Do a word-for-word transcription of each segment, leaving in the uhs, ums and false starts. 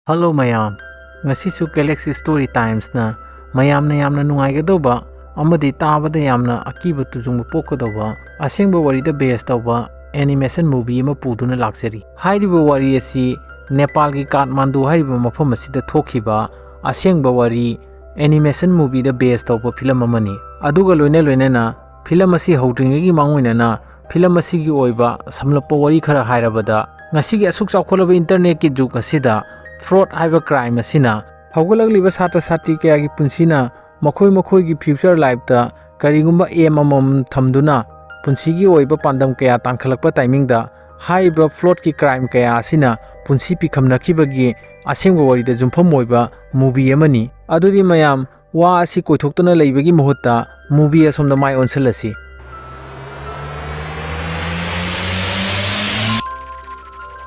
Hello ꯃꯌꯥꯝ, ꯉꯁꯤꯁꯨ Galaxy Story Timesꯅ ꯃꯌꯥꯝꯅ ꯌꯥꯝꯅ ꯅꯨꯡꯉꯥꯏꯒꯗꯧꯕ ꯑꯃꯗꯤ ꯇꯥꯕꯗ ꯌꯥꯝꯅ ꯑꯀꯤꯕ ꯇꯨꯖꯨꯡꯕ ꯄꯣꯛꯀꯗꯧꯕ ꯑꯁꯦꯡꯕ ꯋꯥꯔꯤꯗ base ꯇꯧꯕ animation movie ꯑꯃ ꯄꯨꯗꯨꯅ ꯂꯥꯛꯆꯔꯤ꯫ ꯍꯥꯏꯔꯤꯕ ꯋꯥꯔꯤ ꯑꯁꯤ ꯅꯦꯄꯥꯜꯒꯤ ꯀꯥꯊꯃꯥꯟꯗꯨ ꯍꯥꯏꯔꯤꯕ ꯃꯐꯝ ꯑꯁꯤꯗ ꯊꯣꯛꯈꯤꯕ ꯑꯁꯦꯡꯕ ꯋꯥꯔꯤ animation movieꯗ base ꯇꯧꯕ film ꯑꯃꯅꯤ꯫ ꯑꯗꯨꯒ ꯂꯣꯏꯅ ꯂꯣꯏꯅꯅ film ꯑꯁꯤ ꯍꯧꯗ꯭ꯔꯤꯉꯩꯒꯤ ꯃꯥꯡꯑꯣꯏꯅꯅ film ꯑꯁꯤꯒꯤ ꯑꯣꯏꯕ ꯁꯝꯂꯞꯄ ꯋꯥꯔꯤ ꯈꯔ ꯍꯥꯏꯔꯕꯗ, ꯉꯁꯤꯒꯤ ꯑꯁꯨꯛ ꯆꯥꯎꯈꯠꯂꯕ internetꯀꯤ ꯖꯨꯒ ꯑꯁꯤꯗ fraud ꯍꯥꯏꯕ crime ꯑꯁꯤꯅ ꯍꯧꯒꯠꯂꯛꯂꯤꯕ ꯁꯥꯇ꯭ꯔ ꯁꯥꯇ꯭ꯔꯤ ꯀꯌꯥꯒꯤ ꯄꯨꯟꯁꯤꯅ ꯃꯈꯣꯏ ꯃꯈꯣꯏꯒꯤ future lifeꯇ ꯀꯔꯤꯒꯨꯝꯕ aim ꯑꯃꯃꯝ ꯊꯝꯗꯨꯅ ꯄꯨꯟꯁꯤꯒꯤ ꯑꯣꯏꯕ ꯄꯥꯟꯗꯝ ꯀꯌꯥ ꯇꯥꯟꯈꯠꯂꯛꯄ timingꯗ ꯍꯥꯏꯔꯤꯕ fraudꯀꯤ crime ꯀꯌꯥ ꯑꯁꯤꯅ ꯄꯨꯟꯁꯤ ꯄꯤꯈꯝꯅꯈꯤꯕꯒꯤ ꯑꯁꯦꯡꯕ ꯋꯥꯔꯤꯗ ꯌꯨꯝꯐꯝ ꯑꯣꯏꯕ movie ꯑꯃꯅꯤ꯫ ꯑꯗꯨꯗꯤ ꯃꯌꯥꯝ ꯋꯥ ꯑꯁꯤ ꯀꯣꯏꯊꯣꯛꯇꯨꯅ ꯂꯩꯕꯒꯤ ꯃꯍꯨꯠꯇ movie ꯑꯁꯣꯝꯗ ꯃꯥꯏ ꯑꯣꯟꯁꯤꯜꯂꯁꯤ꯫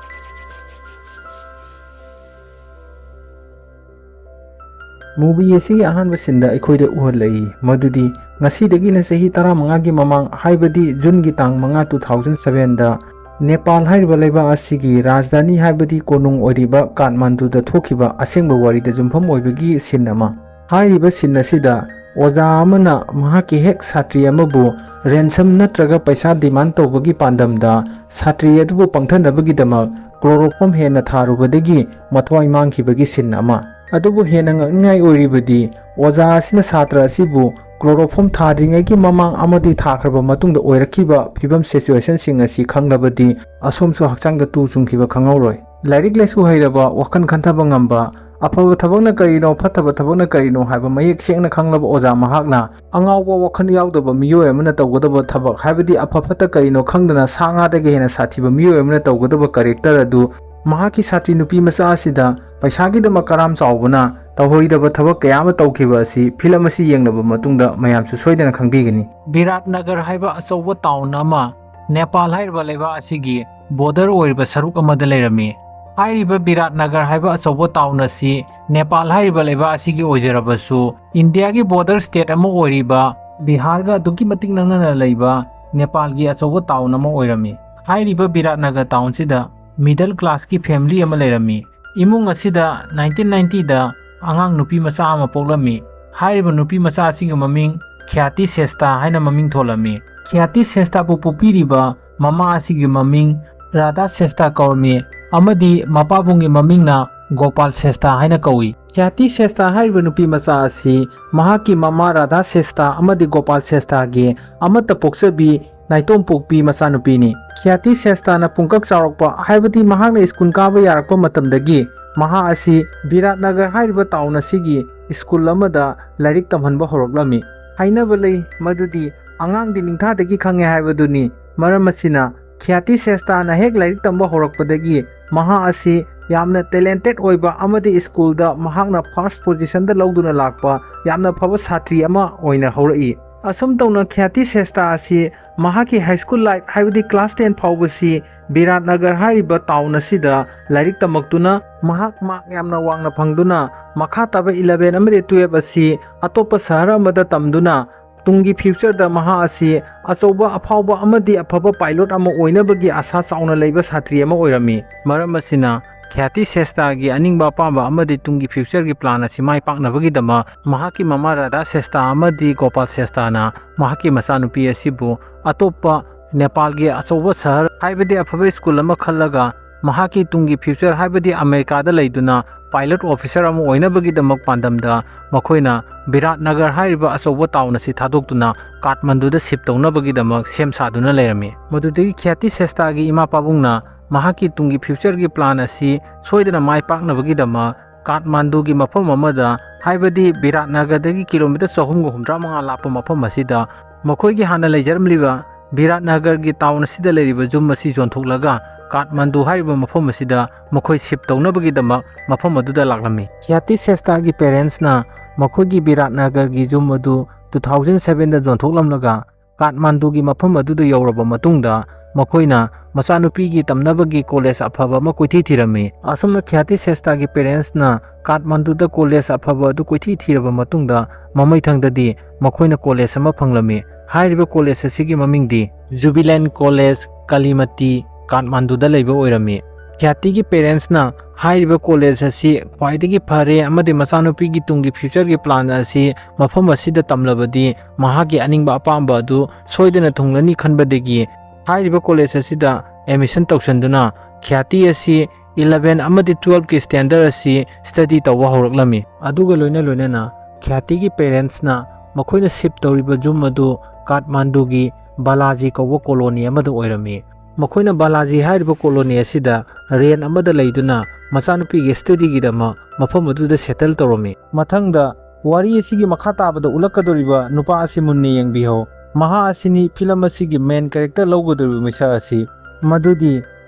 Movie ꯑꯁꯤꯒꯤ ꯑꯍꯥꯟꯕ sceneꯗ ꯑꯩꯈꯣꯏꯗ ꯎꯍꯜꯂꯛꯏ ꯃꯗꯨꯗꯤ ꯉꯁꯤꯗꯒꯤꯅ ꯆꯍꯤ ꯇꯔꯥꯃꯉꯥꯒꯤ ꯃꯃꯥꯡ, ꯍꯥꯏꯕꯗꯤ Juneꯒꯤ ꯇꯥꯡ ꯃꯉꯥ, two thousand sevenꯗ ꯅꯦꯄꯥꯜ ꯍꯥꯏꯔꯤꯕ ꯂꯩꯕꯥꯛ ꯑꯁꯤꯒꯤ ꯔꯥꯖꯙꯥꯅꯤ ꯍꯥꯏꯕꯗꯤ ꯀꯣꯅꯨꯡ ꯑꯣꯏꯔꯤꯕ ꯀꯥꯊꯃꯥꯟꯗꯨꯗ ꯊꯣꯛꯈꯤꯕ ꯑꯁꯦꯡꯕ ꯋꯥꯔꯤꯗ ꯌꯨꯝꯐꯝ ꯑꯣꯏꯕꯒꯤ scene ꯑꯃ꯫ ꯍꯥꯏꯔꯤꯕ scene ꯑꯁꯤꯗ ꯑꯣꯖꯥ ꯑꯃꯅ ꯃꯍꯥꯛꯀꯤ ꯍꯦꯛ ꯁꯥꯇ꯭ꯔꯤ ꯑꯃꯕꯨ ransom ꯅꯠꯇ꯭ꯔꯒ ꯄꯩꯁꯥ demand ꯇꯧꯕꯒꯤ ꯄꯥꯟꯗꯝꯗ ꯁꯥꯇ꯭ꯔꯤ ꯑꯗꯨꯕꯨ ꯄꯪꯊꯅꯕꯒꯤꯗꯃꯛ chloroform ꯍꯦꯟꯅ ꯊꯥꯔꯨꯕꯗꯒꯤ ꯃꯊ꯭ꯋꯥꯏ ꯃꯥꯡꯈꯤꯕꯒꯤ scene ꯑꯃ꯫ ꯑꯗꯨꯕꯨ ꯍꯦꯟꯅ ꯉꯛꯅꯤꯡꯉꯥꯏ ꯑꯣꯏꯔꯤꯕꯗꯤ, ꯑꯣꯖꯥ ꯑꯁꯤꯅ ꯁꯥꯇ꯭ꯔ ꯑꯁꯤꯕꯨ chloroform ꯊꯥꯗ꯭ꯔꯤꯉꯩꯒꯤ ꯃꯃꯥꯡ ꯑꯃꯗꯤ ꯊꯥꯈ꯭ꯔꯕ ꯃꯇꯨꯡꯗ ꯑꯣꯏꯔꯛꯈꯤꯕ ꯐꯤꯕꯝ situationꯁꯤꯡ ꯑꯁꯤ ꯈꯪꯂꯕꯗꯤ ꯑꯁꯣꯝꯁꯨ ꯍꯛꯆꯥꯡꯗ ꯇꯨ ꯆꯨꯡꯈꯤꯕ ꯈꯪꯍꯧꯔꯣꯏ꯫ ꯂꯥꯏꯔꯤꯛ ꯂꯥꯏꯁꯨ ꯍꯩꯔꯕ, ꯋꯥꯈꯜ ꯈꯟꯊꯕ ꯉꯝꯕ, ꯑꯐꯕ ꯊꯕꯛꯅ ꯀꯔꯤꯅꯣ, ꯐꯠꯇꯕ ꯊꯕꯛꯅ ꯀꯔꯤꯅꯣ ꯍꯥꯏꯕ ꯃꯌꯦꯛ ꯁꯦꯡꯅ ꯈꯪꯂꯕ ꯑꯣꯖꯥ ꯃꯍꯥꯛꯅ ꯑꯉꯥꯎꯕ ꯋꯥꯈꯜ ꯌꯥꯎꯗꯕ ꯃꯤꯑꯣꯏ ꯑꯃꯅ ꯇꯧꯒꯗꯕ ꯊꯕꯛ, ꯍꯥꯏꯕꯗꯤ ꯑꯐ ꯐꯠꯇ ꯀꯔꯤꯅꯣ ꯈꯪꯗꯅ ꯁꯥ ꯉꯥꯗꯒꯤ ꯍꯦꯟꯅ ꯁꯥꯊꯤꯕ ꯃꯤꯑꯣꯏ ꯑꯃꯅ ꯇꯧꯒꯗꯕ character ꯑꯗꯨ ꯃꯍꯥꯛꯀꯤ ꯁꯥꯇ꯭ꯔꯤ ꯅꯨꯄꯤ ꯃꯆꯥ ꯑꯁꯤꯗ ꯄꯩꯁꯥꯒꯤꯗꯃꯛ ꯀꯔꯥꯝ ꯆꯥꯎꯕꯅ ꯇꯧꯍꯩꯗꯕ ꯊꯕꯛ ꯀꯌꯥ ꯑꯃ ꯇꯧꯈꯤꯕ ꯑꯁꯤ film ꯑꯁꯤ ꯌꯦꯡꯂꯕ ꯃꯇꯨꯡꯗ ꯃꯌꯥꯝꯁꯨ ꯁꯣꯏꯗꯅ ꯈꯪꯕꯤꯒꯅꯤ꯫ ꯕꯤꯔꯥꯠꯅꯒꯔ ꯍꯥꯏꯕ ꯑꯆꯧꯕ town ꯑꯃ ꯅꯦꯄꯥꯜ ꯍꯥꯏꯔꯤꯕ ꯂꯩꯕꯥꯛ ꯑꯁꯤꯒꯤ border ꯑꯣꯏꯔꯤꯕ ꯁꯔꯨꯛ ꯑꯃꯗ ꯂꯩꯔꯝꯃꯤ꯫ ꯍꯥꯏꯔꯤꯕ ꯕꯤꯔꯥꯠꯅꯒꯔ ꯍꯥꯏꯕ ꯑꯆꯧꯕ town ꯑꯁꯤ ꯅꯦꯄꯥꯜ ꯍꯥꯏꯔꯤꯕ ꯂꯩꯕꯥꯛ ꯑꯁꯤꯒꯤ ꯑꯣꯏꯖꯔꯕꯁꯨ, ꯏꯟꯗꯤꯌꯥꯒꯤ border state ꯑꯃ ꯑꯣꯏꯔꯤꯕ ꯕꯤꯍꯥꯔꯒ ꯑꯗꯨꯛꯀꯤ ꯃꯇꯤꯛ ꯅꯛꯅꯅ ꯂꯩꯕ ꯅꯦꯄꯥꯜꯒꯤ ꯑꯆꯧꯕ town ꯑꯃ ꯑꯣꯏꯔꯝꯃꯤ꯫ ꯍꯥꯏꯔꯤꯕ ꯕꯤꯔꯥꯠꯅꯒꯔ townꯁꯤꯗ middle classꯀꯤ family ꯑꯃ ꯂꯩꯔꯝꯃꯤ꯫ ꯏꯃꯨꯡ ꯑꯁꯤꯗ ꯅꯥꯏꯟꯇꯤꯟ ꯅꯥꯏꯟꯇꯤꯗ ꯑꯉꯥꯡ ꯅꯨꯄꯤ ꯃꯆꯥ ꯑꯃ ꯄꯣꯛꯂꯝꯃꯤ꯫ ꯍꯥꯏꯔꯤꯕ ꯅꯨꯄꯤ ꯃꯆꯥ ꯑꯁꯤꯒꯤ ꯃꯃꯤꯡ ꯈ꯭ꯌꯥꯇꯤ ꯁꯦꯁꯇꯥ ꯍꯥꯏꯅ ꯃꯃꯤꯡ ꯊꯣꯜꯂꯝꯃꯤ꯫ ꯈ꯭ꯌꯥꯇꯤ ꯁꯦꯁꯇꯥꯕꯨ ꯄꯣꯛꯄꯤꯔꯤꯕ ꯃꯃꯥ ꯑꯁꯤꯒꯤ ꯃꯃꯤꯡ ꯔꯥꯙꯥ ꯁꯦꯁꯇꯥ ꯀꯧꯔꯝꯃꯤ ꯑꯃꯗꯤ ꯃꯄꯥꯕꯨꯡꯒꯤ ꯃꯃꯤꯡꯅ ꯒꯣꯄꯥꯜ ꯁꯦꯁꯇꯥ ꯍꯥꯏꯅ ꯀꯧꯏ꯫ ꯈ꯭ꯌꯥꯇꯤ ꯁꯦꯁꯇꯥ ꯍꯥꯏꯔꯤꯕ ꯅꯨꯄꯤ ꯃꯆꯥ ꯑꯁꯤ ꯃꯍꯥꯛꯀꯤ ꯃꯃꯥ ꯔꯥꯙꯥ ꯁꯦꯁꯇꯥ ꯑꯃꯗꯤ ꯒꯣꯄꯥꯜ ꯁꯦꯁꯇꯥꯒꯤ ꯑꯃꯠꯇ ꯄꯣꯛꯆꯕꯤ ꯅꯥꯏꯇꯣꯝ ꯄꯣꯛꯄꯤ ꯃꯆꯥꯅꯨꯄꯤꯅꯤ꯫ ꯈ꯭ꯌꯥꯇꯤ ꯁꯦꯁꯇꯥꯅ ꯄꯨꯡꯀꯛ ꯆꯥꯎꯔꯛꯄ, ꯍꯥꯏꯕꯗꯤ ꯃꯍꯥꯛꯅ ꯁ꯭ꯀꯨꯜ ꯀꯥꯕ ꯌꯥꯔꯛꯄ ꯃꯇꯝꯗꯒꯤ ꯃꯍꯥꯛ ꯑꯁꯤ ꯕꯤꯔꯥꯠ ꯅꯒꯔ ꯍꯥꯏꯔꯤꯕ ꯇꯥꯎꯟ ꯑꯁꯤꯒꯤ ꯁ꯭ꯀꯨꯜ ꯑꯃꯗ ꯂꯥꯏꯔꯤꯛ ꯇꯝꯍꯟꯕ ꯍꯧꯔꯛꯂꯝꯃꯤ꯫ ꯍꯥꯏꯅꯕ ꯂꯩ ꯃꯗꯨꯗꯤ ꯑꯉꯥꯡꯗꯤ ꯅꯤꯡꯊꯥꯗꯒꯤ ꯈꯪꯉꯦ ꯍꯥꯏꯕꯗꯨꯅꯤ꯫ ꯃꯔꯝ ꯑꯁꯤꯅ ꯈ꯭ꯌꯥꯇꯤ ꯁꯦꯁꯇꯥꯅ ꯍꯦꯛ ꯂꯥꯏꯔꯤꯛ ꯇꯝꯕ ꯍꯧꯔꯛꯄꯗꯒꯤ ꯃꯍꯥꯛ ꯑꯁꯤ ꯌꯥꯝꯅ ꯇꯦꯂꯦꯟꯇꯦꯠ ꯑꯣꯏꯕ ꯑꯃꯗꯤ ꯁ꯭ꯀꯨꯜꯗ ꯃꯍꯥꯛꯅ ꯐꯥꯔꯁ ꯄꯣꯖꯤꯁꯟꯗ ꯂꯧꯗꯨꯅ ꯂꯥꯛꯄ ꯌꯥꯝꯅ ꯐꯕ ꯁꯥꯇ꯭ꯔꯤ ꯑꯃ ꯑꯣꯏꯅ ꯍꯧꯔꯛꯏ꯫ ꯑꯁꯨꯝ ꯇꯧꯅ ꯈ꯭ꯌꯥꯇꯤ ꯁꯦꯁꯇꯥ ꯑꯁꯤ ꯃꯍꯥꯛꯀꯤ ꯍꯥꯏ ꯁ꯭ꯀꯨꯜ ꯂꯥꯏꯐ, ꯍꯥꯏꯕꯗꯤ ꯀ꯭ꯂꯥꯁ ꯇꯦꯟ ꯐꯥꯎꯕꯁꯤ ꯕꯤꯔꯥꯠ ꯅꯒꯔ ꯍꯥꯏꯔꯤꯕ ꯇꯥꯎꯟ ꯑꯁꯤꯗ ꯂꯥꯏꯔꯤꯛ ꯇꯝꯃꯛꯇꯨꯅ ꯃꯍꯥꯛ ꯃꯥꯔꯛ ꯌꯥꯝꯅ ꯋꯥꯡꯅ ꯐꯪꯗꯨꯅ ꯃꯈꯥ ꯇꯥꯕ ꯏꯂꯚꯦꯟ ꯑꯃꯗꯤ ꯇꯨꯌꯦꯜꯐ ꯑꯁꯤ ꯑꯇꯣꯞꯄ ꯁꯍꯔ ꯑꯃꯗ ꯇꯝꯗꯨꯅ ꯇꯨꯡꯒꯤ ꯐ꯭ꯌꯨꯆꯔꯗ ꯃꯍꯥꯛ ꯑꯁꯤ ꯑꯆꯧꯕ ꯑꯐꯥꯎꯕ ꯑꯃꯗꯤ ꯑꯐꯕ ꯄꯥꯏꯂꯣꯠ ꯑꯃ ꯑꯣꯏꯅꯕꯒꯤ ꯑꯥꯁꯥ ꯆꯥꯎꯅ ꯂꯩꯕ ꯁꯥꯇ꯭ꯔꯤ ꯑꯃ ꯑꯣꯏꯔꯝꯃꯤ꯫ ꯃꯔꯝ ꯑꯁꯤꯅ ꯈ꯭ꯌꯥꯇꯤ ꯁꯦꯁꯇꯥꯒꯤ ꯑꯅꯤꯡꯕ ꯑꯄꯥꯝꯕ ꯑꯃꯗꯤ ꯇꯨꯡꯒꯤ ꯐ꯭ꯌꯨꯆꯔꯒꯤ ꯄ꯭ꯂꯥꯟ ꯑꯁꯤ ꯃꯥꯏ ꯄꯥꯛꯅꯕꯒꯤꯗꯃꯛ ꯃꯍꯥꯛꯀꯤ ꯃꯃꯥ ꯔꯥꯙꯥ ꯁꯦꯁꯇꯥ ꯑꯃꯗꯤ ꯒꯣꯄꯥꯜ ꯁꯦꯁꯇꯥꯅ ꯃꯍꯥꯛꯀꯤ ꯃꯆꯥꯅꯨꯄꯤ ꯑꯁꯤꯕꯨ ꯑꯇꯣꯞꯄ ꯅꯦꯄꯥꯜꯒꯤ ꯑꯆꯧꯕ ꯁꯍꯔ, ꯍꯥꯏꯕꯗꯤ ꯑꯐꯕ ꯁ꯭ꯀꯨꯜ ꯑꯃ ꯈꯜꯂꯒ ꯃꯍꯥꯛꯀꯤ ꯇꯨꯡꯒꯤ ꯐ꯭ꯌꯨꯆꯔ, ꯍꯥꯏꯕꯗꯤ ꯑꯃꯦꯔꯤꯀꯥꯗ ꯂꯩꯗꯨꯅ ꯄꯥꯏꯂꯣꯠ ꯑꯣꯐꯤꯁꯔ ꯑꯃ ꯑꯣꯏꯅꯕꯒꯤꯗꯃꯛ ꯄꯥꯟꯗꯝꯗ ꯃꯈꯣꯏꯅ ꯕꯤꯔꯥꯠ ꯅꯒꯔ ꯍꯥꯏꯔꯤꯕ ꯑꯆꯧꯕ ꯇꯥꯎꯟ ꯑꯁꯤ ꯊꯥꯗꯣꯛꯇꯨꯅ ꯀꯥꯊꯃꯟꯗꯨꯗ ꯁꯤꯞ ꯇꯧꯅꯕꯒꯤꯗꯃꯛ ꯁꯦꯝ ꯁꯥꯗꯨꯅ ꯂꯩꯔꯝꯃꯤ꯫ ꯃꯗꯨꯗꯒꯤ ꯈ꯭ꯌꯥꯇꯤ ꯁꯦꯁꯇꯥꯒꯤ ꯏꯃꯥ ꯄꯥꯕꯨꯡꯅ ꯃꯍꯥꯛꯀꯤ ꯇꯨꯡꯒꯤ ꯐ꯭ꯌꯨꯆꯔꯒꯤ ꯄ꯭ꯂꯥꯟ ꯑꯁꯤ ꯁꯣꯏꯗꯅ ꯃꯥꯏ ꯄꯥꯛꯅꯕꯒꯤꯗꯃꯛ ꯀꯥꯊꯃꯟꯗꯨꯒꯤ ꯃꯐꯝ ꯑꯃꯗ, ꯍꯥꯏꯕꯗꯤ ꯕꯤꯔꯥꯠ ꯅꯒꯔꯗꯒꯤ ꯀꯤꯂꯣꯃꯤꯇꯔ ꯆꯍꯨꯝꯒ ꯍꯨꯝꯗ꯭ꯔꯥ ꯃꯉꯥ ꯂꯥꯞꯄ ꯃꯐꯝ ꯑꯁꯤꯗ ꯃꯈꯣꯏꯒꯤ ꯍꯥꯟꯅ ꯂꯩꯖꯔꯝꯂꯤꯕ ꯕꯤꯔꯥꯠ ꯅꯒꯔꯒꯤ ꯇꯥꯎꯟ ꯑꯁꯤꯗ ꯂꯩꯔꯤꯕ ꯌꯨꯝ ꯑꯁꯤ ꯌꯣꯟꯊꯣꯛꯂꯒ ꯀꯥꯊꯃꯟꯗꯨ ꯍꯥꯏꯔꯤꯕ ꯃꯐꯝ ꯑꯁꯤꯗ ꯃꯈꯣꯏ ꯁꯤꯞ ꯇꯧꯅꯕꯒꯤꯗꯃꯛ ꯃꯐꯝ ꯑꯗꯨꯗ ꯂꯥꯛꯂꯝꯃꯤ꯫ ꯈ꯭ꯌꯥꯇꯤ ꯁꯦꯁꯇꯥꯒꯤ ꯄꯦꯔꯦꯟꯁꯅ ꯃꯈꯣꯏꯒꯤ ꯕꯤꯔꯥꯠ ꯅꯒꯔꯒꯤ ꯌꯨꯝ ꯑꯗꯨ ꯇꯨ ꯊꯥꯎꯖꯟ ꯁꯚꯦꯟꯗ ꯌꯣꯟꯊꯣꯛꯂꯝꯂꯒ ꯀꯥꯊꯃꯟꯗꯨꯒꯤ ꯃꯐꯝ ꯑꯗꯨꯗ ꯌꯧꯔꯕ ꯃꯇꯨꯡꯗ ꯃꯈꯣꯏꯅ ꯃꯆꯥꯅꯨꯄꯤꯒꯤ ꯇꯝꯅꯕꯒꯤ ꯀꯣꯂꯦꯖ ꯑꯐꯕ ꯑꯃ ꯀꯣꯏꯊꯤ ꯊꯤꯔꯝꯃꯤ꯫ ꯑꯁꯨꯝꯅ ꯈ꯭ꯌꯥꯇꯤ ꯁꯦꯁꯇꯥꯒꯤ ꯄꯦꯔꯦꯟꯁꯅ ꯀꯥꯊꯃꯟꯗꯨꯗ ꯀꯣꯂꯦꯖ ꯑꯐꯕ ꯑꯗꯨ ꯀꯣꯏꯊꯤ ꯊꯤꯔꯕ ꯃꯇꯨꯡꯗ ꯃꯃꯩꯊꯪꯗꯗꯤ ꯃꯈꯣꯏꯅ ꯀꯣꯂꯦꯖ ꯑꯃ ꯐꯪꯂꯝꯃꯤ꯫ ꯍꯥꯏꯔꯤꯕ ꯀꯣꯂꯦꯖ ꯑꯁꯤꯒꯤ ꯃꯃꯤꯡꯗꯤ ꯖꯨꯕꯤꯂꯦꯟ ꯀꯣꯂꯦꯖ ꯀꯥꯂꯤꯃꯇꯤ ꯀꯥꯊꯃꯟꯗꯨꯗ ꯂꯩꯕ ꯑꯣꯏꯔꯝꯃꯤ꯫ ꯈ꯭ꯌꯥꯇꯤꯒꯤ ꯄꯦꯔꯦꯟꯁꯅ ꯍꯥꯏꯔꯤꯕ ꯀꯣꯂꯦꯖ ꯑꯁꯤ ꯈ꯭ꯋꯥꯏꯗꯒꯤ ꯐꯔꯦ ꯑꯃꯗꯤ ꯃꯆꯥꯅꯨꯄꯤꯒꯤ ꯇꯨꯡꯒꯤ ꯐ꯭ꯌꯨꯆꯔꯒꯤ ꯄ꯭ꯂꯥꯟ ꯑꯁꯤ ꯃꯐꯝ ꯑꯁꯤꯗ ꯇꯝꯂꯕꯗꯤ ꯃꯍꯥꯛꯀꯤ ꯑꯅꯤꯡꯕ ꯑꯄꯥꯝꯕ ꯑꯗꯨ ꯁꯣꯏꯗꯅ ꯊꯨꯡꯂꯅꯤ ꯈꯟꯕꯗꯒꯤ ꯍꯥꯏꯔꯤꯕ ꯀꯣꯂꯦꯖ ꯑꯁꯤꯗ ꯑꯦꯗꯃꯤꯁꯟ ꯇꯧꯁꯤꯟꯗꯨꯅ ꯈ꯭ꯌꯥꯇꯤ ꯑꯁꯤ ꯏꯂꯚꯦꯟ ꯑꯃꯗꯤ ꯇꯨꯋꯦꯜꯐꯀꯤ ꯁ꯭ꯇꯦꯟꯗꯔꯗ ꯑꯁꯤ ꯁ꯭ꯇꯗꯤ ꯇꯧꯕ ꯍꯧꯔꯛꯂꯝꯃꯤ꯫ ꯑꯗꯨꯒ ꯂꯣꯏꯅ ꯂꯣꯏꯅꯅ ꯈ꯭ꯌꯥꯇꯤꯒꯤ ꯄꯦꯔꯦꯟꯁꯅ ꯃꯈꯣꯏꯅ ꯁꯤꯞ ꯇꯧꯔꯤꯕ ꯌꯨꯝ ꯑꯗꯨ ꯀꯥꯊꯃꯥꯟꯗꯨꯒꯤ ꯕꯥꯂꯥꯖꯤ ꯀꯧꯕ ꯀꯣꯂꯣꯅꯤ ꯑꯃꯗ ꯑꯣꯏꯔꯝꯃꯤ꯫ ꯃꯈꯣꯏꯅ ꯕꯥꯂꯥꯖꯤ ꯍꯥꯏꯔꯤꯕ ꯀꯣꯂꯣꯅꯤ ꯑꯁꯤꯗ ꯔꯦꯟ ꯑꯃꯗ ꯂꯩꯗꯨꯅ ꯃꯆꯥꯅꯨꯄꯤꯒꯤ ꯁ꯭ꯇꯗꯤꯒꯤꯗꯃꯛ ꯃꯐꯝ ꯑꯗꯨꯗ ꯁꯦꯇꯜ ꯇꯧꯔꯝꯃꯤ꯫ ꯃꯊꯪꯗ ꯋꯥꯔꯤ ꯑꯁꯤꯒꯤ ꯃꯈꯥ ꯇꯥꯕꯗ ꯎꯠꯂꯛꯀꯗꯧꯔꯤꯕ ꯅꯨꯄꯥ ꯑꯁꯤ ꯃꯨꯟꯅ ꯌꯦꯡꯕꯤꯍꯧ꯫ ꯃꯍꯥꯛ ꯑꯁꯤꯅꯤ ꯐꯤꯂꯝ ꯑꯁꯤꯒꯤ ꯃꯦꯟ ꯀꯦꯔꯦꯛꯇꯔ ꯂꯧꯒꯗꯧꯔꯤꯕ ꯃꯤꯁꯛ ꯑꯁꯤ, ꯃꯗꯨꯗꯤ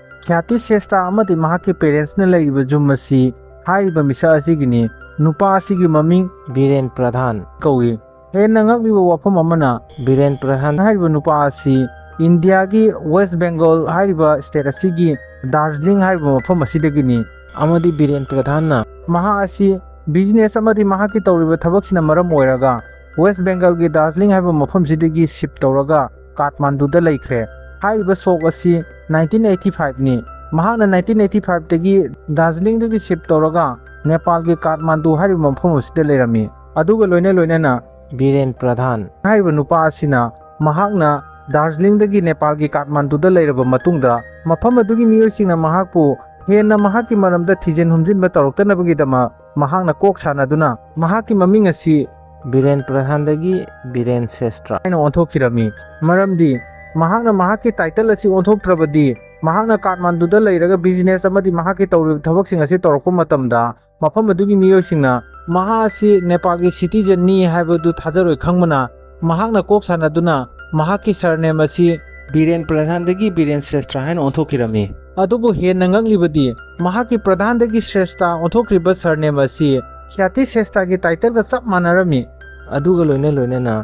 ꯈ꯭ꯌꯥꯇꯤ ꯁ꯭ꯔꯦꯁꯇꯥ ꯑꯃꯗꯤ ꯃꯍꯥꯛꯀꯤ ꯄꯦꯔꯦꯟꯁꯅ ꯂꯩꯔꯤꯕ ꯌꯨꯝ ꯑꯁꯤ ꯍꯥꯏꯔꯤꯕ ꯃꯤꯁꯛ ꯑꯁꯤꯒꯤꯅꯤ꯫ ꯅꯨꯄꯥ ꯑꯁꯤꯒꯤ ꯃꯃꯤꯡ ꯕꯤꯔꯦꯟ ꯄ꯭ꯔꯙꯥꯟ ꯀꯧꯏ꯫ ꯍꯦꯟꯅ ꯉꯛꯂꯤꯕ ꯋꯥꯐꯝ ꯑꯃꯅ, ꯕꯤꯔꯦꯟ ꯄ꯭ꯔꯙꯥꯟ ꯍꯥꯏꯔꯤꯕ ꯅꯨꯄꯥ ꯑꯁꯤ ꯏꯟꯗꯤꯌꯥꯒꯤ ꯋꯦꯁ ꯕꯦꯡꯒꯣꯜ ꯍꯥꯏꯔꯤꯕ ꯁ꯭ꯇꯦꯠ ꯑꯁꯤꯒꯤ ꯗꯥꯔꯖꯤꯂꯤꯡ ꯍꯥꯏꯔꯤꯕ ꯃꯐꯝ ꯑꯁꯤꯗꯒꯤꯅꯤ꯫ ꯑꯃꯗꯤ ꯕꯤꯔꯦꯟ ꯄ꯭ꯔꯙꯥꯟꯅ ꯃꯍꯥꯛ ꯑꯁꯤ ꯕꯤꯖꯤꯅꯦꯁ ꯑꯃꯗꯤ ꯃꯍꯥꯛꯀꯤ ꯇꯧꯔꯤꯕ ꯊꯕꯛꯁꯤꯅ ꯃꯔꯝ ꯑꯣꯏꯔꯒ ꯋꯦꯁ ꯕꯦꯡꯒꯜꯒꯤ ꯗꯥꯔꯖꯤꯂꯤꯡ ꯍꯥꯏꯕ ꯃꯐꯝꯁꯤꯗꯒꯤ ꯁꯤꯞ ꯇꯧꯔꯒ ꯀꯥꯊꯃꯥꯟꯗꯨꯗ ꯂꯩꯈ꯭ꯔꯦ꯫ ꯍꯥꯏꯔꯤꯕ ꯁꯣꯛ ꯑꯁꯤ ꯅꯥꯏꯟꯇꯤꯟ ꯑꯩꯠꯇꯤ ꯐꯥꯏꯚꯅꯤ꯫ ꯃꯍꯥꯛꯅ ꯅꯥꯏꯟꯇꯤꯟ ꯑꯩꯠꯇꯤ ꯐꯥꯏꯚꯇꯒꯤ ꯗꯥꯔꯖꯤꯂꯤꯡꯗꯒꯤ ꯁꯤꯞ ꯇꯧꯔꯒ ꯅꯦꯄꯥꯜꯒꯤ ꯀꯥꯊꯃꯥꯟꯗꯨ ꯍꯥꯏꯔꯤꯕ ꯃꯐꯝ ꯑꯁꯤꯗ ꯂꯩꯔꯝꯃꯤ꯫ ꯑꯗꯨꯒ ꯂꯣꯏꯅ ꯂꯣꯏꯅꯅ ꯕꯤꯔꯦꯟ ꯄ꯭ꯔꯙꯥꯟ ꯍꯥꯏꯔꯤꯕ ꯅꯨꯄꯥ ꯑꯁꯤꯅ ꯃꯍꯥꯛꯅ ꯗꯥꯔꯖꯤꯂꯤꯡꯗꯒꯤ ꯅꯦꯄꯥꯜꯒꯤ ꯀꯥꯊꯃꯥꯟꯗꯨꯗ ꯂꯩꯔꯕ ꯃꯇꯨꯡꯗ ꯃꯐꯝ ꯑꯗꯨꯒꯤ ꯃꯤꯑꯣꯏꯁꯤꯡꯅ ꯃꯍꯥꯛꯄꯨ ꯍꯦꯟꯅ ꯃꯍꯥꯛꯀꯤ ꯃꯔꯝꯗ ꯊꯤꯖꯤꯟ ꯍꯨꯝꯖꯤꯟꯕ ꯇꯧꯔꯛꯇꯅꯕꯒꯤꯗꯃꯛ ꯃꯍꯥꯛꯅ ꯀꯣꯛ ꯁꯥꯟꯅꯗꯨꯅ ꯃꯍꯥꯛꯀꯤ ꯃꯃꯤꯡ ꯑꯁꯤ ꯕꯤꯔꯦꯟ ꯄ꯭ꯔꯙꯥꯟꯗꯒꯤ ꯕꯤꯔꯦꯟ ꯁ꯭ꯔꯦꯁꯇ꯭ꯔ ꯍꯥꯏꯅ ꯑꯣꯟꯊꯣꯛꯈꯤꯔꯝꯃꯤ꯫ ꯃꯔꯝꯗꯤ ꯃꯍꯥꯛꯅ ꯃꯍꯥꯛꯀꯤ ꯇꯥꯏꯇꯜ ꯑꯁꯤ ꯑꯣꯟꯊꯣꯛꯇ꯭ꯔꯕꯗꯤ ꯃꯍꯥꯛꯅ ꯀꯥꯊꯃꯥꯟꯗꯨꯗ ꯂꯩꯔꯒ ꯕꯤꯖꯤꯅꯦꯁ ꯑꯃꯗꯤ ꯃꯍꯥꯛꯀꯤ ꯇꯧꯔꯤꯕ ꯊꯕꯛꯁꯤꯡ ꯑꯁꯤ ꯇꯧꯔꯛꯄ ꯃꯇꯝꯗ ꯃꯐꯝ ꯑꯗꯨꯒꯤ ꯃꯤꯑꯣꯏꯁꯤꯡꯅ ꯃꯍꯥꯛ ꯑꯁꯤ ꯅꯦꯄꯥꯜꯒꯤ ꯁꯤꯇꯤꯖꯟꯅꯤ ꯍꯥꯏꯕꯗꯨ ꯊꯥꯖꯔꯣꯏ ꯈꯪꯕꯅ ꯃꯍꯥꯛꯅ ꯀꯣꯛ ꯁꯥꯟꯅꯗꯨꯅ ꯃꯍꯥꯛꯀꯤ ꯁꯔꯅꯦꯝ ꯑꯁꯤ ꯕꯤꯔꯦꯟ ꯄ꯭ꯔꯙꯥꯟꯗꯒꯤ ꯕꯤꯔꯦꯟ ꯁ꯭ꯔꯦꯁꯇ꯭ꯔ ꯍꯥꯏꯅ ꯑꯣꯟꯊꯣꯛꯈꯤꯔꯝꯃꯤ꯫ ꯑꯗꯨꯕꯨ ꯍꯦꯟꯅ ꯉꯛꯂꯤꯕꯗꯤ ꯃꯍꯥꯛꯀꯤ ꯄ꯭ꯔꯙꯥꯟꯗꯒꯤ ꯁ꯭ꯔꯦꯁꯇꯥ ꯑꯣꯟꯊꯣꯛꯈ꯭ꯔꯤꯕ ꯁꯔꯅꯦꯝ ꯑꯁꯤ ꯈ꯭ꯌꯥꯇꯤ ꯁ꯭ꯔꯦꯁꯇꯥꯒꯤ ꯇꯥꯏꯇꯜꯒ ꯆꯞ ꯃꯥꯟꯅꯔꯝꯃꯤ꯫ ꯑꯗꯨꯒ ꯂꯣꯏꯅ ꯂꯣꯏꯅꯅ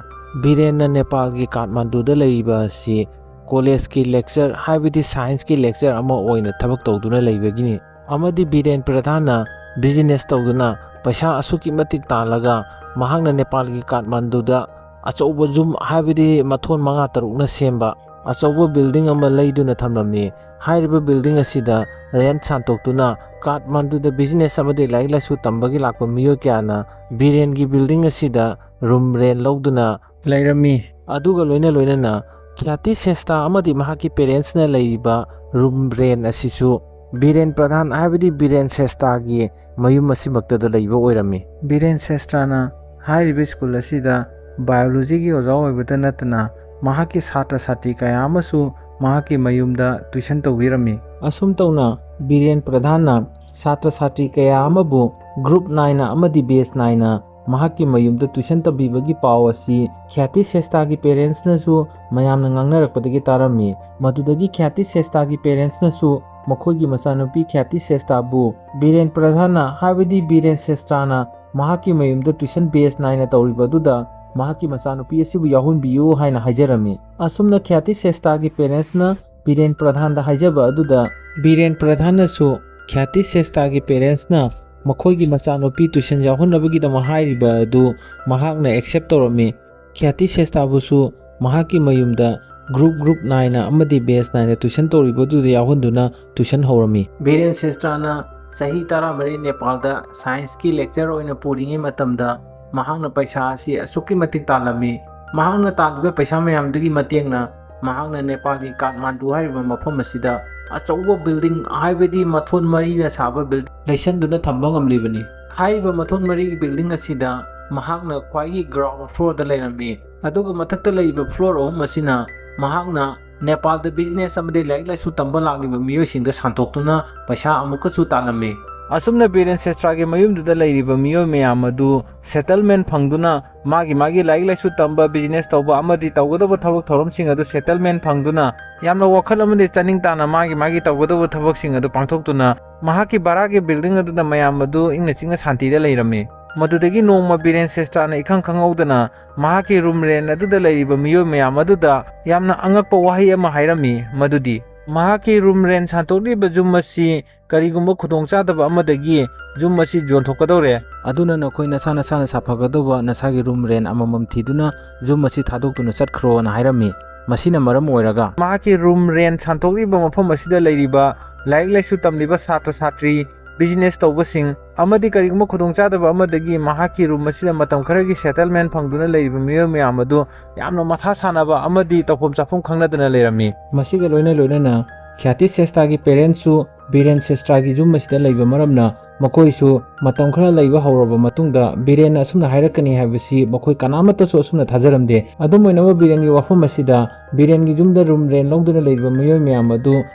ꯕꯤꯔꯦꯟꯅ ꯅꯦꯄꯥꯜꯒꯤ ꯀꯥꯊꯃꯥꯟꯗꯨꯗ ꯂꯩꯔꯤꯕ ꯑꯁꯤ ꯀꯣꯂꯦꯖꯀꯤ ꯂꯦꯛꯆꯔ ꯍꯥꯏꯕꯗꯤ ꯁꯥꯏꯟꯁꯀꯤ ꯂꯦꯛꯆꯔ ꯑꯃ ꯑꯣꯏꯅ ꯊꯕꯛ ꯇꯧꯗꯨꯅ ꯂꯩꯕꯒꯤꯅꯤ꯫ ꯑꯃꯗꯤ ꯕꯤꯔꯦꯟ ꯄ꯭ꯔꯙꯥꯟꯅ ꯕꯤꯖꯤꯅꯦꯁ ꯇꯧꯗꯨꯅ ꯄꯩꯁꯥ ꯑꯁꯨꯛꯀꯤ ꯃꯇꯤꯛ ꯇꯥꯜꯂꯒ ꯃꯍꯥꯛꯅ ꯅꯦꯄꯥꯜꯒꯤ ꯀꯥꯊꯃꯥꯟꯗꯨꯗ ꯑꯆꯧꯕ ꯌꯨꯝ ꯍꯥꯏꯕꯗꯤ ꯃꯊꯣꯟ ꯃꯉꯥ ꯇꯔꯨꯛꯅ ꯁꯦꯝꯕ ꯑꯆꯧꯕ building ꯑꯃ ꯂꯩꯗꯨꯅ ꯊꯝꯂꯝꯃꯤ꯫ ꯍꯥꯏꯔꯤꯕ building ꯑꯁꯤꯗ rent ꯁꯥꯟꯇꯣꯛꯇꯨꯅ ꯀꯥꯊꯃꯥꯟꯗꯨꯗ business ꯑꯃꯗꯤ ꯂꯥꯏꯔꯤꯛ ꯂꯥꯏꯁꯨ ꯇꯝꯕꯒꯤ ꯂꯥꯛꯄ ꯃꯤꯑꯣꯏ ꯀꯌꯥꯅ ꯕꯤꯔꯦꯟꯒꯤ building ꯑꯁꯤꯗ room rent ꯂꯧꯗꯨꯅ ꯂꯩꯔꯝꯃꯤ꯫ ꯑꯗꯨꯒ ꯂꯣꯏꯅ ꯂꯣꯏꯅꯅ ꯈ꯭ꯌꯥꯇꯤ ꯁꯦꯁꯇꯥ ꯑꯃꯗꯤ ꯃꯍꯥꯛꯀꯤ parentsꯅ ꯂꯩꯔꯤꯕ room rent ꯑꯁꯤꯁꯨ ꯕꯤꯔꯦꯟ ꯄ꯭ꯔꯙꯥꯟ, ꯍꯥꯏꯕꯗꯤ ꯕꯤꯔꯦꯟ ꯁꯦꯁꯇꯥꯒꯤ ꯃꯌꯨꯝ ꯑꯁꯤꯃꯛꯇꯗ ꯂꯩꯕ ꯑꯣꯏꯔꯝꯃꯤ꯫ ꯕꯤꯔꯦꯟ ꯁꯦꯁꯇꯥꯅ ꯍꯥꯏꯔꯤꯕ ꯁ꯭ꯀꯨꯜ ꯑꯁꯤꯗ biologyꯒꯤ ꯑꯣꯖꯥ ꯑꯣꯏꯕꯇ ꯅꯠꯇꯅ ꯃꯍꯥꯛꯀꯤ ꯁꯥꯇ꯭ꯔ ꯁꯥꯇ꯭ꯔꯤ ꯀꯌꯥ ꯑꯃꯁꯨ ꯃꯍꯥꯛꯀꯤ ꯃꯌꯨꯝꯗ tuition ꯇꯧꯕꯤꯔꯝꯃꯤ꯫ ꯑꯁꯨꯝ ꯇꯧꯅ ꯕꯤꯔꯦꯟ ꯄ꯭ꯔꯙꯥꯟꯅ ꯁꯥꯇ꯭ꯔ ꯁꯥꯇ꯭ꯔꯤ ꯀꯌꯥ ꯑꯃꯕꯨ group ꯅꯥꯏꯅ ꯑꯃꯗꯤ batch ꯅꯥꯏꯅ ꯃꯍꯥꯛꯀꯤ ꯃꯌꯨꯝꯗ tuition ꯇꯝꯕꯤꯕꯒꯤ ꯄꯥꯎ ꯑꯁꯤ ꯈ꯭ꯌꯥꯇꯤ ꯁꯦꯁꯇꯥꯒꯤ parentsꯅꯁꯨ ꯃꯌꯥꯝꯅ ꯉꯥꯡꯅꯔꯛꯄꯗꯒꯤ ꯇꯥꯔꯝꯃꯤ꯫ ꯃꯗꯨꯗꯒꯤ ꯈ꯭ꯌꯥꯇꯤ ꯁꯦꯁꯇꯥꯒꯤ parentsꯅꯁꯨ ꯃꯈꯣꯏꯒꯤ ꯃꯆꯥꯅꯨꯄꯤ ꯈ꯭ꯌꯥꯇꯤ ꯁꯦꯁꯇꯥꯕꯨ ꯕꯤꯔꯦꯟ ꯄ꯭ꯔꯙꯥꯟꯅ, ꯍꯥꯏꯕꯗꯤ ꯕꯤꯔꯦꯟ ꯁꯦꯁꯇꯥꯅ ꯃꯍꯥꯛꯀꯤ ꯃꯌꯨꯝꯗ tuition batch ꯅꯥꯏꯅ ꯇꯧꯔꯤꯕ ꯑꯗꯨꯗ ꯃꯍꯥꯛꯀꯤ ꯃꯆꯥꯅꯨꯄꯤ ꯑꯁꯤꯕꯨ ꯌꯥꯎꯍꯟꯕꯤꯌꯨ ꯍꯥꯏꯅ ꯍꯥꯏꯖꯔꯝꯃꯤ꯫ ꯑꯁꯨꯝꯅ ꯈ꯭ꯌꯥꯇꯤ ꯁꯦꯁꯇꯥꯒꯤ parentsꯅ ꯕꯤꯔꯦꯟ ꯄ꯭ꯔꯙꯥꯟꯗ ꯍꯥꯏꯖꯕ ꯑꯗꯨꯗ ꯕꯤꯔꯦꯟ ꯄ꯭ꯔꯙꯥꯟꯅꯁꯨ ꯈ꯭ꯌꯥꯇꯤ ꯁꯦꯁꯇꯥꯒꯤ parentsꯅ ꯃꯈꯣꯏꯒꯤ ꯃꯆꯥꯅꯨꯄꯤ tuition ꯌꯥꯎꯍꯟꯅꯕꯒꯤꯗꯃꯛ ꯍꯥꯏꯔꯤꯕ ꯑꯗꯨ ꯃꯍꯥꯛꯅ accept ꯇꯧꯔꯝꯃꯤ꯫ ꯈ꯭ꯌꯥꯇꯤ ꯁꯦꯁꯇꯥꯕꯨꯁꯨ ꯃꯍꯥꯛꯀꯤ ꯃꯌꯨꯝꯗ group group ꯅꯥꯏꯅ ꯑꯃꯗꯤ batch ꯅꯥꯏꯅ tuition ꯇꯧꯔꯤꯕꯗꯨꯗ ꯌꯥꯎꯍꯟꯗꯨꯅ tuition ꯍꯧꯔꯝꯃꯤ꯫ ꯕꯤꯔꯦꯟ ꯁꯦꯁꯇ꯭ꯔꯥꯅ ꯆꯍꯤ ꯇꯔꯥꯃꯔꯤ ꯅꯦꯄꯥꯜꯗ scienceꯀꯤ lecturer ꯑꯣꯏꯅ ꯄꯨꯔꯤꯉꯩ ꯃꯇꯝꯗ ꯃꯍꯥꯛꯅ ꯄꯩꯁꯥ ꯑꯁꯤ ꯑꯁꯨꯛꯀꯤ ꯃꯇꯤꯛ ꯇꯥꯜꯂꯝꯃꯤ꯫ ꯃꯍꯥꯛꯅ ꯇꯥꯜꯂꯤꯕ ꯄꯩꯁꯥ ꯃꯌꯥꯝꯗꯨꯒꯤ ꯃꯇꯦꯡꯅ ꯃꯍꯥꯛꯅ ꯅꯦꯄꯥꯜꯒꯤ ꯀꯥꯊꯃꯥꯟꯗꯨ ꯍꯥꯏꯔꯤꯕ ꯃꯐꯝ ꯑꯁꯤꯗ ꯑꯆꯧꯕ building, ꯍꯥꯏꯕꯗꯤ ꯃꯊꯣꯟ ꯃꯔꯤꯅ ꯁꯥꯕ building ꯂꯩꯁꯟꯗꯨꯅ ꯊꯝꯕ ꯉꯝꯂꯤꯕꯅꯤ꯫ ꯍꯥꯏꯔꯤꯕ ꯃꯊꯣꯟ ꯃꯔꯤꯒꯤ building ꯑꯁꯤꯗ ꯃꯍꯥꯛꯅ ꯈ꯭ꯋꯥꯏꯒꯤ ground floorꯗ ꯂꯩꯔꯝꯃꯤ꯫ ꯑꯗꯨꯒ ꯃꯊꯛꯇ ꯂꯩꯔꯤꯕ floor ꯑꯍꯨꯝ ꯑꯁꯤꯅ ꯃꯍꯥꯛꯅ ꯅꯦꯄꯥꯜꯗ business ꯑꯃꯗꯤ ꯂꯥꯏꯔꯤꯛ ꯂꯥꯏꯁꯨ ꯇꯝꯕ ꯂꯥꯛꯂꯤꯕ ꯃꯤꯑꯣꯏꯁꯤꯡꯗ ꯁꯟꯗꯣꯛꯇꯨꯅ ꯄꯩꯁꯥ ꯑꯃꯨꯛꯀꯁꯨ ꯇꯥꯜꯂꯝꯃꯤ꯫ ꯑꯁꯨꯝꯅ ꯕꯤꯔꯦꯟ ꯁꯦꯁꯇ꯭ꯔꯥꯒꯤ ꯃꯌꯨꯝꯗꯨꯗ ꯂꯩꯔꯤꯕ ꯃꯤꯑꯣꯏ ꯃꯌꯥꯝ ꯑꯗꯨ settlement ꯐꯪꯗꯨꯅ ꯃꯥꯒꯤ ꯃꯥꯒꯤ ꯂꯥꯏꯔꯤꯛ ꯂꯥꯏꯁꯨ ꯇꯝꯕ, business ꯇꯧꯕ ꯑꯃꯗꯤ ꯇꯧꯒꯗꯕ ꯊꯕꯛ ꯊꯧꯔꯝꯁꯤꯡ ꯑꯗꯨ settlement ꯐꯪꯗꯨꯅ ꯌꯥꯝꯅ ꯋꯥꯈꯜ ꯑꯃꯗꯤ ꯆꯥꯅꯤꯡ ꯇꯥꯅ ꯃꯥꯒꯤ ꯃꯥꯒꯤ ꯇꯧꯒꯗꯕ ꯊꯕꯛꯁꯤꯡ ꯑꯗꯨ ꯄꯥꯡꯊꯣꯛꯇꯨꯅ ꯃꯍꯥꯛꯀꯤ ꯚꯔꯥꯒꯤ building ꯑꯗꯨꯗ ꯃꯌꯥꯝ ꯑꯗꯨ ꯏꯪꯅ ꯆꯤꯛꯅ ꯁꯥꯟꯇꯤꯗ ꯂꯩꯔꯝꯃꯤ꯫ ꯃꯗꯨꯗꯒꯤ ꯅꯣꯡꯃ ꯕꯤꯔꯦꯟ ꯁꯦꯁꯇ꯭ꯔꯥꯅ ꯏꯈꯪ ꯈꯪꯍꯧꯗꯅ ꯃꯍꯥꯛꯀꯤ room rent ꯑꯗꯨꯗ ꯂꯩꯔꯤꯕ ꯃꯤꯑꯣꯏ ꯃꯌꯥꯝ ꯑꯗꯨꯗ ꯌꯥꯝꯅ ꯑꯉꯛꯄ ꯋꯥꯍꯩ ꯑꯃ ꯍꯥꯏꯔꯝꯃꯤ, ꯃꯗꯨꯗꯤ, ꯃꯍꯥꯛꯀꯤ ꯔꯨꯝ ꯔꯦꯟ ꯁꯥꯟꯇꯣꯛꯂꯤꯕ ꯌꯨꯝ ꯑꯁꯤ ꯀꯔꯤꯒꯨꯝꯕ ꯈꯨꯗꯣꯡꯆꯥꯗꯕ ꯑꯃꯗꯒꯤ ꯌꯨꯝ ꯑꯁꯤ ꯌꯣꯟꯊꯣꯛꯀꯗꯧꯔꯦ꯫ ꯑꯗꯨꯅ ꯅꯈꯣꯏ ꯅꯁꯥ ꯅꯁꯥꯅ ꯁꯥꯐꯒꯗꯧꯕ ꯅꯁꯥꯒꯤ ꯔꯨꯝ ꯔꯦꯟ ꯑꯃꯃꯝ ꯊꯤꯗꯨꯅ ꯌꯨꯝ ꯑꯁꯤ ꯊꯥꯗꯣꯛꯇꯨꯅ ꯆꯠꯈ꯭ꯔꯣꯅ ꯍꯥꯏꯔꯝꯃꯤ꯫ ꯃꯁꯤꯅ ꯃꯔꯝ ꯑꯣꯏꯔꯒ ꯃꯍꯥꯛꯀꯤ ꯔꯨꯝ ꯔꯦꯟ ꯁꯥꯟꯇꯣꯛꯂꯤꯕ ꯃꯐꯝ ꯑꯁꯤꯗ ꯂꯩꯔꯤꯕ ꯂꯥꯏꯔꯤꯛ ꯂꯥꯏꯁꯨ ꯇꯝꯂꯤꯕ ꯁꯥꯇ꯭ꯔ ꯁꯥꯇ꯭ꯔꯤ, ꯕꯤꯖꯤꯅꯦꯁ ꯇꯧꯕꯁꯤꯡ ꯑꯃꯗꯤ ꯀꯔꯤꯒꯨꯝꯕ ꯈꯨꯗꯣꯡꯆꯥꯗꯕ ꯑꯃꯗꯒꯤ ꯃꯍꯥꯛꯀꯤ ꯔꯨꯝ ꯑꯁꯤꯗ ꯃꯇꯝ ꯈꯔꯒꯤ ꯁꯦꯇꯜꯃꯦꯟ ꯐꯪꯗꯨꯅ ꯂꯩꯔꯤꯕ ꯃꯤꯑꯣꯏ ꯃꯌꯥꯝ ꯑꯗꯨ ꯌꯥꯝꯅ ꯃꯊꯥ ꯁꯥꯅꯕ ꯑꯃꯗꯤ ꯇꯧꯐꯝ ꯆꯥꯐꯝ ꯈꯪꯅꯗꯅ ꯂꯩꯔꯝꯃꯤ꯫ ꯃꯁꯤꯒ ꯂꯣꯏꯅ ꯂꯣꯏꯅꯅ ꯈ꯭ꯌꯥꯇꯤ ꯁ꯭ꯔꯦꯁꯇꯥꯒꯤ ꯄꯦꯔꯦꯟꯁꯁꯨ ꯕꯤꯔꯦꯟ ꯁ꯭ꯔꯦꯁꯇꯥꯒꯤ ꯌꯨꯝ ꯑꯁꯤꯗ ꯂꯩꯕ ꯃꯔꯝꯅ ꯃꯈꯣꯏꯁꯨ ꯃꯇꯝ ꯈꯔ ꯂꯩꯕ ꯍꯧꯔꯕ ꯃꯇꯨꯡꯗ ꯕꯤꯔꯦꯟꯅ ꯑꯁꯨꯝꯅ ꯍꯥꯏꯔꯛꯀꯅꯤ ꯍꯥꯏꯕꯁꯤ ꯃꯈꯣꯏ ꯀꯅꯥꯃꯠꯇꯁꯨ ꯑꯁꯨꯝꯅ ꯊꯥꯖꯔꯝꯗꯦ꯫ ꯑꯗꯨꯝ ꯑꯣꯏꯅꯃꯛ ꯕꯤꯔꯦꯟꯒꯤ ꯋꯥꯐꯝ ꯑꯁꯤꯗ ꯕꯤꯔꯦꯟꯒꯤ ꯌꯨꯝꯗ ꯔꯨꯝ ꯔꯦꯟ ꯂꯧꯗꯨꯅ ꯂꯩꯔꯤꯕ ꯃꯤꯑꯣꯏ ꯃꯌꯥꯝ ꯑꯗꯨ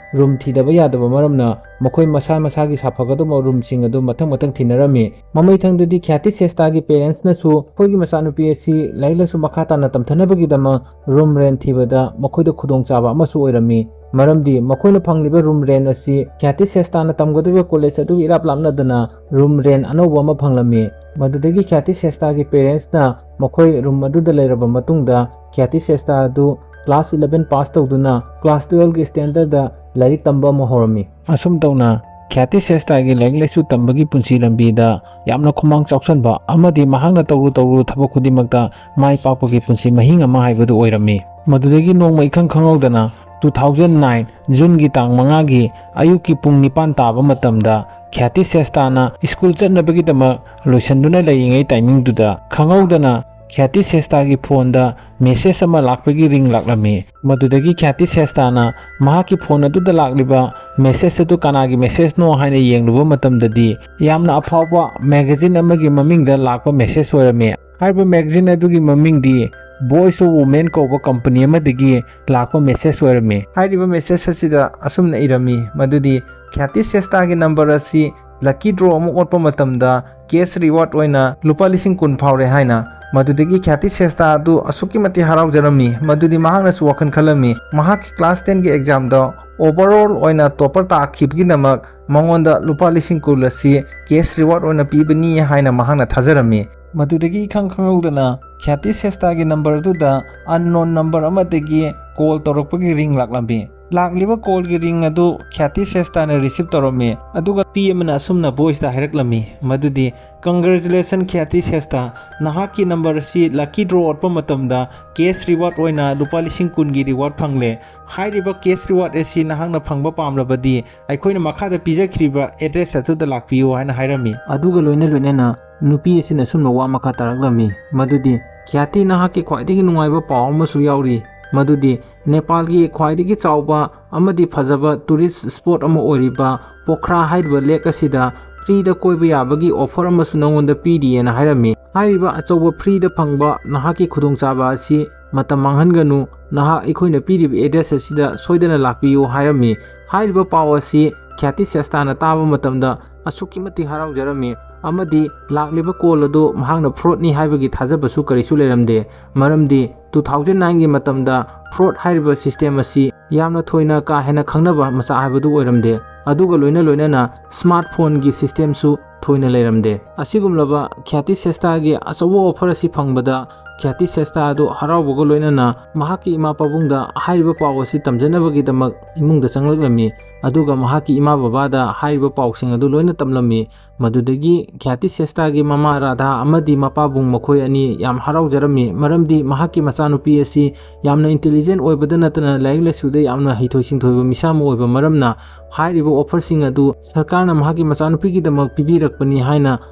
ꯔꯨꯝ ꯊꯤꯗꯕ ꯌꯥꯗꯕ ꯃꯔꯝꯅ ꯃꯈꯣꯏ ꯃꯁꯥ ꯃꯁꯥꯒꯤ ꯁꯥꯐꯒꯗꯕ ꯔꯨꯝꯁꯤꯡ ꯑꯗꯨ ꯃꯊꯪ ꯃꯊꯪ ꯊꯤꯅꯔꯝꯃꯤ꯫ ꯃꯃꯩꯊꯪꯗꯗꯤ ꯈ꯭ꯌꯥꯇꯤ ꯁ꯭ꯔꯦꯁꯇꯥꯒꯤ ꯄꯦꯔꯦꯟꯁꯅꯁꯨ ꯃꯈꯣꯏꯒꯤ ꯃꯆꯥꯅꯨꯄꯤ ꯑꯁꯤ ꯂꯥꯏꯔꯤꯛ ꯂꯥꯏꯁꯨ ꯃꯈꯥ ꯇꯥꯅ ꯇꯝꯊꯅꯕꯒꯤꯗꯃꯛ ꯔꯨꯝ ꯔꯦꯟ ꯊꯤꯕꯗ ꯃꯈꯣꯏꯗ ꯈꯨꯗꯣꯡꯆꯥꯕ ꯑꯃꯁꯨ ꯑꯣꯏꯔꯝꯃꯤ꯫ ꯃꯔꯝꯗꯤ ꯃꯈꯣꯏꯅ ꯐꯪꯂꯤꯕ ꯔꯨꯝ ꯔꯦꯟ ꯑꯁꯤ ꯈ꯭ꯌꯥꯇꯤ ꯁ꯭ꯔꯦꯁꯇꯥꯅ ꯇꯝꯒꯗꯧꯔꯤꯕ ꯀꯣꯂꯦꯖ ꯑꯗꯨꯒꯤ ꯏꯔꯥꯞ ꯂꯥꯞꯅꯗꯅ ꯔꯨꯝ ꯔꯦꯟ ꯑꯅꯧꯕ ꯑꯃ ꯐꯪꯂꯝꯃꯤ꯫ ꯃꯗꯨꯗꯒꯤ ꯈ꯭ꯌꯥꯇꯤ ꯁ꯭ꯔꯦꯁꯇꯥꯒꯤ ꯄꯦꯔꯦꯟꯁꯅ ꯃꯈꯣꯏ ꯔꯨꯝ ꯑꯗꯨꯗ ꯂꯩꯔꯕ ꯃꯇꯨꯡꯗ ꯈ꯭ꯌꯥꯇꯤ ꯁ꯭ꯔꯦꯁꯇꯥ ꯑꯗꯨ ꯀ꯭ꯂꯥꯁ ꯏꯂꯚꯦꯟ ꯄꯥꯁ ꯇꯧꯗꯨꯅ ꯀ꯭ꯂꯥꯁ ꯇꯨꯌꯦꯜꯐꯀꯤ ꯁ꯭ꯇꯦꯟꯗꯔꯗ ꯂꯥꯏꯔꯤꯛ ꯇꯝꯕ ꯑꯃ ꯍꯧꯔꯝꯃꯤ꯫ ꯑꯁꯨꯝ ꯇꯧꯅ ꯈ꯭ꯌꯥꯇꯤ ꯁ꯭ꯔꯦꯁꯇꯥꯒꯤ ꯂꯥꯏꯔꯤꯛ ꯂꯥꯏꯁꯨ ꯇꯝꯕꯒꯤ ꯄꯨꯟꯁꯤ ꯂꯝꯕꯤꯗ ꯌꯥꯝꯅ ꯈꯨꯃꯥꯡ ꯆꯥꯎꯁꯟꯕ ꯑꯃꯗꯤ ꯃꯍꯥꯛꯅ ꯇꯧꯔꯨ ꯇꯧꯔꯨ ꯊꯕꯛ ꯈꯨꯗꯤꯡꯃꯛꯇ ꯃꯥꯏ ꯄꯥꯛꯄꯒꯤ ꯄꯨꯟꯁꯤ ꯃꯍꯤꯡ ꯑꯃ ꯍꯥꯏꯕꯗꯨ ꯑꯣꯏꯔꯝꯃꯤ꯫ ꯃꯗꯨꯗꯒꯤ ꯅꯣꯡꯃ ꯏꯈꯪ ꯈꯪꯍꯧꯗꯅ two thousand nine Juneꯒꯤ ꯇꯥꯡ ꯃꯉꯥꯒꯤ ꯑꯌꯨꯛꯀꯤ ꯄꯨꯡ ꯅꯤꯄꯥꯟ ꯇꯥꯕ ꯃꯇꯝꯗ ꯈ꯭ꯌꯥꯇꯤ ꯁ꯭ꯔꯦꯁꯇꯥꯅ ꯁ꯭ꯀꯨꯜ ꯆꯠꯅꯕꯒꯤꯗꯃꯛ ꯂꯣꯏꯁꯤꯟꯗꯨꯅ ꯂꯩꯔꯤꯉꯩ ꯇꯥꯏꯃꯤꯡꯗꯨꯗ ꯈꯪꯍꯧꯗꯅ ꯈ꯭ꯌꯥꯇꯤ ꯁ꯭ꯔꯦꯁꯇꯥꯒꯤ ꯐꯣꯟꯗ ꯃꯦꯁꯦꯖ ꯑꯃ ꯂꯥꯛꯄꯒꯤ ꯔꯤꯡ ꯂꯥꯛꯂꯝꯃꯤ꯫ ꯃꯗꯨꯗꯒꯤ ꯈ꯭ꯌꯥꯇꯤ ꯁ꯭ꯔꯦꯁꯇꯥꯅ ꯃꯍꯥꯛꯀꯤ ꯐꯣꯟ ꯑꯗꯨꯗ ꯂꯥꯛꯂꯤꯕ ꯃꯦꯁꯦꯖ ꯑꯗꯨ ꯀꯅꯥꯒꯤ ꯃꯦꯁꯦꯖꯅꯣ ꯍꯥꯏꯅ ꯌꯦꯡꯂꯨꯕ ꯃꯇꯝꯗꯗꯤ ꯌꯥꯝꯅ ꯑꯐꯥꯎꯕ ꯃꯦꯒꯥꯖꯤꯟ ꯑꯃꯒꯤ ꯃꯃꯤꯡꯗ ꯂꯥꯛꯄ ꯃꯦꯁꯦꯖ ꯑꯣꯏꯔꯝꯃꯤ꯫ ꯍꯥꯏꯔꯤꯕ ꯃꯦꯒꯥꯖꯤꯟ ꯑꯗꯨꯒꯤ ꯃꯃꯤꯡꯗꯤ Voice of Women ꯀꯧꯕ ꯀꯝꯄꯅꯤ ꯑꯃꯗꯒꯤ ꯂꯥꯛꯄ ꯃꯦꯁꯦꯖ ꯑꯣꯏꯔꯝꯃꯤ꯫ ꯍꯥꯏꯔꯤꯕ ꯃꯦꯁꯦꯖ ꯑꯁꯤꯗ ꯑꯁꯨꯝꯅ ꯏꯔꯝꯃꯤ ꯃꯗꯨꯗꯤ ꯈ꯭ꯌꯥꯇꯤ ꯁ꯭ꯔꯦꯁꯇꯥꯒꯤ ꯅꯝꯕꯔ ꯑꯁꯤ ꯂꯛꯀꯤ ꯗ꯭ꯔꯣ ꯑꯃ ꯑꯣꯠꯄ ꯃꯇꯝꯗ ꯀꯦꯁ ꯔꯤꯋꯥꯔꯗ ꯑꯣꯏꯅ ꯂꯨꯄꯥ ꯂꯤꯁꯤꯡ ꯀꯨꯟ ꯐꯥꯎꯔꯦ ꯍꯥꯏꯅ꯫ ꯃꯗꯨꯗꯒꯤ ꯈ꯭ꯌꯥꯇꯤ ꯁ꯭ꯔꯦꯁꯇꯥ ꯑꯗꯨ ꯑꯁꯨꯛꯀꯤ ꯃꯇꯤꯛ ꯍꯔꯥꯎꯖꯔꯝꯃꯤ ꯃꯗꯨꯗꯤ ꯃꯍꯥꯛꯅꯁꯨ ꯋꯥꯈꯜ ꯈꯜꯂꯝꯃꯤ ꯃꯍꯥꯛꯀꯤ ꯀ꯭ꯂꯥꯁ ꯇꯦꯟꯒꯤ ꯑꯦꯛꯖꯥꯝꯗ ꯑꯣꯚꯔꯑꯣꯜ ꯑꯣꯏꯅ ꯇꯣꯞꯄꯔ ꯇꯥꯈꯤꯕꯒꯤꯗꯃꯛ ꯃꯉꯣꯟꯗ ꯂꯨꯄꯥ ꯂꯤꯁꯤꯡ ꯀꯨꯟ ꯑꯁꯤ ꯀꯦꯁ ꯔꯤꯋꯥꯔꯗ ꯑꯣꯏꯅ ꯄꯤꯕꯅꯤ ꯍꯥꯏꯅ ꯃꯍꯥꯛꯅ ꯊꯥꯖꯔꯝꯃꯤ꯫ ꯃꯗꯨꯗꯒꯤ ꯏꯈꯪ ꯈꯪꯍꯧꯗꯅ ꯈ꯭ꯌꯥꯇꯤ ꯁ꯭ꯔꯦꯁꯇꯥꯒꯤ ꯅꯝꯕꯔ ꯑꯗꯨꯗ ꯑꯟꯅꯣꯟ ꯅꯝꯕꯔ ꯑꯃꯗꯒꯤ ꯀꯣꯜ ꯇꯧꯔꯛꯄꯒꯤ ꯔꯤꯡ ꯂꯥꯛꯂꯝꯃꯤ꯫ ꯂꯥꯛꯂꯤꯕ ꯀꯣꯜꯒꯤ ꯔꯤꯡ ꯑꯗꯨ ꯈ꯭ꯌꯥꯇꯤ ꯁ꯭ꯔꯦꯁꯇꯥꯅ ꯔꯤꯁꯤꯞ ꯇꯧꯔꯝꯃꯤ꯫ ꯑꯗꯨꯒ ꯅꯨꯄꯤ ꯑꯃꯅ ꯑꯁꯨꯝꯅ ꯚꯣꯏꯁꯇ ꯍꯥꯏꯔꯛꯂꯝꯃꯤ ꯃꯗꯨꯗꯤ, "Congratulations ꯈ꯭ꯌꯥꯇꯤ ꯁ꯭ꯔꯦꯁꯇꯥ, ꯅꯍꯥꯛꯀꯤ ꯅꯝꯕꯔ ꯑꯁꯤ ꯂꯛꯀꯤ ꯗ꯭ꯔꯣ ꯑꯣꯠꯄ ꯃꯇꯝꯗ ꯀꯦꯁ ꯔꯤꯋꯥꯔꯗ ꯑꯣꯏꯅ ꯂꯨꯄꯥ ꯂꯤꯁꯤꯡ ꯀꯨꯟꯒꯤ ꯔꯤꯋꯥꯔꯗ ꯐꯪꯂꯦ꯫ ꯍꯥꯏꯔꯤꯕ ꯀꯦꯁ ꯔꯤꯋꯥꯔꯗ ꯑꯁꯤ ꯅꯍꯥꯛꯅ ꯐꯪꯕ ꯄꯥꯝꯂꯕꯗꯤ ꯑꯩꯈꯣꯏꯅ ꯃꯈꯥꯗ ꯄꯤꯖꯈ꯭ꯔꯤꯕ ꯑꯦꯗ꯭ꯔꯦꯁ ꯑꯗꯨꯗ ꯂꯥꯛꯄꯤꯌꯨ" ꯍꯥꯏꯅ ꯍꯥꯏꯔꯝꯃꯤ꯫ ꯑꯗꯨꯒ ꯂꯣꯏꯅ ꯂꯣꯏꯅꯅ ꯅꯨꯄꯤ ꯑꯁꯤꯅ ꯑꯁꯨꯝꯅ ꯋꯥ ꯃꯈꯥ ꯇꯥꯔꯛꯂꯝꯃꯤ ꯃꯗꯨꯗꯤ, "ꯈ꯭ꯌꯥꯇꯤ, ꯅꯍꯥꯛꯀꯤ ꯈ꯭ꯋꯥꯏꯗꯒꯤ ꯅꯨꯡꯉꯥꯏꯕ ꯄꯥꯎ ꯑꯃꯁꯨ ꯌꯥꯎꯔꯤ, ꯃꯗꯨꯗꯤ ꯅꯦꯄꯥꯜꯒꯤ ꯈ꯭ꯋꯥꯏꯗꯒꯤ ꯆꯥꯎꯕ ꯑꯃꯗꯤ ꯐꯖꯕ ꯇꯨꯔꯤꯁ ꯁ꯭ꯄꯣꯠ ꯑꯃ ꯑꯣꯏꯔꯤꯕ ꯄꯣꯈ꯭ꯔꯥ ꯍꯥꯏꯔꯤꯕ ꯂꯦꯛ ꯑꯁꯤꯗ ꯐ꯭ꯔꯤꯗ ꯀꯣꯏꯕ ꯌꯥꯕꯒꯤ ꯑꯣꯐꯔ ꯑꯃꯁꯨ ꯅꯉꯣꯟꯗ ꯄꯤꯔꯤꯌꯦꯅ" ꯍꯥꯏꯔꯝꯃꯤ꯫ ꯍꯥꯏꯔꯤꯕ ꯑꯆꯧꯕ ꯐ꯭ꯔꯤꯗ ꯐꯪꯕ ꯅꯍꯥꯛꯀꯤ ꯈꯨꯗꯣꯡꯆꯥꯕ ꯑꯁꯤ ꯃꯇꯝ ꯃꯥꯡꯍꯟꯒꯅꯨ, ꯅꯍꯥꯛ ꯑꯩꯈꯣꯏꯅ ꯄꯤꯔꯤꯕ ꯑꯦꯗ꯭ꯔꯦꯁ ꯑꯁꯤꯗ ꯁꯣꯏꯗꯅ ꯂꯥꯛꯄꯤꯌꯨ ꯍꯥꯏꯔꯝꯃꯤ꯫ ꯍꯥꯏꯔꯤꯕ ꯄꯥꯎ ꯑꯁꯤ ꯈ꯭ꯌꯥꯇꯤ ꯁ꯭ꯔꯦꯁꯇꯥꯅ ꯇꯥꯕ ꯃꯇꯝꯗ ꯑꯁꯨꯛꯀꯤ ꯃꯇꯤꯛ ꯍꯔꯥꯎꯖꯔꯝꯃꯤ ꯑꯃꯗꯤ ꯂꯥꯛꯂꯤꯕ ꯀꯣꯜ ꯑꯗꯨ ꯃꯍꯥꯛꯅ ꯐ꯭ꯔꯣꯗꯅꯤ ꯍꯥꯏꯕꯒꯤ ꯊꯥꯖꯕꯁꯨ ꯀꯔꯤꯁꯨ ꯂꯩꯔꯝꯗꯦ, ꯃꯔꯝꯗꯤ ꯇꯨ ꯊꯥꯎꯖꯟ ꯅꯥꯏꯟꯒꯤ ꯃꯇꯝꯗ ꯐ꯭ꯔꯣꯗ ꯍꯥꯏꯔꯤꯕ ꯁꯤꯁꯇꯦꯝ ꯑꯁꯤ ꯌꯥꯝꯅ ꯊꯣꯏꯅ ꯀꯥ ꯍꯦꯟꯅ ꯈꯪꯅꯕ ꯃꯆꯥꯛ ꯍꯥꯏꯕꯗꯨ ꯑꯣꯏꯔꯝꯗꯦ꯫ ꯑꯗꯨꯒ ꯂꯣꯏꯅ ꯂꯣꯏꯅꯅ ꯁ꯭ꯃꯥꯔꯠ ꯐꯣꯟꯒꯤ ꯁꯤꯁꯇꯦꯝꯁꯨ ꯊꯣꯏꯅ ꯂꯩꯔꯝꯗꯦ꯫ ꯑꯁꯤꯒꯨꯝꯂꯕ ꯈ꯭ꯌꯥꯇꯤ ꯁ꯭ꯔꯦꯁꯇꯥꯒꯤ ꯑꯆꯧꯕ ꯑꯣꯐꯔ ꯑꯁꯤ ꯐꯪꯕꯗ ꯈ꯭ꯌꯥꯇꯤ ꯁ꯭ꯔꯦꯁꯇꯥ ꯑꯗꯨ ꯍꯔꯥꯎꯕꯒ ꯂꯣꯏꯅꯅ ꯃꯍꯥꯛꯀꯤ ꯏꯃꯥ ꯄꯥꯕꯨꯡꯗ ꯍꯥꯏꯔꯤꯕ ꯄꯥꯎ ꯑꯁꯤ ꯇꯝꯖꯅꯕꯒꯤꯗꯃꯛ ꯏꯃꯨꯡꯗ ꯆꯪꯂꯛꯂꯝꯃꯤ꯫ ꯑꯗꯨꯒ ꯃꯍꯥꯛꯀꯤ ꯏꯃꯥ ꯕꯕꯥꯗ ꯍꯥꯏꯔꯤꯕ ꯄꯥꯎꯁꯤꯡ ꯑꯗꯨ ꯂꯣꯏꯅ ꯇꯝꯂꯝꯃꯤ꯫ ꯃꯗꯨꯗꯒꯤ ꯈ꯭ꯌꯥꯇꯤ ꯁ꯭ꯔꯦꯁꯇꯥꯒꯤ ꯃꯃꯥ ꯔꯥꯙꯥ ꯑꯃꯗꯤ ꯃꯄꯥꯕꯨꯡ ꯃꯈꯣꯏ ꯑꯅꯤ ꯌꯥꯝ ꯍꯔꯥꯎꯖꯔꯝꯃꯤ, ꯃꯔꯝꯗꯤ ꯃꯍꯥꯛꯀꯤ ꯃꯆꯥꯅꯨꯄꯤ ꯑꯁꯤ ꯌꯥꯝꯅ ꯏꯟꯇꯦꯂꯤꯖꯦꯟ ꯑꯣꯏꯕꯗ ꯅꯠꯇꯅ ꯂꯥꯏꯔꯤꯛ ꯂꯥꯏꯁꯨꯗ ꯌꯥꯝꯅ ꯍꯩꯊꯣꯏ ꯁꯤꯡꯊꯣꯏꯕ ꯃꯤꯁꯛ ꯑꯃ ꯑꯣꯏꯕ ꯃꯔꯝꯅ ꯍꯥꯏꯔꯤꯕ ꯑꯣꯐꯔꯁꯤꯡ ꯑꯗꯨ ꯁꯔꯀꯥꯔꯅ ꯃꯍꯥꯛꯀꯤ ꯃꯆꯥꯅꯨꯄꯤꯒꯤꯗꯃꯛ ꯄꯤꯕꯤꯔꯛꯄꯅꯤ ꯍꯥꯏꯅ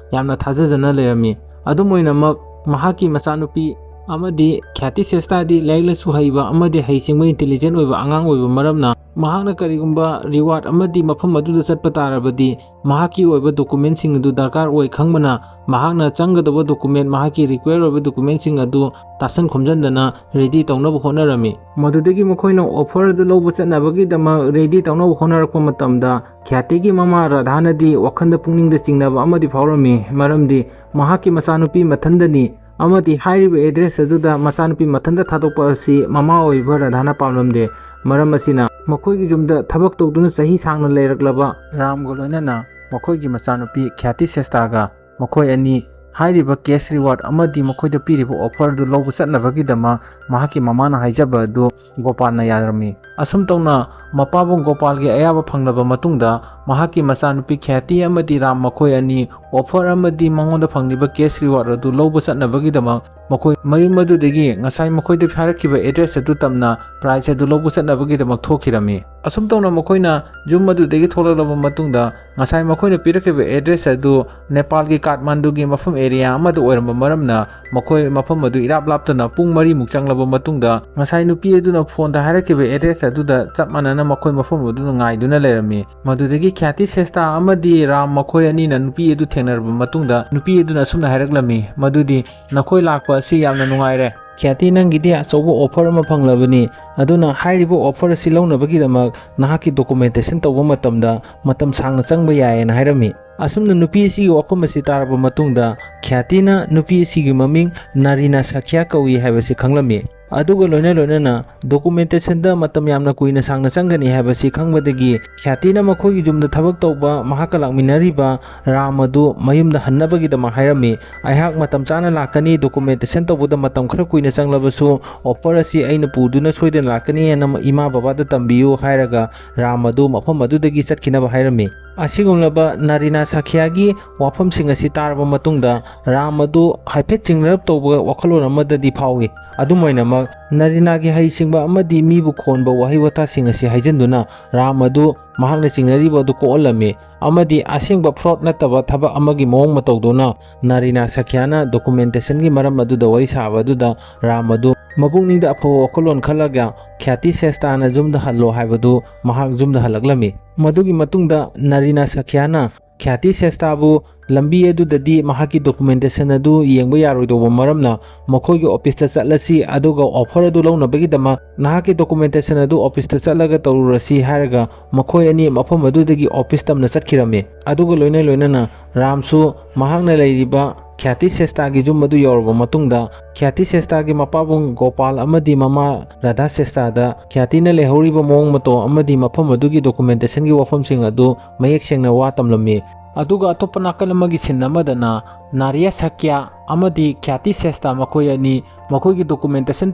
ꯌꯥꯝꯅ ꯊꯥꯖꯖꯅ ꯂꯩꯔꯝꯃꯤ꯫ ꯑꯗꯨꯝ ꯑꯣꯏꯅꯃꯛ, ꯃꯍꯥꯛꯀꯤ ꯃꯆꯥꯅꯨꯄꯤ ꯑꯃꯗꯤ ꯈ꯭ꯌꯥꯇꯤ ꯁ꯭ꯔꯦꯁꯇꯥꯗꯤ ꯂꯥꯏꯔꯤꯛ ꯂꯥꯏꯁꯨ ꯍꯩꯕ ꯑꯃꯗꯤ ꯍꯩꯁꯤꯡꯕ, ꯏꯟꯇꯦꯂꯤꯖꯦꯟ ꯑꯣꯏꯕ ꯑꯉꯥꯡ ꯑꯣꯏꯕ ꯃꯔꯝꯅ, ꯃꯍꯥꯛꯅ ꯀꯔꯤꯒꯨꯝꯕ ꯔꯤꯋꯥꯔꯗ ꯑꯃꯗꯤ ꯃꯐꯝ ꯑꯗꯨꯗ ꯆꯠꯄ ꯇꯥꯔꯕꯗꯤ, ꯃꯍꯥꯛꯀꯤ ꯑꯣꯏꯕ ꯗꯣꯀꯨꯃꯦꯟꯁꯤꯡ ꯑꯗꯨ ꯗꯔꯀꯥꯔ ꯑꯣꯏ ꯈꯪꯕꯅ, ꯃꯍꯥꯛꯅ ꯆꯪꯒꯗꯕ ꯗꯣꯀꯨꯃꯦꯟ, ꯃꯍꯥꯛꯀꯤ ꯔꯤꯀ꯭ꯋꯦꯔ ꯑꯣꯏꯕ ꯗꯣꯀꯨꯃꯦꯟꯁꯤꯡ ꯑꯗꯨ ꯇꯥꯁꯟ ꯈꯣꯝꯖꯤꯟꯗꯅ ꯔꯦꯗꯤ ꯇꯧꯅꯕ ꯍꯣꯠꯅꯔꯝꯃꯤ꯫ ꯃꯗꯨꯗꯒꯤ ꯃꯈꯣꯏꯅ ꯑꯣꯐꯔ ꯑꯗꯨ ꯂꯧꯕ ꯆꯠꯅꯕꯒꯤꯗꯃꯛ ꯔꯦꯗꯤ ꯇꯧꯅꯕ ꯍꯣꯠꯅꯔꯛꯄ ꯃꯇꯝꯗ, ꯈ꯭ꯌꯥꯇꯤꯒꯤ ꯃꯃꯥ ꯔꯥꯙꯥꯅꯗꯤ ꯋꯥꯈꯜꯗ ꯄꯨꯛꯅꯤꯡꯗ ꯆꯤꯡꯅꯕ ꯑꯃꯗꯤ ꯐꯥꯎꯔꯝꯃꯤ, ꯃꯔꯝꯗꯤ ꯃꯍꯥꯛꯀꯤ ꯃꯆꯥꯅꯨꯄꯤ ꯃꯊꯟꯗꯅꯤ ꯑꯃꯗꯤ ꯍꯥꯏꯔꯤꯕ ꯑꯦꯗ꯭ꯔꯦꯁ ꯑꯗꯨꯗ ꯃꯆꯥꯅꯨꯄꯤ ꯃꯊꯟꯇ ꯊꯥꯗꯣꯛꯄ ꯑꯁꯤ ꯃꯃꯥ ꯑꯣꯏꯕ ꯔꯥꯙꯥꯅ ꯄꯥꯝꯂꯝꯗꯦ꯫ ꯃꯔꯝ ꯑꯁꯤꯅ, ꯃꯈꯣꯏꯒꯤ ꯌꯨꯝꯗ ꯊꯕꯛ ꯇꯧꯗꯨꯅ ꯆꯍꯤ ꯁꯥꯡꯅ ꯂꯩꯔꯛꯂꯕ ꯔꯥꯝꯒ ꯂꯣꯏꯅꯅ ꯃꯈꯣꯏꯒꯤ ꯃꯆꯥꯅꯨꯄꯤ ꯈ꯭ꯌꯥꯇꯤ ꯁ꯭ꯔꯦꯁꯇꯥꯒ ꯃꯈꯣꯏ ꯑꯅꯤ ꯍꯥꯏꯔꯤꯕ cash reward ꯑꯃꯗꯤ ꯃꯈꯣꯏꯗ ꯄꯤꯔꯤꯕ offer ꯑꯗꯨ ꯂꯧꯕ ꯆꯠꯅꯕꯒꯤꯗꯃꯛ ꯃꯍꯥꯛꯀꯤ ꯃꯃꯥꯅ ꯍꯥꯏꯖꯕ ꯑꯗꯨ ꯒꯣꯄꯥꯜꯅ ꯌꯥꯔꯝꯃꯤ꯫ ꯑꯁꯨꯝ ꯇꯧꯅ ꯃꯄꯥꯕꯨꯡ ꯒꯣꯄꯥꯜꯒꯤ ꯑꯌꯥꯕ ꯐꯪꯂꯕ ꯃꯇꯨꯡꯗ ꯃꯍꯥꯛꯀꯤ ꯃꯆꯥꯅꯨꯄꯤ ꯈ꯭ꯌꯥꯇꯤ ꯑꯃꯗꯤ ꯔꯥꯝ ꯃꯈꯣꯏ ꯑꯅꯤ offer ꯑꯃꯗꯤ ꯃꯉꯣꯟꯗ ꯐꯪꯂꯤꯕ cash reward ꯑꯗꯨ ꯂꯧꯕ ꯆꯠꯅꯕꯒꯤꯗꯃꯛ ꯃꯈꯣꯏ ꯃꯌꯨꯝ ꯑꯗꯨꯗꯒꯤ ꯉꯁꯥꯏ ꯃꯈꯣꯏꯗ ꯍꯥꯏꯔꯛꯈꯤꯕ address ꯑꯗꯨ ꯇꯝꯅ prize ꯑꯗꯨ ꯂꯧꯕ ꯆꯠꯅꯕꯒꯤꯗꯃꯛ ꯊꯣꯛꯈꯤꯔꯝꯃꯤ꯫ ꯑꯁꯨꯝ ꯇꯧꯅ ꯃꯈꯣꯏꯅ ꯌꯨꯝ ꯑꯗꯨꯗꯒꯤ ꯊꯣꯛꯂꯛꯂꯕ ꯃꯇꯨꯡꯗ ꯉꯁꯥꯏ ꯃꯈꯣꯏꯅ ꯄꯤꯔꯛꯈꯤꯕ address ꯑꯗꯨ ꯅꯦꯄꯥꯜꯒꯤ ꯀꯥꯊꯃꯥꯟꯗꯨꯒꯤ ꯃꯐꯝ area ꯑꯃꯗ ꯑꯣꯏꯔꯝꯕ ꯃꯔꯝꯅ ꯃꯈꯣꯏ ꯃꯐꯝ ꯑꯗꯨ ꯏꯔꯥꯞ ꯂꯥꯞꯇꯅ ꯄꯨꯡ ꯃꯔꯤꯃꯨꯛ ꯆꯪꯂꯕ ꯃꯇꯨꯡꯗ ꯉꯁꯥꯏ ꯅꯨꯄꯤ ꯑꯗꯨꯅ phoneꯗ ꯍꯥꯏꯔꯛꯈꯤꯕ address ꯑꯗꯨꯗ ꯆꯞ ꯃꯥꯟꯅꯅ ꯃꯈꯣꯏ ꯃꯐꯝ ꯑꯗꯨꯗ ꯉꯥꯏꯗꯨꯅ ꯂꯩꯔꯝꯃꯤ꯫ ꯃꯗꯨꯗꯒꯤ ꯈ꯭ꯌꯥꯇꯤ ꯁꯦꯁꯇꯥ ꯑꯃꯗꯤ ꯔꯥꯝ ꯃꯈꯣꯏ ꯑꯅꯤꯅ ꯅꯨꯄꯤ ꯑꯗꯨ ꯊꯦꯡꯅꯔꯕ ꯃꯇꯨꯡꯗ ꯅꯨꯄꯤ ꯑꯗꯨꯅ ꯑꯁꯨꯝꯅ ꯍꯥꯏꯔꯛꯂꯝꯃꯤ ꯃꯗꯨꯗꯤ, "ꯅꯈꯣꯏ ꯂꯥꯛꯄ ꯑꯁꯤ ꯌꯥꯝꯅ ꯅꯨꯡꯉꯥꯏꯔꯦ꯫ ꯈ꯭ꯌꯥꯇꯤ, ꯅꯪꯒꯤꯗꯤ ꯑꯆꯧꯕ offer ꯑꯃ ꯐꯪꯂꯕꯅꯤ, ꯑꯗꯨꯅ ꯍꯥꯏꯔꯤꯕ offer ꯑꯁꯤ ꯂꯧꯅꯕꯒꯤꯗꯃꯛ ꯅꯍꯥꯛꯀꯤ documentation ꯇꯧꯕ ꯃꯇꯝꯗ ꯃꯇꯝ ꯁꯥꯡꯅ ꯆꯪꯕ ꯌꯥꯏ" ꯍꯥꯏꯅ ꯍꯥꯏꯔꯝꯃꯤ꯫ ꯑꯁꯨꯝꯅ ꯅꯨꯄꯤ ꯑꯁꯤꯒꯤ ꯋꯥꯐꯝ ꯑꯁꯤ ꯇꯥꯔꯕ ꯃꯇꯨꯡꯗ ꯈ꯭ꯌꯥꯇꯤꯅ ꯅꯨꯄꯤ ꯑꯁꯤꯒꯤ ꯃꯃꯤꯡ ꯅꯥꯔꯤꯅꯥ ꯁꯥꯈ꯭ꯌꯥ ꯀꯧꯏ ꯍꯥꯏꯕꯁꯤ ꯈꯪꯂꯝꯃꯤ꯫ ꯑꯗꯨꯒ ꯂꯣꯏꯅ ꯂꯣꯏꯅꯅ documentation ꯗ ꯃꯇꯝ ꯌꯥꯝꯅ ꯀꯨꯏꯅ ꯁꯥꯡꯅ ꯆꯪꯒꯅꯤ ꯍꯥꯏꯕꯁꯤ ꯈꯪꯕꯗꯒꯤ ꯈ꯭ꯌꯥꯇꯤꯅ ꯃꯈꯣꯏꯒꯤ ꯌꯨꯝꯗ ꯊꯕꯛ ꯇꯧꯕ ꯃꯍꯥꯛꯀ ꯂꯥꯛꯃꯤꯟꯅꯔꯤꯕ ꯔꯥꯝ ꯑꯗꯨ ꯃꯌꯨꯝꯗ ꯍꯟꯅꯕꯒꯤꯗꯃꯛ ꯍꯥꯏꯔꯝꯃꯤ꯫ "ꯑꯩꯍꯥꯛ ꯃꯇꯝ ꯆꯥꯅ ꯂꯥꯛꯀꯅꯤ, documentation ꯇꯧꯕꯗ ꯃꯇꯝ ꯈꯔ ꯀꯨꯏꯅ ꯆꯪꯂꯕꯁꯨ offer ꯑꯁꯤ ꯑꯩꯅ ꯄꯨꯗꯨꯅ ꯁꯣꯏꯗꯅ ꯂꯥꯛꯀꯅꯤ ꯍꯥꯏꯅ ꯏꯃꯥ ꯕꯕꯥꯗ ꯇꯝꯕꯤꯌꯨ" ꯍꯥꯏꯔꯒ ꯔꯥꯝ ꯑꯗꯨ ꯃꯐꯝ ꯑꯗꯨꯗꯒꯤ ꯆꯠꯈꯤꯅꯕ ꯍꯥꯏꯔꯝꯃꯤ꯫ ꯑꯁꯤꯒꯨꯝꯂꯕ ꯅꯥꯔꯤꯅꯥ ꯁꯥꯈ꯭ꯌꯥꯒꯤ ꯋꯥꯐꯝꯁꯤꯡ ꯑꯁꯤ ꯇꯥꯔꯕ ꯃꯇꯨꯡꯗ ꯔꯥꯝ ꯑꯗꯨ ꯍꯥꯏꯐꯦꯠ ꯆꯤꯡꯅꯔꯞ ꯇꯧꯕ ꯋꯥꯈꯜꯂꯣꯟ ꯑꯃꯗꯗꯤ ꯐꯥꯎꯏ꯫ ꯑꯗꯨꯝ ꯑꯣꯏꯅꯃꯛ, ꯅꯥꯔꯤꯅꯥꯒꯤ ꯍꯩꯁꯤꯡꯕ ꯑꯃꯗꯤ ꯃꯤꯕꯨ ꯈꯣꯟꯕ ꯋꯥꯍꯩ ꯋꯥꯇꯥꯁꯤꯡ ꯑꯁꯤ ꯍꯥꯏꯖꯤꯟꯗꯨꯅ ꯔꯥꯝ ꯑꯗꯨ ꯃꯍꯥꯛꯅ ꯆꯤꯡꯅꯔꯤꯕ ꯑꯗꯨ ꯀꯣꯛꯍꯜꯂꯝꯃꯤ ꯑꯃꯗꯤ ꯑꯁꯦꯡꯕ fraud ꯅꯠꯇꯕ ꯊꯕꯛ ꯑꯃꯒꯤ ꯃꯑꯣꯡ ꯃꯇꯧꯗꯧꯅ ꯅꯥꯔꯤꯅꯥ ꯁꯥꯈ꯭ꯌꯥꯅ documentation ꯒꯤ ꯃꯔꯝ ꯑꯗꯨꯗ ꯋꯥꯔꯤ ꯁꯥꯕ ꯑꯗꯨꯗ ꯔꯥꯝ ꯑꯗꯨ ꯃꯄꯨꯛꯅꯤꯡꯗ ꯑꯐꯕ ꯋꯥꯈꯜꯂꯣꯟ ꯈꯜꯂꯒ ꯈ꯭ꯌꯥꯇꯤ ꯁꯦꯁꯇꯥꯅ ꯌꯨꯝꯗ ꯍꯜꯂꯣ ꯍꯥꯏꯕꯗꯨ ꯃꯍꯥꯛ ꯌꯨꯝꯗ ꯍꯜꯂꯛꯂꯝꯃꯤ꯫ ꯃꯗꯨꯒꯤ ꯃꯇꯨꯡꯗ ꯅꯥꯔꯤꯅꯥ ꯁꯥꯈ꯭ꯌꯥꯅ ꯈ꯭ꯌꯥꯇꯤ ꯁꯦꯁꯇꯥꯕꯨ ꯂꯝꯕꯤ ꯑꯗꯨꯗꯗꯤ ꯃꯍꯥꯛꯀꯤ documentation ꯑꯗꯨ ꯌꯦꯡꯕ ꯌꯥꯔꯣꯏꯗꯧꯕ ꯃꯔꯝꯅ ꯃꯈꯣꯏꯒꯤ office ꯇ ꯆꯠꯂꯁꯤ, ꯑꯗꯨꯒ offer ꯑꯗꯨ ꯂꯧꯅꯕꯒꯤꯗꯃꯛ ꯅꯍꯥꯛꯀꯤ documentation ꯑꯗꯨ office ꯇ ꯆꯠꯂꯒ ꯇꯧꯔꯨꯔꯁꯤ ꯍꯥꯏꯔꯒ ꯃꯈꯣꯏ ꯑꯅꯤ ꯃꯐꯝ ꯑꯗꯨꯗꯒꯤ office ꯇꯝꯅ ꯆꯠꯈꯤꯔꯝꯃꯤ꯫ ꯑꯗꯨꯒ ꯂꯣꯏꯅ ꯂꯣꯏꯅꯅ ꯔꯥꯝꯁꯨ ꯃꯍꯥꯛꯅ ꯂꯩꯔꯤꯕ ꯈ꯭ꯌꯥꯇꯤ ꯁꯦꯁꯇꯥꯒꯤ ꯌꯨꯝ ꯑꯗꯨ ꯌꯧꯔꯕ ꯃꯇꯨꯡꯗ ꯈ꯭ꯌꯥꯇꯤ ꯁꯦꯁꯇꯥꯒꯤ ꯃꯄꯥꯕꯨꯡ ꯒꯣꯄꯥꯜ ꯑꯃꯗꯤ ꯃꯃꯥ ꯔꯥꯙꯥ ꯁꯦꯁꯇꯥꯗ ꯈ꯭ꯌꯥꯇꯤꯅ ꯂꯩꯍꯧꯔꯤꯕ ꯃꯑꯣꯡ ꯃꯇꯧ ꯑꯃꯗꯤ ꯃꯐꯝ ꯑꯗꯨꯒꯤ documentation ꯒꯤ ꯋꯥꯐꯝꯁꯤꯡ ꯑꯗꯨ ꯃꯌꯦꯛ ꯁꯦꯡꯅ ꯋꯥ ꯇꯝꯂꯝꯃꯤ꯫ ꯑꯗꯨꯒ ꯑꯇꯣꯞꯄ ꯅꯥꯀꯜ ꯑꯃꯒꯤ ꯁꯤꯟ ꯑꯃꯗꯅ ꯅꯥꯔꯤꯌꯥ ꯁꯥꯀ꯭ꯌꯥ ꯑꯃꯗꯤ ꯈ꯭ꯌꯥꯇꯤ ꯁꯦꯁꯇꯥ ꯃꯈꯣꯏ ꯑꯅꯤ ꯃꯈꯣꯏꯒꯤ ꯗꯣꯀꯨꯃꯦꯟꯇꯦꯁꯟ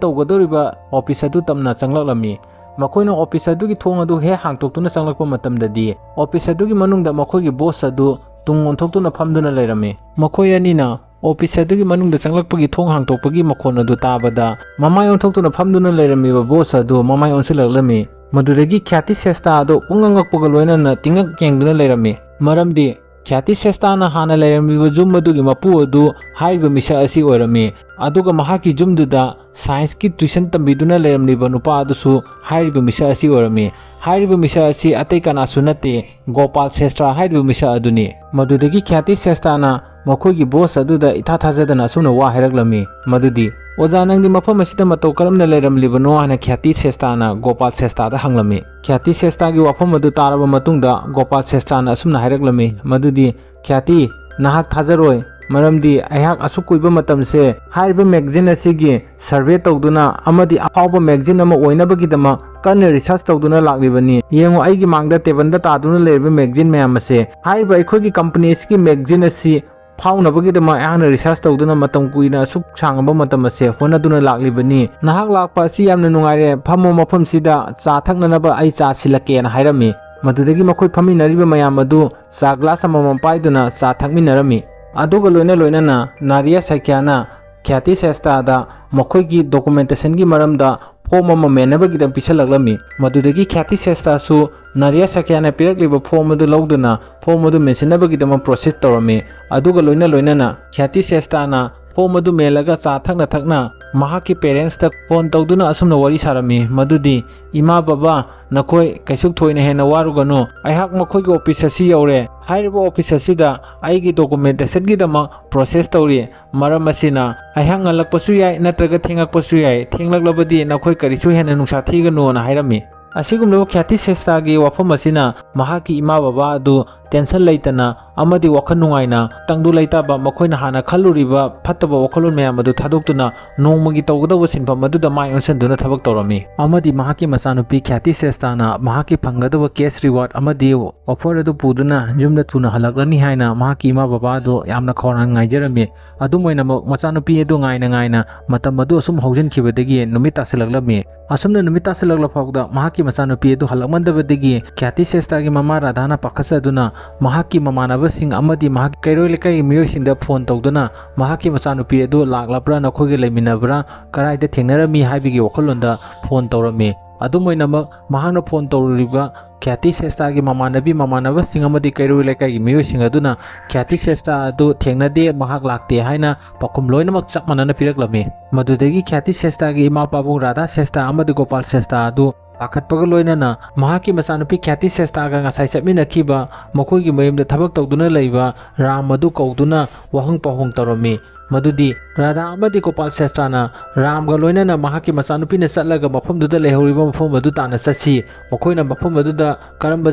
ꯇꯧꯒꯗꯧꯔꯤꯕ ꯑꯣꯐꯤꯁ ꯑꯗꯨ ꯇꯝꯅ ꯆꯪꯂꯛꯂꯝꯃꯤ꯫ ꯃꯈꯣꯏꯅ ꯑꯣꯐꯤꯁ ꯑꯗꯨꯒꯤ ꯊꯣꯡ ꯑꯗꯨ ꯍꯦꯛ ꯍꯥꯡꯇꯣꯛꯇꯨꯅ ꯆꯪꯂꯛꯄ ꯃꯇꯝꯗꯗꯤ, ꯑꯣꯐꯤꯁ ꯑꯗꯨꯒꯤ ꯃꯅꯨꯡꯗ ꯃꯈꯣꯏꯒꯤ ꯕꯣꯁ ꯑꯗꯨ ꯇꯨꯡ ꯑꯣꯟꯊꯣꯛꯇꯨꯅ ꯐꯝꯗꯨꯅ ꯂꯩꯔꯝꯃꯤ꯫ ꯃꯈꯣꯏ ꯑꯅꯤꯅ ꯑꯣꯐꯤꯁ ꯑꯗꯨꯒꯤ ꯃꯅꯨꯡꯗ ꯆꯪꯂꯛꯄꯒꯤ ꯊꯣꯡ ꯍꯥꯡꯇꯣꯛꯄꯒꯤ ꯃꯈꯣꯟ ꯑꯗꯨ ꯇꯥꯕꯗ, ꯃꯃꯥꯏ ꯑꯣꯟꯊꯣꯛꯇꯨꯅ ꯐꯝꯗꯨꯅ ꯂꯩꯔꯝꯃꯤꯕ ꯕꯣꯁ ꯑꯗꯨ ꯃꯃꯥꯏ ꯑꯣꯟꯁꯤꯜꯂꯛꯂꯝꯃꯤ꯫ ꯃꯗꯨꯗꯒꯤ ꯈ꯭ꯌꯥꯇꯤ ꯁꯦꯁꯇꯥ ꯑꯗꯨ ꯄꯨꯡꯉꯛ ꯉꯛꯄꯒ ꯂꯣꯏꯅꯅ ꯇꯤꯡꯉꯛ ꯌꯦꯡꯗꯨꯅ ꯂꯩꯔꯝꯃꯤ꯫ ꯃꯔꯝꯗꯤ ꯈ꯭ꯌꯥꯇꯤ ꯁꯦꯁꯇꯥꯅ ꯍꯥꯟꯅ ꯂꯩꯔꯝꯂꯤꯕ ꯌꯨꯝ ꯑꯗꯨꯒꯤ ꯃꯄꯨ ꯑꯗꯨ ꯍꯥꯏꯔꯤꯕ ꯃꯤꯁꯛ ꯑꯁꯤ ꯑꯣꯏꯔꯝꯃꯤ꯫ ꯑꯗꯨꯒ ꯃꯍꯥꯛꯀꯤ ꯌꯨꯝꯗꯨꯗ ꯁꯥꯏꯟꯁꯀꯤ ꯇ꯭ꯌꯨꯁꯟ ꯇꯝꯕꯤꯗꯨꯅ ꯂꯩꯔꯝꯂꯤꯕ ꯅꯨꯄꯥ ꯑꯗꯨꯁꯨ ꯍꯥꯏꯔꯤꯕ ꯃꯤꯁꯛ ꯑꯁꯤ ꯑꯣꯏꯔꯝꯃꯤ꯫ ꯍꯥꯏꯔꯤꯕ ꯃꯤꯁꯛ ꯑꯁꯤ ꯑꯇꯩ ꯀꯅꯥꯁꯨ ꯅꯠꯇꯦ, ꯒꯣꯄꯥꯜ ꯁꯦꯁꯇ꯭ꯔꯥ ꯍꯥꯏꯔꯤꯕ ꯃꯤꯁꯛ ꯑꯗꯨꯅꯤ꯫ ꯃꯗꯨꯗꯒꯤ ꯈ꯭ꯌꯥꯇꯤ ꯁꯦꯁꯇꯥꯅ ꯃꯈꯣꯏꯒꯤ ꯕꯣꯁ ꯑꯗꯨꯗ ꯏꯊꯥ ꯊꯥꯖꯗꯅ ꯑꯁꯨꯝꯅ ꯋꯥ ꯍꯥꯏꯔꯛꯂꯝꯃꯤ, ꯃꯗꯨꯗꯤ, "ꯑꯣꯖꯥ, ꯅꯪꯗꯤ ꯃꯐꯝ ꯑꯁꯤꯗ ꯃꯇꯧ ꯀꯔꯝꯅ ꯂꯩꯔꯝꯂꯤꯕꯅꯣ?" ꯍꯥꯏꯅ ꯈ꯭ꯌꯥꯇꯤ ꯁꯦꯁꯇꯥꯅ ꯒꯣꯄꯥꯜ ꯁꯦꯁꯇꯥꯗ ꯍꯪꯂꯝꯃꯤ꯫ ꯈ꯭ꯌꯥꯇꯤ ꯁꯦꯁꯇꯥꯒꯤ ꯋꯥꯐꯝ ꯑꯗꯨ ꯇꯥꯔꯕ ꯃꯇꯨꯡꯗ ꯒꯣꯄꯥꯜ ꯁꯦꯁꯇꯥꯅ ꯑꯁꯨꯝꯅ ꯍꯥꯏꯔꯛꯂꯝꯃꯤ, ꯃꯗꯨꯗꯤ, "ꯈ꯭ꯌꯥꯇꯤ, ꯅꯍꯥꯛ ꯊꯥꯖꯔꯣꯏ, ꯃꯔꯝꯗꯤ ꯑꯩꯍꯥꯛ ꯑꯁꯨꯛ ꯀꯨꯏꯕ ꯃꯇꯝꯁꯦ ꯍꯥꯏꯔꯤꯕ ꯃꯦꯒꯥꯖꯤꯟ ꯑꯁꯤꯒꯤ ꯁꯔꯚꯦ ꯇꯧꯗꯨꯅ ꯑꯃꯗꯤ ꯑꯐꯥꯎꯕ ꯃꯦꯒꯥꯖꯤꯟ ꯑꯃ ꯑꯣꯏꯅꯕꯒꯤꯗꯃꯛ ꯀꯟꯅ ꯔꯤꯁꯔꯆ ꯇꯧꯗꯨꯅ ꯂꯥꯛꯂꯤꯕꯅꯤ꯫ ꯌꯦꯡꯉꯨ, ꯑꯩꯒꯤ ꯃꯥꯡꯗ ꯇꯦꯕꯜꯗ ꯇꯥꯗꯨꯅ ꯂꯩꯔꯤꯕ ꯃꯦꯒꯥꯖꯤꯟ ꯃꯌꯥꯝ ꯑꯁꯦ ꯍꯥꯏꯔꯤꯕ ꯑꯩꯈꯣꯏꯒꯤ ꯀꯝꯄꯅꯤ ꯑꯁꯤꯒꯤ ꯃꯦꯒꯥꯖꯤꯟ ꯑꯁꯤ ꯐꯥꯎꯅꯕꯒꯤꯗꯃꯛ ꯑꯩꯍꯥꯛꯅ ꯔꯤꯁꯔꯆ ꯇꯧꯗꯨꯅ ꯃꯇꯝ ꯀꯨꯏꯅ ꯑꯁꯨꯛ ꯁꯥꯡꯉꯕ ꯃꯇꯝ ꯑꯁꯦ ꯍꯣꯠꯅꯗꯨꯅ ꯂꯥꯛꯂꯤꯕꯅꯤ꯫ ꯅꯍꯥꯛ ꯂꯥꯛꯄ ꯑꯁꯤ ꯌꯥꯝꯅ ꯅꯨꯡꯉꯥꯏꯔꯦ꯫ ꯐꯝꯃꯣ, ꯃꯐꯝꯁꯤꯗ ꯆꯥ ꯊꯛꯅꯅꯕ ꯑꯩ ꯆꯥ ꯁꯤꯜꯂꯛꯀꯦꯅ" ꯍꯥꯏꯔꯝꯃꯤ꯫ ꯃꯗꯨꯗꯒꯤ ꯃꯈꯣꯏ ꯐꯝꯃꯤꯟꯅꯔꯤꯕ ꯃꯌꯥꯝ ꯑꯗꯨ ꯆꯥ ꯒ꯭ꯂꯥꯁ ꯑꯃꯃꯝ ꯄꯥꯏꯗꯨꯅ ꯆꯥ ꯊꯛꯃꯤꯟꯅꯔꯝꯃꯤ꯫ ꯑꯗꯨꯒ ꯂꯣꯏꯅ ꯂꯣꯏꯅꯅ ꯅꯥꯔꯤꯌꯥ ꯁꯥꯀ꯭ꯌꯥꯅ ꯈ꯭ꯌꯥꯇꯤ ꯁꯦꯁꯇꯥꯗ ꯃꯈꯣꯏꯒꯤ ꯗꯣꯀꯨꯃꯦꯟꯇꯦꯁꯟꯒꯤ ꯃꯔꯝꯗ ꯐꯣꯔꯝ ꯑꯃ ꯃꯦꯟꯅꯕꯒꯤꯗꯃꯛ ꯄꯤꯁꯜꯂꯛꯂꯝꯃꯤ꯫ ꯃꯗꯨꯗꯒꯤ ꯈ꯭ꯌꯥꯇꯤ ꯁꯦꯁꯇꯥꯁꯨ ꯅꯥꯔꯤꯌꯥ ꯁꯥꯀ꯭ꯌꯥꯅ ꯄꯤꯔꯛꯂꯤꯕ ꯐꯣꯔꯝ ꯑꯗꯨ ꯂꯧꯗꯨꯅ ꯐꯣꯔꯝ ꯑꯗꯨ ꯃꯦꯟꯁꯤꯟꯅꯕꯒꯤꯗꯃꯛ ꯄ꯭ꯔꯣꯁꯦꯁ ꯇꯧꯔꯝꯃꯤ꯫ ꯑꯗꯨꯒ ꯂꯣꯏꯅ ꯂꯣꯏꯅꯅ ꯈ꯭ꯌꯥꯇꯤ ꯁꯦꯁꯇꯥꯅ ꯐꯣꯔꯝ ꯑꯗꯨ ꯃꯦꯜꯂꯒ ꯆꯥ ꯊꯛꯅ ꯊꯛꯅ ꯃꯍꯥꯛꯀꯤ ꯄꯦꯔꯦꯟꯁꯇ ꯐꯣꯟ ꯇꯧꯗꯨꯅ ꯑꯁꯨꯝꯅ ꯋꯥꯔꯤ ꯁꯥꯔꯝꯃꯤ, ꯃꯗꯨꯗꯤ, "ꯏꯃꯥ, ꯕꯕꯥ, ꯅꯈꯣꯏ ꯀꯩꯁꯨ ꯊꯣꯏꯅ ꯍꯦꯟꯅ ꯋꯥꯔꯨꯒꯅꯨ꯫ ꯑꯩꯍꯥꯛ ꯃꯈꯣꯏꯒꯤ ꯑꯣꯐꯤꯁ ꯑꯁꯤ ꯌꯧꯔꯦ꯫ ꯍꯥꯏꯔꯤꯕ ꯑꯣꯐꯤꯁ ꯑꯁꯤꯗ ꯑꯩꯒꯤ ꯗꯣꯀꯨꯃꯦꯟꯇꯦꯁꯟꯒꯤꯗꯃꯛ ꯄ꯭ꯔꯣꯁꯦꯁ ꯇꯧꯔꯤ꯫ ꯃꯔꯝ ꯑꯁꯤꯅ, ꯑꯩꯍꯥꯛ ꯉꯜꯂꯛꯄꯁꯨ ꯌꯥꯏ, ꯅꯠꯇ꯭ꯔꯒ ꯊꯦꯡꯂꯛꯄꯁꯨ ꯌꯥꯏ꯫ ꯊꯦꯡꯂꯛꯂꯕꯗꯤ ꯅꯈꯣꯏ ꯀꯔꯤꯁꯨ ꯍꯦꯟꯅ ꯅꯨꯡꯁꯥ ꯊꯤꯒꯅꯨꯅ" ꯍꯥꯏꯔꯝꯃꯤ꯫ ꯑꯁꯤꯒꯨꯝꯂꯕ ꯈ꯭ꯌꯥꯇꯤ ꯁ꯭ꯔꯦꯁꯇꯥꯒꯤ ꯋꯥꯐꯝ ꯑꯁꯤꯅ ꯃꯍꯥꯛꯀꯤ ꯏꯃꯥ ꯕꯕꯥ ꯑꯗꯨ ꯇꯦꯟꯁꯟ ꯂꯩꯇꯅ ꯑꯃꯗꯤ ꯋꯥꯈꯜ ꯅꯨꯡꯉꯥꯏꯅ, ꯇꯪꯗꯨ ꯂꯩꯇꯥꯕ, ꯃꯈꯣꯏꯅ ꯍꯥꯟꯅ ꯈꯜꯂꯨꯔꯤꯕ ꯐꯠꯇꯕ ꯋꯥꯈꯜꯂꯣꯟ ꯃꯌꯥꯝ ꯑꯗꯨ ꯊꯥꯗꯣꯛꯇꯨꯅ ꯅꯣꯡꯃꯒꯤ ꯇꯧꯒꯗꯧꯕ ꯁꯤꯟꯐꯝ ꯑꯗꯨꯗ ꯃꯥꯏ ꯑꯣꯟꯁꯤꯟꯗꯨꯅ ꯊꯕꯛ ꯇꯧꯔꯝꯃꯤ꯫ ꯑꯃꯗꯤ ꯃꯍꯥꯛꯀꯤ ꯃꯆꯥꯅꯨꯄꯤ ꯈ꯭ꯌꯥꯇꯤ ꯁ꯭ꯔꯦꯁꯇꯥꯅ ꯃꯍꯥꯛꯀꯤ ꯐꯪꯒꯗꯕ cash reward ꯑꯃꯗꯤ offer ꯑꯗꯨ ꯄꯨꯗꯨꯅ ꯌꯨꯝꯗ ꯊꯨꯅ ꯍꯜꯂꯛꯂꯅꯤ ꯍꯥꯏꯅ ꯃꯍꯥꯛꯀꯤ ꯏꯃꯥ ꯕꯕꯥ ꯑꯗꯨ ꯌꯥꯝꯅ ꯈꯧꯔꯥꯡꯅ ꯉꯥꯏꯖꯔꯝꯃꯤ꯫ ꯑꯗꯨꯝ ꯑꯣꯏꯅꯃꯛ, ꯃꯆꯥꯅꯨꯄꯤ ꯑꯗꯨ ꯉꯥꯏꯅ ꯉꯥꯏꯅ ꯃꯇꯝ ꯑꯗꯨ ꯑꯁꯨꯝ ꯍꯧꯖꯤꯟꯈꯤꯕꯗꯒꯤ ꯅꯨꯃꯤꯠ ꯇꯥꯁꯤꯜꯂꯛꯂꯝꯃꯤ꯫ ꯑꯁꯨꯝꯅ ꯅꯨꯃꯤꯠ ꯇꯥꯁꯤꯜꯂꯛꯂ ꯐꯥꯎꯗ ꯃꯍꯥꯛꯀꯤ ꯃꯆꯥꯅꯨꯄꯤ ꯑꯗꯨ ꯍꯜꯂꯛꯃꯟꯗꯕꯗꯒꯤ ꯈ꯭ꯌꯥꯇꯤ ꯁ꯭ꯔꯦꯁꯇꯥꯒꯤ ꯃꯃꯥ ꯔꯥꯙꯥꯅ ꯄꯥꯈꯠꯆꯗꯨꯅ ꯃꯍꯥꯛꯀꯤ ꯃꯃꯥꯟꯅꯕꯁꯤꯡ ꯑꯃꯗꯤ ꯃꯍꯥꯛꯀꯤ ꯀꯩꯔꯣꯏ ꯂꯩꯀꯥꯏꯒꯤ ꯃꯤꯑꯣꯏꯁꯤꯡꯗ ꯐꯣꯟ ꯇꯧꯗꯨꯅ ꯃꯍꯥꯛꯀꯤ ꯃꯆꯥꯅꯨꯄꯤ ꯑꯗꯨ ꯂꯥꯛꯂꯕ꯭ꯔꯥ, ꯅꯈꯣꯏꯒ ꯂꯩꯃꯤꯟꯅꯕ꯭ꯔꯥ, ꯀꯗꯥꯏꯗ ꯊꯦꯡꯅꯔꯝꯃꯤ ꯍꯥꯏꯕꯒꯤ ꯋꯥꯈꯜꯂꯣꯟꯗ ꯐꯣꯟ ꯇꯧꯔꯝꯃꯤ꯫ ꯑꯗꯨꯝ ꯑꯣꯏꯅꯃꯛ, ꯃꯍꯥꯛꯅ ꯐꯣꯟ ꯇꯧꯔꯨꯔꯤꯕ ꯈ꯭ꯌꯥꯇꯤ ꯁ꯭ꯔꯦꯁꯇꯥꯒꯤ ꯃꯃꯥꯟꯅꯕꯤ ꯃꯃꯥꯟꯅꯕꯁꯤꯡ ꯑꯃꯗꯤ ꯀꯩꯔꯣꯏ ꯂꯩꯀꯥꯏꯒꯤ ꯃꯤꯑꯣꯏꯁꯤꯡ ꯑꯗꯨꯅ ꯈ꯭ꯌꯥꯇꯤ ꯁ꯭ꯔꯦꯁꯇꯥ ꯑꯗꯨ ꯊꯦꯡꯅꯗꯦ, ꯃꯍꯥꯛ ꯂꯥꯛꯇꯦ ꯍꯥꯏꯅ ꯄꯥꯎꯈꯨꯝ ꯂꯣꯏꯅꯃꯛ ꯆꯞ ꯃꯥꯟꯅꯅ ꯄꯤꯔꯛꯂꯝꯃꯤ꯫ ꯃꯗꯨꯗꯒꯤ ꯈ꯭ꯌꯥꯇꯤ ꯁ꯭ꯔꯦꯁꯇꯥꯒꯤ ꯏꯃꯥ ꯄꯥꯕꯨꯡ ꯔꯥꯙꯥ ꯁ꯭ꯔꯦꯁꯇꯥ ꯑꯃꯗꯤ ꯒꯣꯄꯥꯜ ꯁ꯭ꯔꯦꯁꯇꯥ ꯑꯗꯨ ꯄꯥꯈꯠꯄꯒ ꯂꯣꯏꯅꯅ ꯃꯍꯥꯛꯀꯤ ꯃꯆꯥꯅꯨꯄꯤ ꯈ꯭ꯌꯥꯇꯤ ꯁ꯭ꯔꯦꯁꯇꯥꯒ ꯉꯁꯥꯏ ꯆꯠꯃꯤꯟꯅꯈꯤꯕ ꯃꯈꯣꯏꯒꯤ ꯃꯌꯨꯝꯗ ꯊꯕꯛ ꯇꯧꯗꯨꯅ ꯂꯩꯕ ꯔꯥꯝ ꯑꯗꯨ ꯀꯧꯗꯨꯅ ꯋꯥꯍꯪ ꯄꯥꯎꯍꯪ ꯇꯧꯔꯝꯃꯤ꯫ ꯃꯗꯨꯗꯤ ꯔꯥꯙꯥ ꯑꯃꯗꯤ ꯒꯣꯄꯥꯜ ꯁ꯭ꯔꯦꯁꯇꯥꯅ ꯔꯥꯝꯒ ꯂꯣꯏꯅꯅ ꯃꯍꯥꯛꯀꯤ ꯃꯆꯥꯅꯨꯄꯤꯅ ꯆꯠꯂꯒ ꯃꯐꯝꯗꯨꯗ ꯂꯩꯍꯧꯔꯤꯕ ꯃꯐꯝ ꯑꯗꯨ ꯇꯥꯟꯅ ꯆꯠꯁꯤ, ꯃꯈꯣꯏꯅ ꯃꯐꯝ ꯑꯗꯨꯗ ꯀꯔꯝꯕ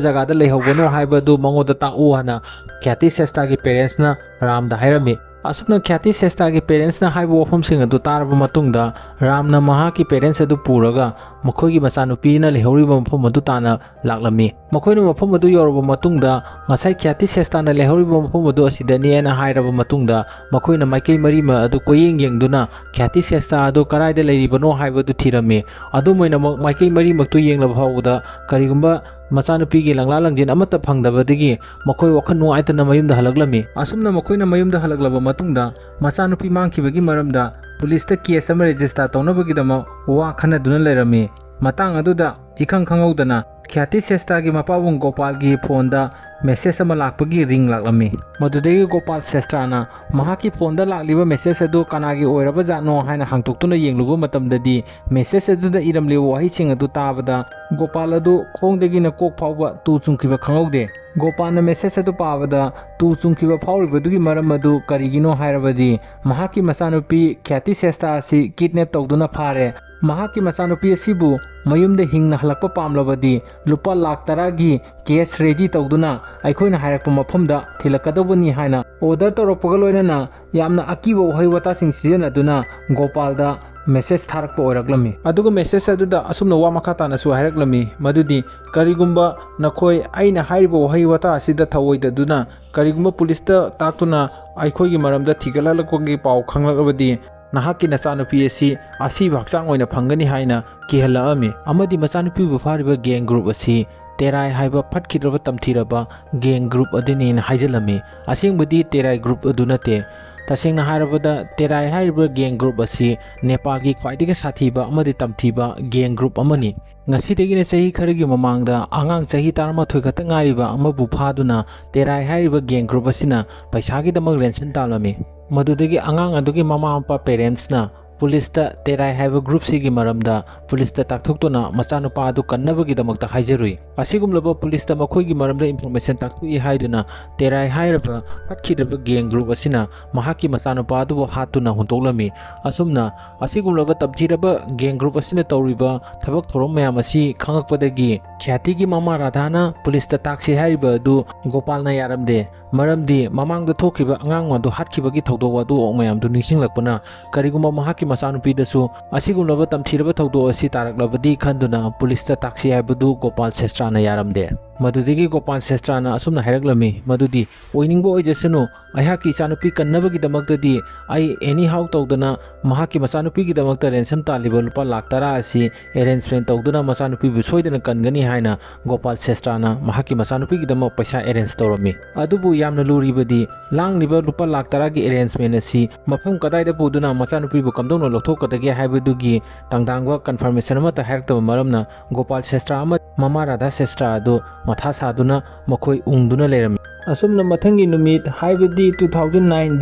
ꯖꯒꯥꯗ ꯂꯩꯍꯧꯕꯅꯣ ꯍꯥꯏꯕꯗꯨ ꯃꯉꯣꯟꯗ ꯇꯥꯛꯎ ꯍꯥꯏꯅ ꯈ꯭ꯌꯥꯇꯤ ꯁ꯭ꯔꯦꯁꯇꯥꯒꯤ parentsꯅ ꯔꯥꯝꯗ ꯍꯥꯏꯔꯝꯃꯤ꯫ ꯑꯁꯨꯝꯅ ꯈ꯭ꯌꯥꯇꯤ ꯁ꯭ꯔꯦꯁꯇꯥꯒꯤ parentsꯅ ꯍꯥꯏꯕ ꯋꯥꯐꯝꯁꯤꯡ ꯑꯗꯨ ꯇꯥꯔꯕ ꯃꯇꯨꯡꯗ ꯔꯥꯝꯅ ꯃꯍꯥꯛꯀꯤ parents ꯑꯗꯨ ꯄꯨꯔꯒ ꯃꯈꯣꯏꯒꯤ ꯃꯆꯥꯅꯨꯄꯤꯅ ꯂꯩꯍꯧꯔꯤꯕ ꯃꯐꯝ ꯑꯗꯨ ꯇꯥꯟꯅ ꯂꯥꯛꯂꯝꯃꯤ꯫ ꯃꯈꯣꯏꯅ ꯃꯐꯝ ꯑꯗꯨ ꯌꯧꯔꯕ ꯃꯇꯨꯡꯗ ꯉꯁꯥꯏ ꯈ꯭ꯌꯥꯇꯤ ꯁ꯭ꯔꯦꯁꯇꯥꯅ ꯂꯩꯍꯧꯔꯤꯕ ꯃꯐꯝ ꯑꯗꯨ ꯑꯁꯤꯗꯅꯤ ꯍꯥꯏꯅ ꯍꯥꯏꯔꯕ ꯃꯇꯨꯡꯗ ꯃꯈꯣꯏꯅ ꯃꯥꯏꯀꯩ ꯃꯔꯤꯃꯛ ꯑꯗꯨ ꯀꯣꯏꯌꯦꯡ ꯌꯦꯡꯗꯨꯅ ꯈ꯭ꯌꯥꯇꯤ ꯁ꯭ꯔꯦꯁꯇꯥ ꯑꯗꯨ ꯀꯗꯥꯏꯗ ꯂꯩꯔꯤꯕꯅꯣ ꯍꯥꯏꯕꯗꯨ ꯊꯤꯔꯝꯃꯤ꯫ ꯑꯗꯨꯝ ꯑꯣꯏꯅꯃꯛ ꯃꯥꯏꯀꯩ ꯃꯔꯤꯃꯛꯇꯨ ꯌꯦꯡꯂꯕ ꯐꯥꯎꯕꯗ ꯀꯔꯤꯒꯨꯝꯕ ꯃꯆꯥꯅꯨꯄꯤꯒꯤ ꯂꯪꯂꯥ ꯂꯪꯖꯤꯟ ꯑꯃꯠꯇ ꯐꯪꯗꯕꯗꯒꯤ ꯃꯈꯣꯏ ꯋꯥꯈꯜ ꯅꯨꯡꯉꯥꯏꯇꯅ ꯃꯌꯨꯝꯗ ꯍꯜꯂꯛꯂꯝꯃꯤ꯫ ꯑꯁꯨꯝꯅ ꯃꯈꯣꯏꯅ ꯃꯌꯨꯝꯗ ꯍꯜꯂꯛꯂꯕ ꯃꯇꯨꯡꯗ ꯃꯆꯥꯅꯨꯄꯤ ꯃꯥꯡꯈꯤꯕꯒꯤ ꯃꯔꯝꯗ ꯄꯨꯂꯤꯁꯇ case ꯑꯃ register ꯇꯧꯅꯕꯒꯤꯗꯃꯛ ꯋꯥ ꯈꯟꯅꯗꯨꯅ ꯂꯩꯔꯝꯃꯤ꯫ ꯃꯇꯥꯡ ꯑꯗꯨꯗ ꯏꯈꯪ ꯈꯪꯍꯧꯗꯅ ꯈ꯭ꯌꯥꯇꯤ ꯁ꯭ꯔꯦꯁꯇꯥꯒꯤ ꯃꯄꯥꯕꯨꯡ ꯒꯣꯄꯥꯜꯒꯤ ꯐꯣꯟꯗ message ꯑꯃ ꯂꯥꯛꯄꯒꯤ ring ꯂꯥꯛꯂꯝꯃꯤ꯫ ꯃꯗꯨꯗꯒꯤ ꯒꯣꯄꯥꯜ ꯁ꯭ꯔꯦꯁꯇꯥꯅ ꯃꯍꯥꯛꯀꯤ ꯐꯣꯟꯗ ꯂꯥꯛꯂꯤꯕ message ꯑꯗꯨ ꯀꯅꯥꯒꯤ ꯑꯣꯏꯔꯕꯖꯥꯠꯅꯣ ꯍꯥꯏꯅ ꯍꯥꯡꯇꯣꯛꯇꯨꯅ ꯌꯦꯡꯂꯨꯕ ꯃꯇꯝꯗꯗꯤ message ꯑꯗꯨꯗ ꯏꯔꯝꯂꯤꯕ ꯋꯥꯍꯩꯁꯤꯡ ꯑꯗꯨ ꯇꯥꯕꯗ ꯒꯣꯄꯥꯜ ꯑꯗꯨ ꯈꯣꯡꯗꯒꯤꯅ ꯀꯣꯛ ꯐꯥꯎꯕ ꯇꯨ ꯆꯨꯡꯈꯤꯕ ꯈꯪꯍꯧꯗꯦ꯫ ꯒꯣꯄꯥꯜꯅ message ꯑꯗꯨ ꯄꯥꯕꯗ ꯇꯨ ꯆꯨꯡꯈꯤꯕ ꯐꯥꯎꯔꯤꯕꯗꯨꯒꯤ ꯃꯔꯝ ꯑꯗꯨ ꯀꯔꯤꯒꯤꯅꯣ ꯍꯥꯏꯔꯕꯗꯤ ꯃꯍꯥꯛꯀꯤ ꯃꯆꯥꯅꯨꯄꯤ ꯈ꯭ꯌꯥꯇꯤ ꯁ꯭ꯔꯦꯁꯇꯥ ꯑꯁꯤ kidnap ꯇꯧꯗꯨꯅ ꯐꯥꯔꯦ꯫ ꯃꯍꯥꯛꯀꯤ ꯃꯆꯥꯅꯨꯄꯤ ꯑꯁꯤꯕꯨ ꯃꯌꯨꯝꯗ ꯍꯤꯡꯅ ꯍꯜꯂꯛꯄ ꯄꯥꯝꯂꯕꯗꯤ ꯂꯨꯄꯥ ꯂꯥꯛ ꯇꯔꯥꯒꯤ ꯀꯦꯁ ꯔꯦꯗꯤ ꯇꯧꯗꯨꯅ ꯑꯩꯈꯣꯏꯅ ꯍꯥꯏꯔꯛꯄ ꯃꯐꯝꯗ ꯊꯤꯜꯂꯛꯀꯗꯧꯕꯅꯤ ꯍꯥꯏꯅ ꯑꯣꯔꯗꯔ ꯇꯧꯔꯛꯄꯒ ꯂꯣꯏꯅꯅ ꯌꯥꯝꯅ ꯑꯀꯤꯕ ꯋꯥꯍꯩ ꯋꯥꯇꯥꯁꯤꯡ ꯁꯤꯖꯤꯟꯅꯗꯨꯅ ꯒꯣꯄꯥꯜꯗ ꯃꯦꯁꯦꯖ ꯊꯥꯔꯛꯄ ꯑꯣꯏꯔꯛꯂꯝꯃꯤ꯫ ꯑꯗꯨꯒ ꯃꯦꯁꯦꯖ ꯑꯗꯨꯗ ꯑꯁꯨꯝꯅ ꯋꯥ ꯃꯈꯥ ꯇꯥꯅꯁꯨ ꯍꯥꯏꯔꯛꯂꯝꯃꯤ, ꯃꯗꯨꯗꯤ, "ꯀꯔꯤꯒꯨꯝꯕ ꯅꯈꯣꯏ ꯑꯩꯅ ꯍꯥꯏꯔꯤꯕ ꯋꯥꯍꯩ ꯋꯥꯇꯥ ꯑꯁꯤꯗ ꯊꯧꯑꯣꯏꯗꯗꯨꯅ ꯀꯔꯤꯒꯨꯝꯕ ꯄꯨꯂꯤꯁꯇ ꯇꯥꯛꯇꯨꯅ ꯑꯩꯈꯣꯏꯒꯤ ꯃꯔꯝꯗ ꯊꯤꯒꯠꯍꯜꯂꯛꯄꯒꯤ ꯄꯥꯎ ꯈꯪꯂꯛꯂꯕꯗꯤ ꯅꯍꯥꯛꯀꯤ ꯅꯆꯥꯅꯨꯄꯤ ꯑꯁꯤ ꯑꯁꯤꯕ ꯍꯛꯆꯥꯡ ꯑꯣꯏꯅ ꯐꯪꯒꯅꯤ" ꯍꯥꯏꯅ ꯀꯤꯍꯜꯂꯛꯑꯝꯃꯤ꯫ ꯑꯃꯗꯤ ꯃꯆꯥꯅꯨꯄꯤꯕꯨ ꯐꯥꯔꯤꯕ ꯒꯦꯡ ꯒ꯭ꯔꯨꯞ ꯑꯁꯤ ꯇꯦꯔꯥꯏ ꯍꯥꯏꯕ ꯐꯠꯈꯤꯗ꯭ꯔꯕ ꯇꯝꯊꯤꯔꯕ ꯒꯦꯡ ꯒ꯭ꯔꯨꯞ ꯑꯗꯨꯅꯤꯅ ꯍꯥꯏꯖꯤꯜꯂꯝꯃꯤ꯫ ꯑꯁꯦꯡꯕꯗꯤ ꯇꯦꯔꯥꯏ ꯒ꯭ꯔꯨꯞ ꯑꯗꯨ ꯅꯠꯇꯦ꯫ ꯇꯁꯦꯡꯅ ꯍꯥꯏꯔꯕꯗ ꯇꯦꯔꯥꯏ ꯍꯥꯏꯔꯤꯕ ꯒꯦꯡ ꯒ꯭ꯔꯨꯞ ꯑꯁꯤ ꯅꯦꯄꯥꯜꯒꯤ ꯈ꯭ꯋꯥꯏꯗꯒꯤ ꯁꯥꯊꯤꯕ ꯑꯃꯗꯤ ꯇꯝꯊꯤꯕ ꯒꯦꯡ ꯒ꯭ꯔꯨꯞ ꯑꯃꯅꯤ꯫ ꯉꯁꯤꯗꯒꯤꯅ ꯆꯍꯤ ꯈꯔꯒꯤ ꯃꯃꯥꯡꯗ ꯑꯉꯥꯡ ꯆꯍꯤ ꯇꯔꯥꯃꯥꯊꯣꯏ ꯈꯛꯇ ꯉꯥꯏꯔꯤꯕ ꯑꯃꯕꯨ ꯐꯥꯗꯨꯅ ꯇꯦꯔꯥꯏ ꯍꯥꯏꯔꯤꯕ ꯒꯦꯡ ꯒ꯭ꯔꯨꯞ ꯑꯁꯤꯅ ꯄꯩꯁꯥꯒꯤꯗꯃꯛ ꯔꯦꯟꯁꯟ ꯇꯥꯜꯂꯝꯃꯤ꯫ ꯃꯗꯨꯗꯒꯤ ꯑꯉꯥꯡ ꯑꯗꯨꯒꯤ ꯃꯃꯥ ꯃꯄꯥ ꯄꯦꯔꯦꯟꯁꯅ ꯄꯨꯂꯤꯁꯇ ꯇꯦꯔꯥꯏ ꯍꯥꯏꯕ ꯒ꯭ꯔꯨꯞꯁꯤꯒꯤ ꯃꯔꯝꯗ ꯄꯨꯂꯤꯁꯇ ꯇꯥꯛꯊꯣꯛꯇꯨꯅ ꯃꯆꯥꯅꯨꯄꯥ ꯑꯗꯨ ꯀꯟꯅꯕꯒꯤꯗꯃꯛꯇ ꯍꯥꯏꯖꯔꯨꯏ꯫ ꯑꯁꯤꯒꯨꯝꯂꯕ ꯄꯨꯂꯤꯁꯇ ꯃꯈꯣꯏꯒꯤ ꯃꯔꯝꯗ ꯏꯟꯐꯣꯔꯃꯦꯁꯟ ꯇꯥꯛꯊꯣꯛꯏ ꯍꯥꯏꯗꯨꯅ ꯇꯦꯔꯥꯏ ꯍꯥꯏꯔꯤꯕ ꯐꯠꯈꯤꯗ꯭ꯔꯕ ꯒꯦꯡ ꯒ꯭ꯔꯨꯞ ꯑꯁꯤꯅ ꯃꯍꯥꯛꯀꯤ ꯃꯆꯥꯅꯨꯄꯥ ꯑꯗꯨꯕꯨ ꯍꯥꯠꯇꯨꯅ ꯍꯨꯟꯗꯣꯛꯂꯝꯃꯤ꯫ ꯑꯁꯨꯝꯅ ꯑꯁꯤꯒꯨꯝꯂꯕ ꯇꯝꯊꯤꯔꯕ ꯒꯦꯡ ꯒ꯭ꯔꯨꯞ ꯑꯁꯤꯅ ꯇꯧꯔꯤꯕ ꯊꯕꯛ ꯊꯧꯔꯝ ꯃꯌꯥꯝ ꯑꯁꯤ ꯈꯪꯂꯛꯄꯗꯒꯤ ꯈ꯭ꯌꯥꯇꯤꯒꯤ ꯃꯃꯥ ꯔꯥꯙꯥꯅ ꯄꯨꯂꯤꯁꯇ ꯇꯥꯛꯁꯤ ꯍꯥꯏꯔꯤꯕ ꯑꯗꯨ ꯒꯣꯄꯥꯜꯅ ꯌꯥꯔꯝꯗꯦ꯫ ꯃꯔꯝꯗꯤ ꯃꯃꯥꯡꯗ ꯊꯣꯛꯈꯤꯕ ꯑꯉꯥꯡ ꯑꯗꯨ ꯍꯥꯠꯈꯤꯕꯒꯤ ꯊꯧꯗꯣꯛ ꯋꯥꯊꯣꯛ ꯃꯌꯥꯝꯗꯨ ꯅꯤꯡꯁꯤꯡꯂꯛꯄꯅ ꯀꯔꯤꯒꯨꯝꯕ ꯃꯍꯥꯛꯀꯤ ꯃꯆꯥꯅꯨꯄꯤꯗꯁꯨ ꯑꯁꯤꯒꯨꯝꯂꯕ ꯇꯝꯊꯤꯔꯕ ꯊꯧꯗꯣꯛ ꯑꯁꯤ ꯇꯥꯔꯛꯂꯕꯗꯤ ꯈꯟꯗꯨꯅ ꯄꯨꯂꯤꯁꯇ ꯇꯥꯛꯁꯤ ꯍꯥꯏꯕꯗꯨ ꯒꯣꯄꯥꯜ ꯁꯦꯁꯇ꯭ꯔꯥꯅ ꯌꯥꯔꯝꯗꯦ꯫ ꯃꯗꯨꯗꯒꯤ ꯒꯣꯄꯥꯜ ꯁꯦꯁꯇ꯭ꯔꯥꯅ ꯑꯁꯨꯝꯅ ꯍꯥꯏꯔꯛꯂꯝꯃꯤ, ꯃꯗꯨꯗꯤ, "ꯑꯣꯏꯅꯤꯡꯕ ꯑꯣꯏꯖꯁꯅꯨ, ꯑꯩꯍꯥꯛꯀꯤ ꯏꯆꯥꯅꯨꯄꯤ ꯀꯟꯅꯕꯒꯤꯗꯃꯛꯇꯗꯤ ꯑꯩ ꯑꯦꯅꯤ ꯍꯥꯎ ꯇꯧꯗꯅ ꯃꯍꯥꯛꯀꯤ ꯃꯆꯥꯅꯨꯄꯤꯒꯤꯗꯃꯛꯇ ꯔꯦꯟꯁꯝ ꯇꯥꯜꯂꯤꯕ ꯂꯨꯄꯥ ꯂꯥꯛ ꯇꯔꯥ ꯑꯁꯤ ꯑꯦꯔꯦꯟꯖꯃꯦꯟ ꯇꯧꯗꯨꯅ ꯃꯆꯥꯅꯨꯄꯤꯕꯨ ꯁꯣꯏꯗꯅ ꯀꯟꯒꯅꯤ" ꯍꯥꯏꯅ ꯒꯣꯄꯥꯜ ꯁꯦꯁꯇ꯭ꯔꯥꯅ ꯃꯍꯥꯛꯀꯤ ꯃꯆꯥꯅꯨꯄꯤꯒꯤꯗꯃꯛ ꯄꯩꯁꯥ ꯑꯦꯔꯦꯟꯖ ꯇꯧꯔꯝꯃꯤ꯫ ꯑꯗꯨꯕꯨ ꯌꯥꯝꯅ ꯂꯨꯔꯤꯕꯗꯤ ꯂꯥꯡꯂꯤꯕ ꯂꯨꯄꯥ ꯂꯥꯛ ꯇꯔꯥꯒꯤ ꯑꯦꯔꯦꯟꯖꯃꯦꯟ ꯑꯁꯤ ꯃꯐꯝ ꯀꯗꯥꯏꯗ ꯄꯨꯗꯨꯅ ꯃꯆꯥꯅꯨꯄꯤꯕꯨ ꯀꯝꯗꯧꯅ ꯂꯧꯊꯣꯛꯀꯗꯒꯦ ꯍꯥꯏꯕꯗꯨꯒꯤ ꯇꯥꯡꯗꯥꯡꯕ ꯀꯟꯐꯔꯃꯦꯁꯟ ꯑꯃꯠꯇ ꯍꯥꯏꯔꯛꯇꯕ ꯃꯔꯝꯅ ꯒꯣꯄꯥꯜ ꯁꯦꯁꯇ꯭ꯔꯥ ꯑꯃꯗꯤ ꯃꯃꯥ ꯔꯥꯙꯥ ꯁꯦꯁꯇ꯭ꯔꯥ ꯑꯗꯨ ꯃꯊꯥ ꯁꯥꯗꯨꯅ ꯃꯈꯣꯏ ꯎꯪꯗꯨꯅ ꯂꯩꯔꯝꯃꯤ꯫ ꯑꯁꯨꯝꯅ ꯃꯊꯪꯒꯤ ꯅꯨꯃꯤꯠ, ꯍꯥꯏꯕꯗꯤ two thousand nine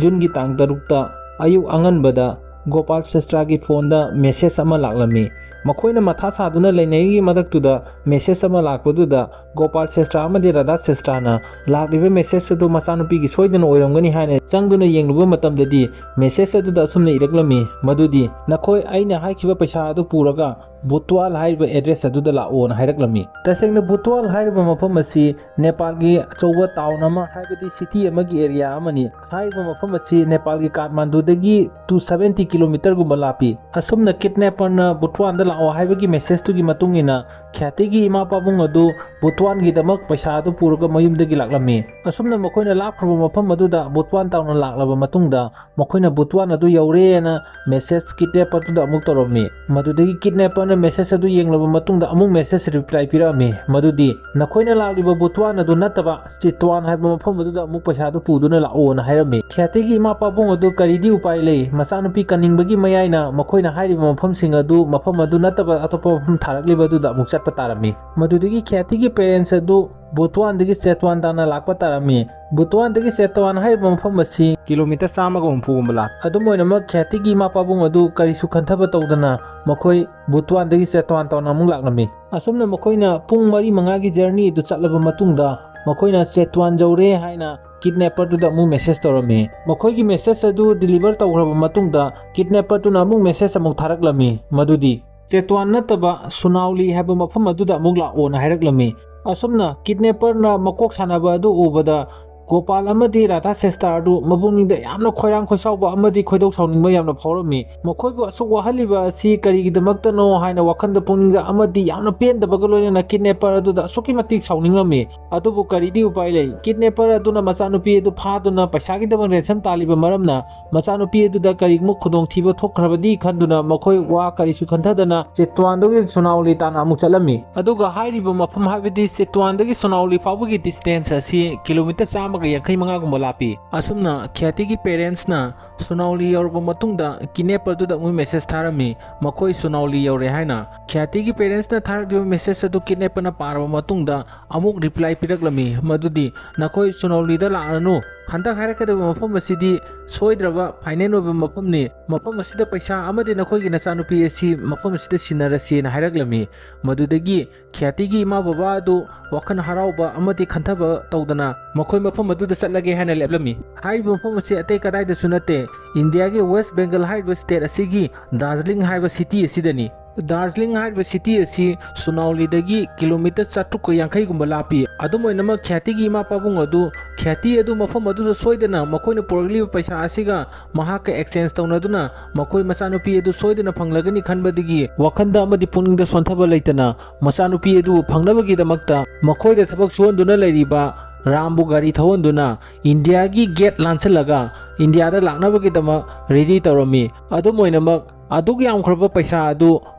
Juneꯒꯤ ꯇꯥꯡ ꯇꯔꯨꯛꯇ ꯑꯌꯨꯛ ꯑꯉꯟꯕꯗ ꯒꯣꯄꯥꯜ ꯁꯦꯁꯇ꯭ꯔꯥꯒꯤ ꯐꯣꯟꯗ ꯃꯦꯁꯦꯖ ꯑꯃ ꯂꯥꯛꯂꯝꯃꯤ꯫ ꯃꯈꯣꯏꯅ ꯃꯊꯥ ꯁꯥꯗꯨꯅ ꯂꯩꯅꯔꯤꯉꯩ ꯃꯔꯛꯇꯨꯗ ꯃꯦꯁꯦꯖ ꯑꯃ ꯂꯥꯛꯄꯗꯨꯗ ꯒꯣꯄꯥꯜ ꯁꯦꯁꯇ꯭ꯔꯥ ꯑꯃꯗꯤ ꯔꯥꯙꯥ ꯁꯦꯁꯇ꯭ꯔꯥꯅ ꯂꯥꯛꯂꯤꯕ ꯃꯦꯁꯦꯖ ꯑꯗꯨ ꯃꯆꯥꯅꯨꯄꯤꯒꯤ ꯁꯣꯏꯗꯅ ꯑꯣꯏꯔꯝꯒꯅꯤ ꯍꯥꯏꯅ ꯆꯪꯗꯨꯅ ꯌꯦꯡꯂꯨꯕ ꯃꯇꯝꯗꯗꯤ ꯃꯦꯁꯦꯖ ꯑꯗꯨꯗ ꯑꯁꯨꯝꯅ ꯏꯔꯛꯂꯝꯃꯤ, ꯃꯗꯨꯗꯤ, "ꯅꯈꯣꯏ ꯑꯩꯅ ꯍꯥꯏꯈꯤꯕ ꯄꯩꯁꯥ ꯑꯗꯨ ꯄꯨꯔꯒ ꯕꯨꯇ꯭ꯋꯥꯜ ꯍꯥꯏꯔꯤꯕ ꯑꯦꯗ꯭ꯔꯦꯁ ꯑꯗꯨꯗ ꯂꯥꯛꯑꯣꯅ" ꯍꯥꯏꯔꯛꯂꯝꯃꯤ꯫ ꯇꯁꯦꯡꯅ ꯕꯨꯇ꯭ꯋꯥꯜ ꯍꯥꯏꯔꯤꯕ ꯃꯐꯝ ꯑꯁꯤ ꯅꯦꯄꯥꯜꯒꯤ ꯑꯆꯧꯕ ꯇꯥꯎꯟ ꯑꯃ, ꯍꯥꯏꯕꯗꯤ ꯁꯤꯇꯤ ꯑꯃꯒꯤ ꯑꯦꯔꯤꯌꯥ ꯑꯃꯅꯤ꯫ ꯍꯥꯏꯔꯤꯕ ꯃꯐꯝ ꯑꯁꯤ ꯅꯦꯄꯥꯜꯒꯤ ꯀꯥꯊꯃꯥꯟꯗꯨꯗꯒꯤ two seventy ꯀꯤꯂꯣꯃꯤꯇꯔꯒꯨꯝꯕ ꯂꯥꯞꯄꯤ꯫ ꯑꯁꯨꯝꯅ ꯀꯤꯗꯅꯦꯄꯔꯅ ꯕꯨꯇ꯭ꯋꯥꯟꯗ ꯂꯥꯛꯑꯣ ꯍꯥꯏꯕꯒꯤ ꯃꯦꯁꯦꯖꯇꯨꯒꯤ ꯃꯇꯨꯡ ꯏꯟꯅ ꯈ꯭ꯌꯥꯇꯤꯒꯤ ꯏꯃꯥ ꯄꯥꯕꯨꯡ ꯑꯗꯨ ꯕꯨꯇ꯭ꯋꯥꯟꯒꯤꯗꯃꯛ ꯄꯩꯁꯥ ꯑꯗꯨ ꯄꯨꯔꯒ ꯃꯌꯨꯝꯗꯒꯤ ꯂꯥꯛꯂꯝꯃꯤ꯫ ꯑꯁꯨꯝꯅ ꯃꯈꯣꯏꯅ ꯂꯥꯞꯈ꯭ꯔꯕ ꯃꯐꯝ ꯑꯗꯨꯗ ꯕꯨꯇ꯭ꯋꯥꯟ ꯇꯥꯎꯅ ꯂꯥꯛꯂꯕ ꯃꯇꯨꯡꯗ ꯃꯈꯣꯏꯅ ꯕꯨꯇ꯭ꯋꯥꯟ ꯑꯗꯨ ꯌꯧꯔꯦꯅ ꯃꯦꯁꯦꯖ ꯀꯤꯗꯅꯦꯄꯔꯗꯨꯗ ꯑꯃꯨꯛ ꯇꯧꯔꯝꯃꯤ꯫ ꯃꯗꯨꯗꯒꯤ ꯀꯤꯗꯅꯦꯄꯔꯅ ꯃꯦꯁꯦꯖ ꯑꯗꯨ ꯌꯦꯡꯂꯕ ꯃꯇꯨꯡꯗ ꯑꯃꯨꯛ ꯃꯦꯁꯦꯖ ꯔꯤꯄ꯭ꯂꯥꯏ ꯄꯤꯔꯛꯑꯝꯃꯤ, ꯃꯗꯨꯗꯤ, "ꯅꯈꯣꯏꯅ ꯂꯥꯛꯂꯤꯕ ꯕꯨꯇ꯭ꯋꯥꯟ ꯑꯗꯨ ꯅꯠꯇꯕ ꯆꯦꯇ꯭ꯋꯥꯟ ꯍꯥꯏꯕ ꯃꯐꯝ ꯑꯗꯨꯗ ꯑꯃꯨꯛ ꯄꯩꯁꯥꯗꯨ ꯄꯨꯗꯨꯅ ꯂꯥꯛꯑꯣꯅ" ꯍꯥꯏꯔꯝꯃꯤ꯫ ꯈ꯭ꯌꯥꯇꯤꯒꯤ ꯏꯃꯥ ꯄꯥꯕꯨꯡ ꯑꯗꯨ ꯀꯔꯤꯗꯤ ꯎꯄꯥꯏ ꯂꯩ, ꯃꯆꯥꯅꯨꯄꯤ ꯀꯟꯅꯤꯡꯕꯒꯤ ꯃꯌꯥꯏꯅ ꯃꯈꯣꯏꯅ ꯍꯥꯏꯔꯤꯕ ꯃꯐꯝꯁꯤꯡ ꯑꯗꯨ ꯃꯐꯝ ꯑꯗꯨ ꯅꯠꯇꯕ ꯑꯇꯣꯞꯄ ꯃꯐꯝ ꯊꯥꯔꯛꯂꯤꯕ ꯑꯗꯨꯗ ꯑꯃꯨꯛ ꯆꯠꯄ ꯇꯥꯔꯝꯃꯤ꯫ ꯃꯗꯨꯗꯒꯤ ꯈ꯭ꯌꯥꯇꯤꯒꯤ ꯄꯦꯔꯦꯟꯁ ꯑꯗꯨ ꯕꯨꯇ꯭ꯋꯥꯟꯗꯒꯤ ꯆꯦꯇ꯭ꯋꯥꯟ ꯇꯥꯅ ꯂꯥꯛꯄ ꯇꯥꯔꯝꯃꯤ꯫ ꯕꯨꯇ꯭ꯋꯥꯟꯗꯒꯤ ꯆꯦꯇ꯭ꯋꯥꯟ ꯍꯥꯏꯔꯤꯕ ꯃꯐꯝ ꯑꯁꯤ ꯀꯤꯂꯣꯃꯤꯇꯔ ꯆꯥꯝꯃꯒ ꯍꯨꯝꯐꯨꯒꯨꯝꯕ ꯂꯥꯞꯄꯤ꯫ ꯑꯗꯨꯝ ꯑꯣꯏꯅꯃꯛ, ꯈ꯭ꯌꯥꯇꯤꯒꯤ ꯏꯃꯥ ꯄꯥꯕꯨꯡ ꯑꯗꯨ ꯀꯔꯤꯁꯨ ꯈꯟꯊꯕ ꯇꯧꯗꯅ ꯃꯈꯣꯏ ꯕꯨꯇ꯭ꯋꯥꯟꯗꯒꯤ ꯆꯦꯇ꯭ꯋꯥꯟ ꯇꯥꯎꯅ ꯑꯃꯨꯛ ꯂꯥꯛꯂꯝꯃꯤ꯫ ꯑꯁꯨꯝꯅ ꯃꯈꯣꯏꯅ ꯄꯨꯡ ꯃꯔꯤ ꯃꯉꯥꯒꯤ ꯖꯔꯅꯤ ꯑꯗꯨ ꯆꯠꯂꯕ ꯃꯇꯨꯡꯗ ꯃꯈꯣꯏꯅ ꯆꯦꯇ꯭ꯋꯥꯟ ꯌꯧꯔꯦ ꯍꯥꯏꯅ ꯀꯤꯗꯅꯦꯄꯔꯗꯨꯗ ꯑꯃꯨꯛ ꯃꯦꯁꯦꯖ ꯇꯧꯔꯝꯃꯤ꯫ ꯃꯈꯣꯏꯒꯤ ꯃꯦꯁꯦꯖ ꯑꯗꯨ ꯗꯤꯂꯤꯚꯔ ꯇꯧꯈ꯭ꯔꯕ ꯃꯇꯨꯡꯗ ꯀꯤꯗꯅꯦꯄꯔꯗꯨꯅ ꯑꯃꯨꯛ ꯃꯦꯁꯦꯖ ꯑꯃꯨꯛ ꯊꯥꯔꯛꯂꯝꯃꯤ, ꯃꯗꯨꯗꯤ, "ꯆꯦꯇ꯭ꯋꯥꯟ ꯅꯠꯇꯕ ꯁꯨꯅꯥꯎꯂꯤ ꯍꯥꯏꯕ ꯃꯐꯝ ꯑꯗꯨꯗ ꯑꯃꯨꯛ ꯂꯥꯛꯑꯣꯅ" ꯍꯥꯏꯔꯛꯂꯝꯃꯤ꯫ ꯑꯁꯨꯝꯅ ꯀꯤꯗꯅꯦꯄꯔꯅ ꯃꯀꯣꯛ ꯁꯥꯟꯅꯕ ꯑꯗꯨ ꯎꯕꯗ ꯒꯣꯄꯥꯜ ꯑꯃꯗꯤ ꯔꯥꯙꯥ ꯁꯦꯁꯇꯥꯔꯗꯨ ꯃꯄꯨꯛꯅꯤꯡꯗ ꯌꯥꯝꯅ ꯈꯣꯏꯔꯥꯡ ꯈꯣꯏꯁꯥꯎꯕ ꯑꯃꯗꯤ ꯈꯣꯏꯗꯧ ꯁꯥꯎꯅꯤꯡꯕ ꯌꯥꯝꯅ ꯐꯥꯎꯔꯝꯃꯤ꯫ ꯃꯈꯣꯏꯕꯨ ꯑꯁꯨꯛ ꯋꯥꯍꯜꯂꯤꯕ ꯑꯁꯤ ꯀꯔꯤꯒꯤꯗꯃꯛꯇꯅꯣ ꯍꯥꯏꯅ ꯋꯥꯈꯜꯗ ꯄꯨꯛꯅꯤꯡꯗ ꯑꯃꯗꯤ ꯌꯥꯝꯅ ꯄꯦꯟꯗꯕꯒ ꯂꯣꯏꯅꯅ ꯀꯤꯗꯅꯦꯄꯔ ꯑꯗꯨꯗ ꯑꯁꯨꯛꯀꯤ ꯃꯇꯤꯛ ꯁꯥꯎꯅꯤꯡꯂꯝꯃꯤ꯫ ꯑꯗꯨꯕꯨ ꯀꯔꯤꯗꯤ ꯎꯄꯥꯏ ꯂꯩ? ꯀꯤꯗꯅꯦꯄꯔ ꯑꯗꯨꯅ ꯃꯆꯥꯅꯨꯄꯤ ꯑꯗꯨ ꯐꯥꯗꯨꯅ ꯄꯩꯁꯥꯒꯤꯗꯃꯛ ꯔꯦꯟꯁꯝ ꯇꯥꯜꯂꯤꯕ ꯃꯔꯝꯅ ꯃꯆꯥꯅꯨꯄꯤ ꯑꯗꯨꯗ ꯀꯔꯤꯒꯨꯝꯕ ꯈꯨꯗꯣꯡꯊꯤꯕ ꯊꯣꯛꯈ꯭ꯔꯕꯗꯤ ꯈꯟꯗꯨꯅ ꯃꯈꯣꯏ ꯋꯥ ꯀꯔꯤꯁꯨ ꯈꯟꯊꯗꯅ ꯆꯦꯇ꯭ꯋꯥꯟꯗꯒꯤ ꯁꯨꯅꯥꯎꯂꯤ ꯇꯥꯟꯅ ꯑꯃꯨꯛ ꯆꯠꯂꯝꯃꯤ꯫ ꯑꯗꯨꯒ ꯍꯥꯏꯔꯤꯕ ꯃꯐꯝ, ꯍꯥꯏꯕꯗꯤ ꯆꯦꯇ꯭ꯋꯥꯟꯗꯒꯤ ꯁꯨꯅꯥꯎꯂꯤ ꯐꯥꯎꯕꯒꯤ ꯗꯤꯁꯇꯦꯟꯁ ꯑꯁꯤ ꯀꯤꯂꯣꯃꯤꯇꯔ ꯆꯥꯝꯃꯒ ꯌꯥꯡꯈꯩ ꯃꯉꯥꯒꯨꯝꯕ ꯂꯥꯞꯄꯤ꯫ ꯑꯁꯨꯝꯅ ꯈ꯭ꯌꯥꯇꯤꯒꯤ ꯄꯦꯔꯦꯟꯁꯅ ꯁꯨꯅꯥꯎꯂꯤ ꯌꯧꯔꯕ ꯃꯇꯨꯡꯗ ꯀꯤꯗꯅꯦꯄꯔꯗꯨꯗ ꯑꯃꯨꯛ ꯃꯦꯁꯦꯖ ꯊꯥꯔꯝꯃꯤ, ꯃꯈꯣꯏ ꯁꯨꯅꯥꯎꯂꯤ ꯌꯧꯔꯦ ꯍꯥꯏꯅ꯫ ꯈ꯭ꯌꯥꯇꯤꯒꯤ ꯄꯦꯔꯦꯟꯁꯅ ꯊꯥꯔꯛꯂꯤꯕ ꯃꯦꯁꯦꯖ ꯑꯗꯨ ꯀꯤꯗꯅꯦꯄꯔꯅ ꯄꯥꯔꯕ ꯃꯇꯨꯡꯗ ꯑꯃꯨꯛ ꯔꯤꯄ꯭ꯂꯥꯏ ꯄꯤꯔꯛꯂꯝꯃꯤ, ꯃꯗꯨꯗꯤ, "ꯅꯈꯣꯏ ꯁꯨꯅꯥꯎꯂꯤꯗ ꯂꯥꯛꯂꯅꯨ, ꯍꯟꯗꯛ ꯍꯥꯏꯔꯛꯀꯗꯕ ꯃꯐꯝ ꯑꯁꯤꯗꯤ ꯁꯣꯏꯗ꯭ꯔꯕ ꯐꯥꯏꯅꯦꯜ ꯑꯣꯏꯕ ꯃꯐꯝꯅꯤ꯫ ꯃꯐꯝ ꯑꯁꯤꯗ ꯄꯩꯁꯥ ꯑꯃꯗꯤ ꯅꯈꯣꯏꯒꯤ ꯅꯆꯥꯅꯨꯄꯤ ꯑꯁꯤ ꯃꯐꯝ ꯑꯁꯤꯗ ꯁꯤꯟꯅꯔꯁꯦꯅ ꯍꯥꯏꯔꯛꯂꯝꯃꯤ꯫ ꯃꯗꯨꯗꯒꯤ ꯈ꯭ꯌꯥꯇꯤꯒꯤ ꯏꯃꯥ ꯕꯕꯥ ꯑꯗꯨ ꯋꯥꯈꯜ ꯍꯔꯥꯎꯕ ꯑꯃꯗꯤ ꯈꯟꯊꯕ ꯇꯧꯗꯅ ꯃꯈꯣꯏ ꯃꯐꯝ ꯑꯗꯨꯗ ꯆꯠꯂꯒꯦ ꯍꯥꯏꯅ ꯂꯦꯞꯂꯝꯃꯤ꯫ ꯍꯥꯏꯔꯤꯕ ꯃꯐꯝ ꯑꯁꯤ ꯑꯇꯩ ꯀꯗꯥꯏꯗꯁꯨ ꯅꯠꯇꯦ, ꯏꯟꯗꯤꯌꯥꯒꯤ ꯋꯦꯁ ꯕꯦꯡꯒꯜ ꯍꯥꯏꯔꯤꯕ ꯁ꯭ꯇꯦꯠ ꯑꯁꯤꯒꯤ ꯗꯥꯔꯖꯤꯂꯤꯡ ꯍꯥꯏꯕ ꯁꯤꯇꯤ ꯑꯁꯤꯗꯅꯤ꯫ ꯗꯥꯔꯖꯤꯂꯤꯡ ꯍꯥꯏꯔꯤꯕ ꯁꯤꯇꯤ ꯑꯁꯤ ꯁꯨꯅꯥꯎꯂꯤꯗꯒꯤ ꯀꯤꯂꯣꯃꯤꯇꯔ ꯆꯥꯇ꯭ꯔꯨꯛꯀ ꯌꯥꯡꯈꯩꯒꯨꯝꯕ ꯂꯥꯞꯄꯤ꯫ ꯑꯗꯨꯝ ꯑꯣꯏꯅꯃꯛ ꯈ꯭ꯌꯥꯇꯤꯒꯤ ꯏꯃꯥ ꯄꯥꯕꯨꯡ ꯑꯗꯨ ꯈ꯭ꯌꯥꯇꯤ ꯑꯗꯨ ꯃꯐꯝ ꯑꯗꯨꯗ ꯁꯣꯏꯗꯅ ꯃꯈꯣꯏꯅ ꯄꯨꯔꯛꯂꯤꯕ ꯄꯩꯁꯥ ꯑꯁꯤꯒ ꯃꯍꯥꯛꯀ exchange ꯇꯧꯅꯗꯨꯅ ꯃꯈꯣꯏ ꯃꯆꯥꯅꯨꯄꯤ ꯑꯗꯨ ꯁꯣꯏꯗꯅ ꯐꯪꯂꯒꯅꯤ ꯈꯟꯕꯗꯒꯤ ꯋꯥꯈꯜꯗ ꯑꯃꯗꯤ ꯄꯨꯛꯅꯤꯡꯗ ꯁꯣꯟꯊꯕ ꯂꯩꯇꯅ ꯃꯆꯥꯅꯨꯄꯤ ꯑꯗꯨ ꯐꯪꯅꯕꯒꯤꯗꯃꯛꯇ ꯃꯈꯣꯏꯗ ꯊꯕꯛ ꯁꯨꯍꯟꯗꯨꯅ ꯂꯩꯔꯤꯕ ꯔꯥꯝꯕꯨ ꯒꯥꯔꯤ ꯊꯧꯍꯟꯗꯨꯅ ꯏꯟꯗꯤꯌꯥꯒꯤ ꯒꯦꯠ ꯂꯥꯟꯁꯤꯜꯂꯒ ꯏꯟꯗꯤꯌꯥꯗ ꯂꯥꯛꯅꯕꯒꯤꯗꯃꯛ ready ꯇꯧꯔꯝꯃꯤ꯫ ꯑꯗꯨꯝ ꯑꯣꯏꯅꯃꯛ ꯑꯗꯨꯛ ꯌꯥꯝꯈ꯭ꯔꯕ ꯄꯩꯁꯥ ꯑꯗꯨ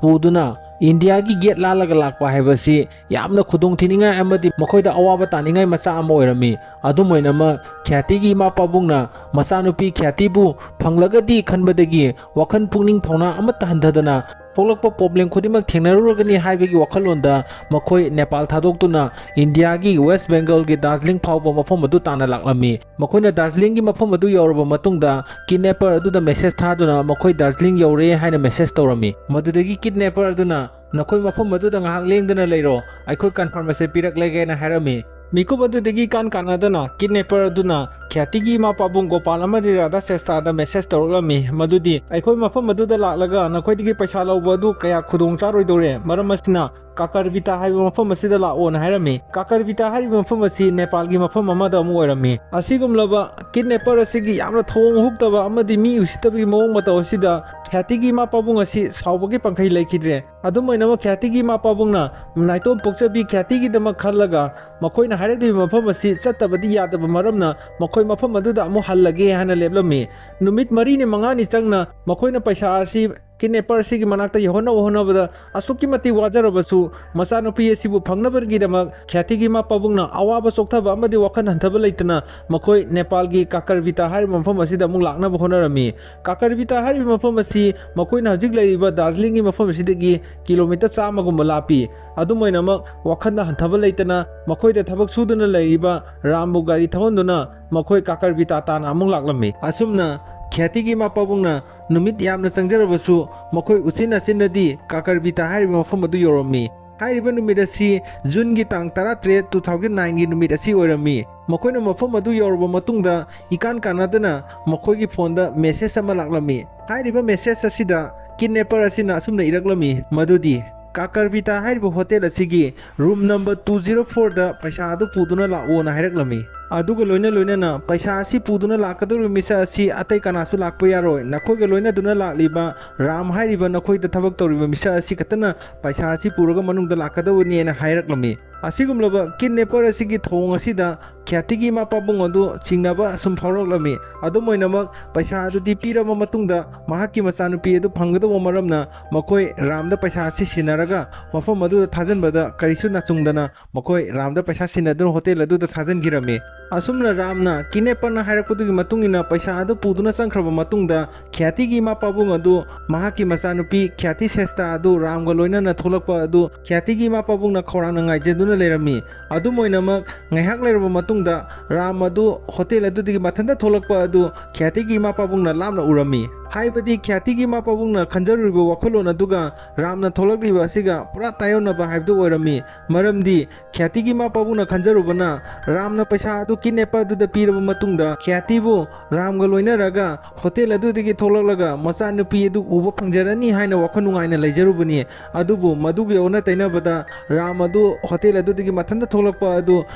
ꯄꯨꯗꯨꯅ ꯏꯟꯗꯤꯌꯥꯒꯤ ꯒꯦꯠ ꯂꯥꯜꯂꯒ ꯂꯥꯛꯄ ꯍꯥꯏꯕꯁꯤ ꯌꯥꯝꯅ ꯈꯨꯗꯣꯡ ꯊꯤꯅꯤꯡꯉꯥꯏ ꯑꯃꯗꯤ ꯃꯈꯣꯏꯗ ꯑꯋꯥꯕ ꯇꯥꯅꯤꯡꯉꯥꯏ ꯃꯆꯥꯛ ꯑꯃ ꯑꯣꯏꯔꯝꯃꯤ꯫ ꯑꯗꯨꯝ ꯑꯣꯏꯅꯃꯛ ꯈ꯭ꯌꯥꯇꯤꯒꯤ ꯏꯃꯥ ꯄꯥꯕꯨꯡꯅ ꯃꯆꯥꯅꯨꯄꯤ ꯈ꯭ꯌꯥꯇꯤꯕꯨ ꯐꯪꯂꯒꯗꯤ ꯈꯟꯕꯗꯒꯤ ꯋꯥꯈꯜ ꯄꯨꯛꯅꯤꯡ ꯊꯧꯅꯥ ꯑꯃꯠꯇ ꯍꯟꯊꯗꯅ ꯊꯣꯛꯂꯛꯄ problem ꯈꯨꯗꯤꯡꯃꯛ ꯊꯦꯡꯅꯔꯨꯔꯒꯅꯤ ꯍꯥꯏꯕꯒꯤ ꯋꯥꯈꯜꯂꯣꯟꯗ ꯃꯈꯣꯏ ꯅꯦꯄꯥꯜ ꯊꯥꯗꯣꯛꯇꯨꯅ ꯏꯟꯗꯤꯌꯥꯒꯤ ꯋꯦꯁ ꯕꯦꯡꯒꯜꯒꯤ ꯗꯥꯔꯖꯤꯂꯤꯡ ꯐꯥꯎꯕ ꯃꯐꯝ ꯑꯗꯨ ꯇꯥꯟꯅ ꯂꯥꯛꯂꯝꯃꯤ꯫ ꯃꯈꯣꯏꯅ ꯗꯥꯔꯖꯤꯂꯤꯡꯒꯤ ꯃꯐꯝ ꯑꯗꯨ ꯌꯧꯔꯕ ꯃꯇꯨꯡꯗ kidnapper ꯑꯗꯨꯗ message ꯊꯥꯗꯨꯅ ꯃꯈꯣꯏ ꯗꯥꯔꯖꯤꯂꯤꯡ ꯌꯧꯔꯦ ꯍꯥꯏꯅ message ꯇꯧꯔꯝꯃꯤ꯫ ꯃꯗꯨꯗꯒꯤ kidnapper ꯑꯗꯨꯅ "ꯅꯈꯣꯏ ꯃꯐꯝ ꯑꯗꯨꯗ ꯉꯥꯏꯍꯥꯛ ꯂꯦꯡꯗꯅ ꯂꯩꯔꯣ, ꯑꯩꯈꯣꯏ confirmation ꯄꯤꯔꯛꯂꯒꯦꯅ" ꯍꯥꯏꯔꯝꯃꯤ꯫ ꯃꯤꯀꯨꯞ ꯑꯗꯨꯗꯒꯤ ꯀꯥꯟ ꯀꯥꯟꯅꯗꯅ kidnapper ꯑꯗꯨꯅ ꯈ꯭ꯌꯥꯇꯤꯒꯤ ꯏꯃꯥ ꯄꯥꯕꯨꯡ ꯒꯣꯄꯥꯜ ꯑꯃꯗꯤ ꯔꯥꯙꯥ ꯁ꯭ꯔꯦꯁꯊꯥꯗ message ꯇꯧꯔꯛꯂꯝꯃꯤ꯫ ꯃꯗꯨꯗꯤ "ꯑꯩꯈꯣꯏ ꯃꯐꯝ ꯑꯗꯨꯗ ꯂꯥꯛꯂꯒ ꯅꯈꯣꯏꯗꯒꯤ ꯄꯩꯁꯥ ꯂꯧꯕ ꯑꯗꯨ ꯀꯌꯥ ꯈꯨꯗꯣꯡ ꯆꯥꯔꯣꯏꯗꯧꯔꯦ, ꯃꯔꯝ ꯑꯁꯤꯅ ꯀꯥꯀꯔꯕꯤꯇꯥ ꯍꯥꯏꯕ ꯃꯐꯝ ꯑꯁꯤꯗ ꯂꯥꯛꯑꯣꯅ" ꯍꯥꯏꯔꯝꯃꯤ꯫ ꯀꯥꯀꯔꯕꯤꯇꯥ ꯍꯥꯏꯔꯤꯕ ꯃꯐꯝ ꯑꯁꯤ ꯅꯦꯄꯥꯜꯒꯤ ꯃꯐꯝ ꯑꯃꯗ ꯑꯃ ꯑꯣꯏꯔꯝꯃꯤ꯫ ꯑꯁꯤꯒꯨꯝꯂꯕ kidnapper ꯑꯁꯤꯒꯤ ꯌꯥꯝꯅ ꯊꯧꯑꯣꯡ ꯍꯨꯛꯇꯕ ꯑꯃꯗꯤ ꯃꯤ ꯎꯁꯤꯠꯇꯕꯒꯤ ꯃꯑꯣꯡ ꯃꯇꯧ ꯑꯁꯤꯗ ꯈ꯭ꯌꯥꯇꯤꯒꯤ ꯏꯃꯥ ꯄꯥꯕꯨꯡ ꯑꯁꯤ ꯁꯥꯎꯕꯒꯤ ꯄꯥꯡꯈꯩ ꯂꯩꯈꯤꯗ꯭ꯔꯦ꯫ ꯑꯗꯨꯝ ꯑꯣꯏꯅꯃꯛ ꯈ꯭ꯌꯥꯇꯤꯒꯤ ꯏꯃꯥ ꯄꯥꯕꯨꯡꯅ ꯅꯥꯏꯇꯣꯝ ꯄꯣꯛꯆꯕꯤ ꯈ꯭ꯌꯥꯇꯤꯒꯤꯗꯃꯛ ꯈꯜꯂꯒ ꯃꯈꯣꯏꯅ ꯍꯥꯏꯔꯛꯂꯤꯕ ꯃꯐꯝ ꯑꯁꯤ ꯆꯠꯇꯕꯗꯤ ꯌꯥꯗꯕ ꯃꯔꯝꯅ ꯃꯈꯣꯏ ꯃꯐꯝ ꯑꯗꯨꯗ ꯑꯃꯨꯛ ꯍꯜꯂꯒꯦ ꯍꯥꯏꯅ ꯂꯦꯞꯂꯝꯃꯤ꯫ ꯅꯨꯃꯤꯠ ꯃꯔꯤꯅꯤ ꯃꯉꯥꯅꯤ ꯆꯪꯅ ꯃꯈꯣꯏꯅ ꯄꯩꯁꯥ ꯑꯁꯤ ꯀꯤꯗꯅꯦꯄꯔ ꯑꯁꯤꯒꯤ ꯃꯅꯥꯛꯇ ꯌꯧꯍꯟꯅꯕ ꯍꯣꯠꯅꯕꯗ ꯑꯁꯨꯛꯀꯤ ꯃꯇꯤꯛ ꯋꯥꯖꯔꯕꯁꯨ, ꯃꯆꯥꯅꯨꯄꯤ ꯑꯁꯤꯕꯨ ꯐꯪꯅꯕꯒꯤꯗꯃꯛ ꯈ꯭ꯌꯥꯇꯤꯒꯤ ꯏꯃꯥ ꯄꯥꯕꯨꯡꯅ ꯑꯋꯥꯕ ꯆꯣꯛꯊꯕ ꯑꯃꯗꯤ ꯋꯥꯈꯜ ꯍꯟꯊꯕ ꯂꯩꯇꯅ ꯃꯈꯣꯏ ꯅꯦꯄꯥꯜꯒꯤ ꯀꯥꯀꯔꯕꯤꯇꯥ ꯍꯥꯏꯔꯤꯕ ꯃꯐꯝ ꯑꯁꯤꯗ ꯑꯃꯨꯛ ꯂꯥꯛꯅꯕ ꯍꯣꯠꯅꯔꯝꯃꯤ꯫ ꯀꯥꯀꯔꯕꯤꯇꯥ ꯍꯥꯏꯔꯤꯕ ꯃꯐꯝ ꯑꯁꯤ ꯃꯈꯣꯏꯅ ꯍꯧꯖꯤꯛ ꯂꯩꯔꯤꯕ ꯗꯥꯔꯖꯤꯂꯤꯡꯒꯤ ꯃꯐꯝ ꯑꯁꯤꯗꯒꯤ ꯀꯤꯂꯣꯃꯤꯇꯔ ꯆꯥꯝꯃꯒꯨꯝꯕ ꯂꯥꯞꯄꯤ꯫ ꯑꯗꯨꯝ ꯑꯣꯏꯅꯃꯛ, ꯋꯥꯈꯜꯗ ꯍꯟꯊꯕ ꯂꯩꯇꯅ ꯃꯈꯣꯏꯗ ꯊꯕꯛ ꯁꯨꯗꯨꯅ ꯂꯩꯔꯤꯕ ꯔꯥꯝꯕꯨ ꯒꯥꯔꯤ ꯊꯧꯍꯟꯗꯨꯅ ꯃꯈꯣꯏ ꯀꯥꯀꯔꯕꯤꯇꯥ ꯇꯥꯟꯅ ꯑꯃꯨꯛ ꯂꯥꯛꯂꯝꯃꯤ꯫ ꯑꯁꯨꯝꯅ ꯈ꯭ꯌꯥꯇꯤꯒꯤ ꯏꯃꯥ ꯄꯥꯕꯨꯡꯅ ꯅꯨꯃꯤꯠ ꯌꯥꯝꯅ ꯆꯪꯖꯔꯕꯁꯨ, ꯃꯈꯣꯏ ꯎꯆꯤꯟ ꯅꯥꯆꯤꯟꯅꯗꯤ ꯀꯥꯀꯔꯕꯤꯇꯥ ꯍꯥꯏꯔꯤꯕ ꯃꯐꯝ ꯑꯗꯨ ꯌꯧꯔꯝꯃꯤ꯫ ꯍꯥꯏꯔꯤꯕ ꯅꯨꯃꯤꯠ ꯑꯁꯤ ꯖꯨꯟꯒꯤ ꯇꯥꯡ ꯇꯔꯥꯇꯔꯦꯠ, two thousand nineꯒꯤ ꯅꯨꯃꯤꯠ ꯑꯁꯤ ꯑꯣꯏꯔꯝꯃꯤ꯫ ꯃꯈꯣꯏꯅ ꯃꯐꯝ ꯑꯗꯨ ꯌꯧꯔꯕ ꯃꯇꯨꯡꯗ, ꯏꯀꯥꯟ ꯀꯥꯟꯅꯗꯅ ꯃꯈꯣꯏꯒꯤ ꯐꯣꯟꯗ ꯃꯦꯁꯦꯖ ꯑꯃ ꯂꯥꯛꯂꯝꯃꯤ꯫ ꯍꯥꯏꯔꯤꯕ ꯃꯦꯁꯦꯖ ꯑꯁꯤꯗ ꯀꯤꯗꯅꯦꯄꯔ ꯑꯁꯤꯅ ꯑꯁꯨꯝꯅ ꯏꯔꯛꯂꯝꯃꯤ, ꯃꯗꯨꯗꯤ, "ꯀꯥꯀꯔꯕꯤꯇꯥ ꯍꯥꯏꯔꯤꯕ ꯍꯣꯇꯦꯜ ꯑꯁꯤꯒꯤ ꯔꯨꯝ ꯅꯝꯕꯔ two zero fourꯗ ꯄꯩꯁꯥ ꯑꯗꯨ ꯄꯨꯗꯨꯅ ꯂꯥꯛꯑꯣꯅ" ꯍꯥꯏꯔꯛꯂꯝꯃꯤ꯫ ꯑꯗꯨꯒ ꯂꯣꯏꯅ ꯂꯣꯏꯅꯅ, "ꯄꯩꯁꯥ ꯑꯁꯤ ꯄꯨꯗꯨꯅ ꯂꯥꯛꯀꯗꯧꯔꯤꯕ ꯃꯤꯁꯛ ꯑꯁꯤ ꯑꯇꯩ ꯀꯅꯥꯁꯨ ꯂꯥꯛꯄ ꯌꯥꯔꯣꯏ꯫ ꯅꯈꯣꯏꯒ ꯂꯣꯏꯅꯗꯨꯅ ꯂꯥꯛꯂꯤꯕ ꯔꯥꯝ ꯍꯥꯏꯔꯤꯕ ꯅꯈꯣꯏꯗ ꯊꯕꯛ ꯇꯧꯔꯤꯕ ꯃꯤꯁꯛ ꯑꯁꯤ ꯈꯛꯇꯅ ꯄꯩꯁꯥ ꯑꯁꯤ ꯄꯨꯔꯒ ꯃꯅꯨꯡꯗ ꯂꯥꯛꯀꯗꯧꯕꯅꯦꯅ" ꯍꯥꯏꯔꯛꯂꯝꯃꯤ꯫ ꯑꯁꯤꯒꯨꯝꯂꯕ ꯀꯤꯗꯅꯦꯄꯔ ꯑꯁꯤꯒꯤ ꯊꯧꯑꯣꯡ ꯑꯁꯤꯗ ꯈ꯭ꯌꯥꯇꯤꯒꯤ ꯏꯃꯥ ꯄꯥꯕꯨꯡ ꯑꯗꯨ ꯆꯤꯡꯅꯕ ꯑꯁꯨꯝ ꯐꯥꯎꯔꯛꯂꯝꯃꯤ꯫ ꯑꯗꯨꯝ ꯑꯣꯏꯅꯃꯛ, ꯄꯩꯁꯥ ꯑꯗꯨꯗꯤ ꯄꯤꯔꯕ ꯃꯇꯨꯡꯗ ꯃꯍꯥꯛꯀꯤ ꯃꯆꯥꯅꯨꯄꯤ ꯑꯗꯨ ꯐꯪꯒꯗꯧꯕ ꯃꯔꯝꯅ, ꯃꯈꯣꯏ ꯔꯥꯝꯗ ꯄꯩꯁꯥ ꯑꯁꯤ ꯁꯤꯟꯅꯔꯒ ꯃꯐꯝ ꯑꯗꯨꯗ ꯊꯥꯖꯤꯟꯕꯗ ꯀꯔꯤꯁꯨ ꯅꯥꯆꯨꯡꯗꯅ ꯃꯈꯣꯏ ꯔꯥꯝꯗ ꯄꯩꯁꯥ ꯁꯤꯟꯅꯗꯨꯅ ꯍꯣꯇꯦꯜ ꯑꯗꯨꯗ ꯊꯥꯖꯤꯟꯈꯤꯔꯝꯃꯤ꯫ ꯑꯁꯨꯝꯅ ꯔꯥꯝꯅ ꯀꯤꯗꯅꯦꯄꯔꯅ ꯍꯥꯏꯔꯛꯄꯗꯨꯒꯤ ꯃꯇꯨꯡ ꯏꯟꯅ ꯄꯩꯁꯥ ꯑꯗꯨ ꯄꯨꯗꯨꯅ ꯆꯪꯈ꯭ꯔꯕ ꯃꯇꯨꯡꯗ, ꯈ꯭ꯌꯥꯇꯤꯒꯤ ꯏꯃꯥ ꯄꯥꯕꯨꯡ ꯑꯗꯨ ꯃꯍꯥꯛꯀꯤ ꯃꯆꯥꯅꯨꯄꯤ ꯈ꯭ꯌꯥꯇꯤ ꯁꯦꯁꯇꯥ ꯑꯗꯨ ꯔꯥꯝꯒ ꯂꯣꯏꯅꯅ ꯊꯣꯛꯂꯛꯄ ꯑꯗꯨ ꯈ꯭ꯌꯥꯇꯤꯒꯤ ꯏꯃꯥ ꯄꯥꯕꯨꯡꯅ ꯈꯧꯔꯥꯡꯅ ꯉꯥꯏꯖꯗꯨꯅ ꯂꯩꯔꯝꯃꯤ꯫ ꯑꯗꯨꯝ ꯑꯣꯏꯅꯃꯛ, ꯉꯥꯏꯍꯥꯛ ꯂꯩꯔꯕ ꯃꯇꯨꯡꯗ ꯔꯥꯝ ꯑꯗꯨ ꯍꯣꯇꯦꯜ ꯑꯗꯨꯗꯒꯤ ꯃꯊꯟꯇ ꯊꯣꯛꯂꯛꯄ ꯑꯗꯨ ꯈ꯭ꯌꯥꯇꯤꯒꯤ ꯏꯃꯥ ꯄꯥꯕꯨꯡꯅ ꯂꯥꯞꯅ ꯎꯔꯝꯃꯤ꯫ ꯍꯥꯏꯕꯗꯤ, ꯈ꯭ꯌꯥꯇꯤꯒꯤ ꯏꯃꯥ ꯄꯥꯕꯨꯡꯅ ꯈꯟꯖꯔꯨꯔꯤꯕ ꯋꯥꯈꯜꯂꯣꯟ ꯑꯗꯨꯒ ꯔꯥꯝꯅ ꯊꯣꯛꯂꯛꯂꯤꯕ ꯑꯁꯤꯒ ꯄꯨꯔꯥ ꯇꯥꯏꯌꯣꯟꯅꯕ ꯍꯥꯏꯕꯗꯨ ꯑꯣꯏꯔꯝꯃꯤ꯫ ꯃꯔꯝꯗꯤ, ꯈ꯭ꯌꯥꯇꯤꯒꯤ ꯏꯃꯥ ꯄꯥꯕꯨꯡꯅ ꯈꯟꯖꯔꯨꯕꯅ, ꯔꯥꯝꯅ ꯄꯩꯁꯥ ꯑꯗꯨ ꯀꯤꯗꯅꯦꯄꯔ ꯑꯗꯨꯗ ꯄꯤꯔꯕ ꯃꯇꯨꯡꯗ, ꯈ꯭ꯌꯥꯇꯤꯕꯨ ꯔꯥꯝꯒ ꯂꯣꯏꯅꯔꯒ ꯍꯣꯇꯦꯜ ꯑꯗꯨꯗꯒꯤ ꯊꯣꯛꯂꯛꯂꯒ ꯃꯆꯥꯅꯨꯄꯤ ꯑꯗꯨ ꯎꯕ ꯐꯪꯖꯔꯅꯤ ꯍꯥꯏꯅ ꯋꯥꯈꯜ ꯅꯨꯡꯉꯥꯏꯅ ꯂꯩꯖꯔꯨꯕꯅꯤ꯫ ꯑꯗꯨꯕꯨ ꯃꯗꯨꯒꯤ ꯑꯣꯟꯅ ꯇꯩꯅꯕꯗ, ꯔꯥꯝ ꯑꯗꯨ ꯍꯣꯇꯦꯜ ꯑꯗꯨꯗꯒꯤ ꯃꯊꯟꯇ ꯊꯣꯛꯂꯛꯄ ꯑꯗꯨ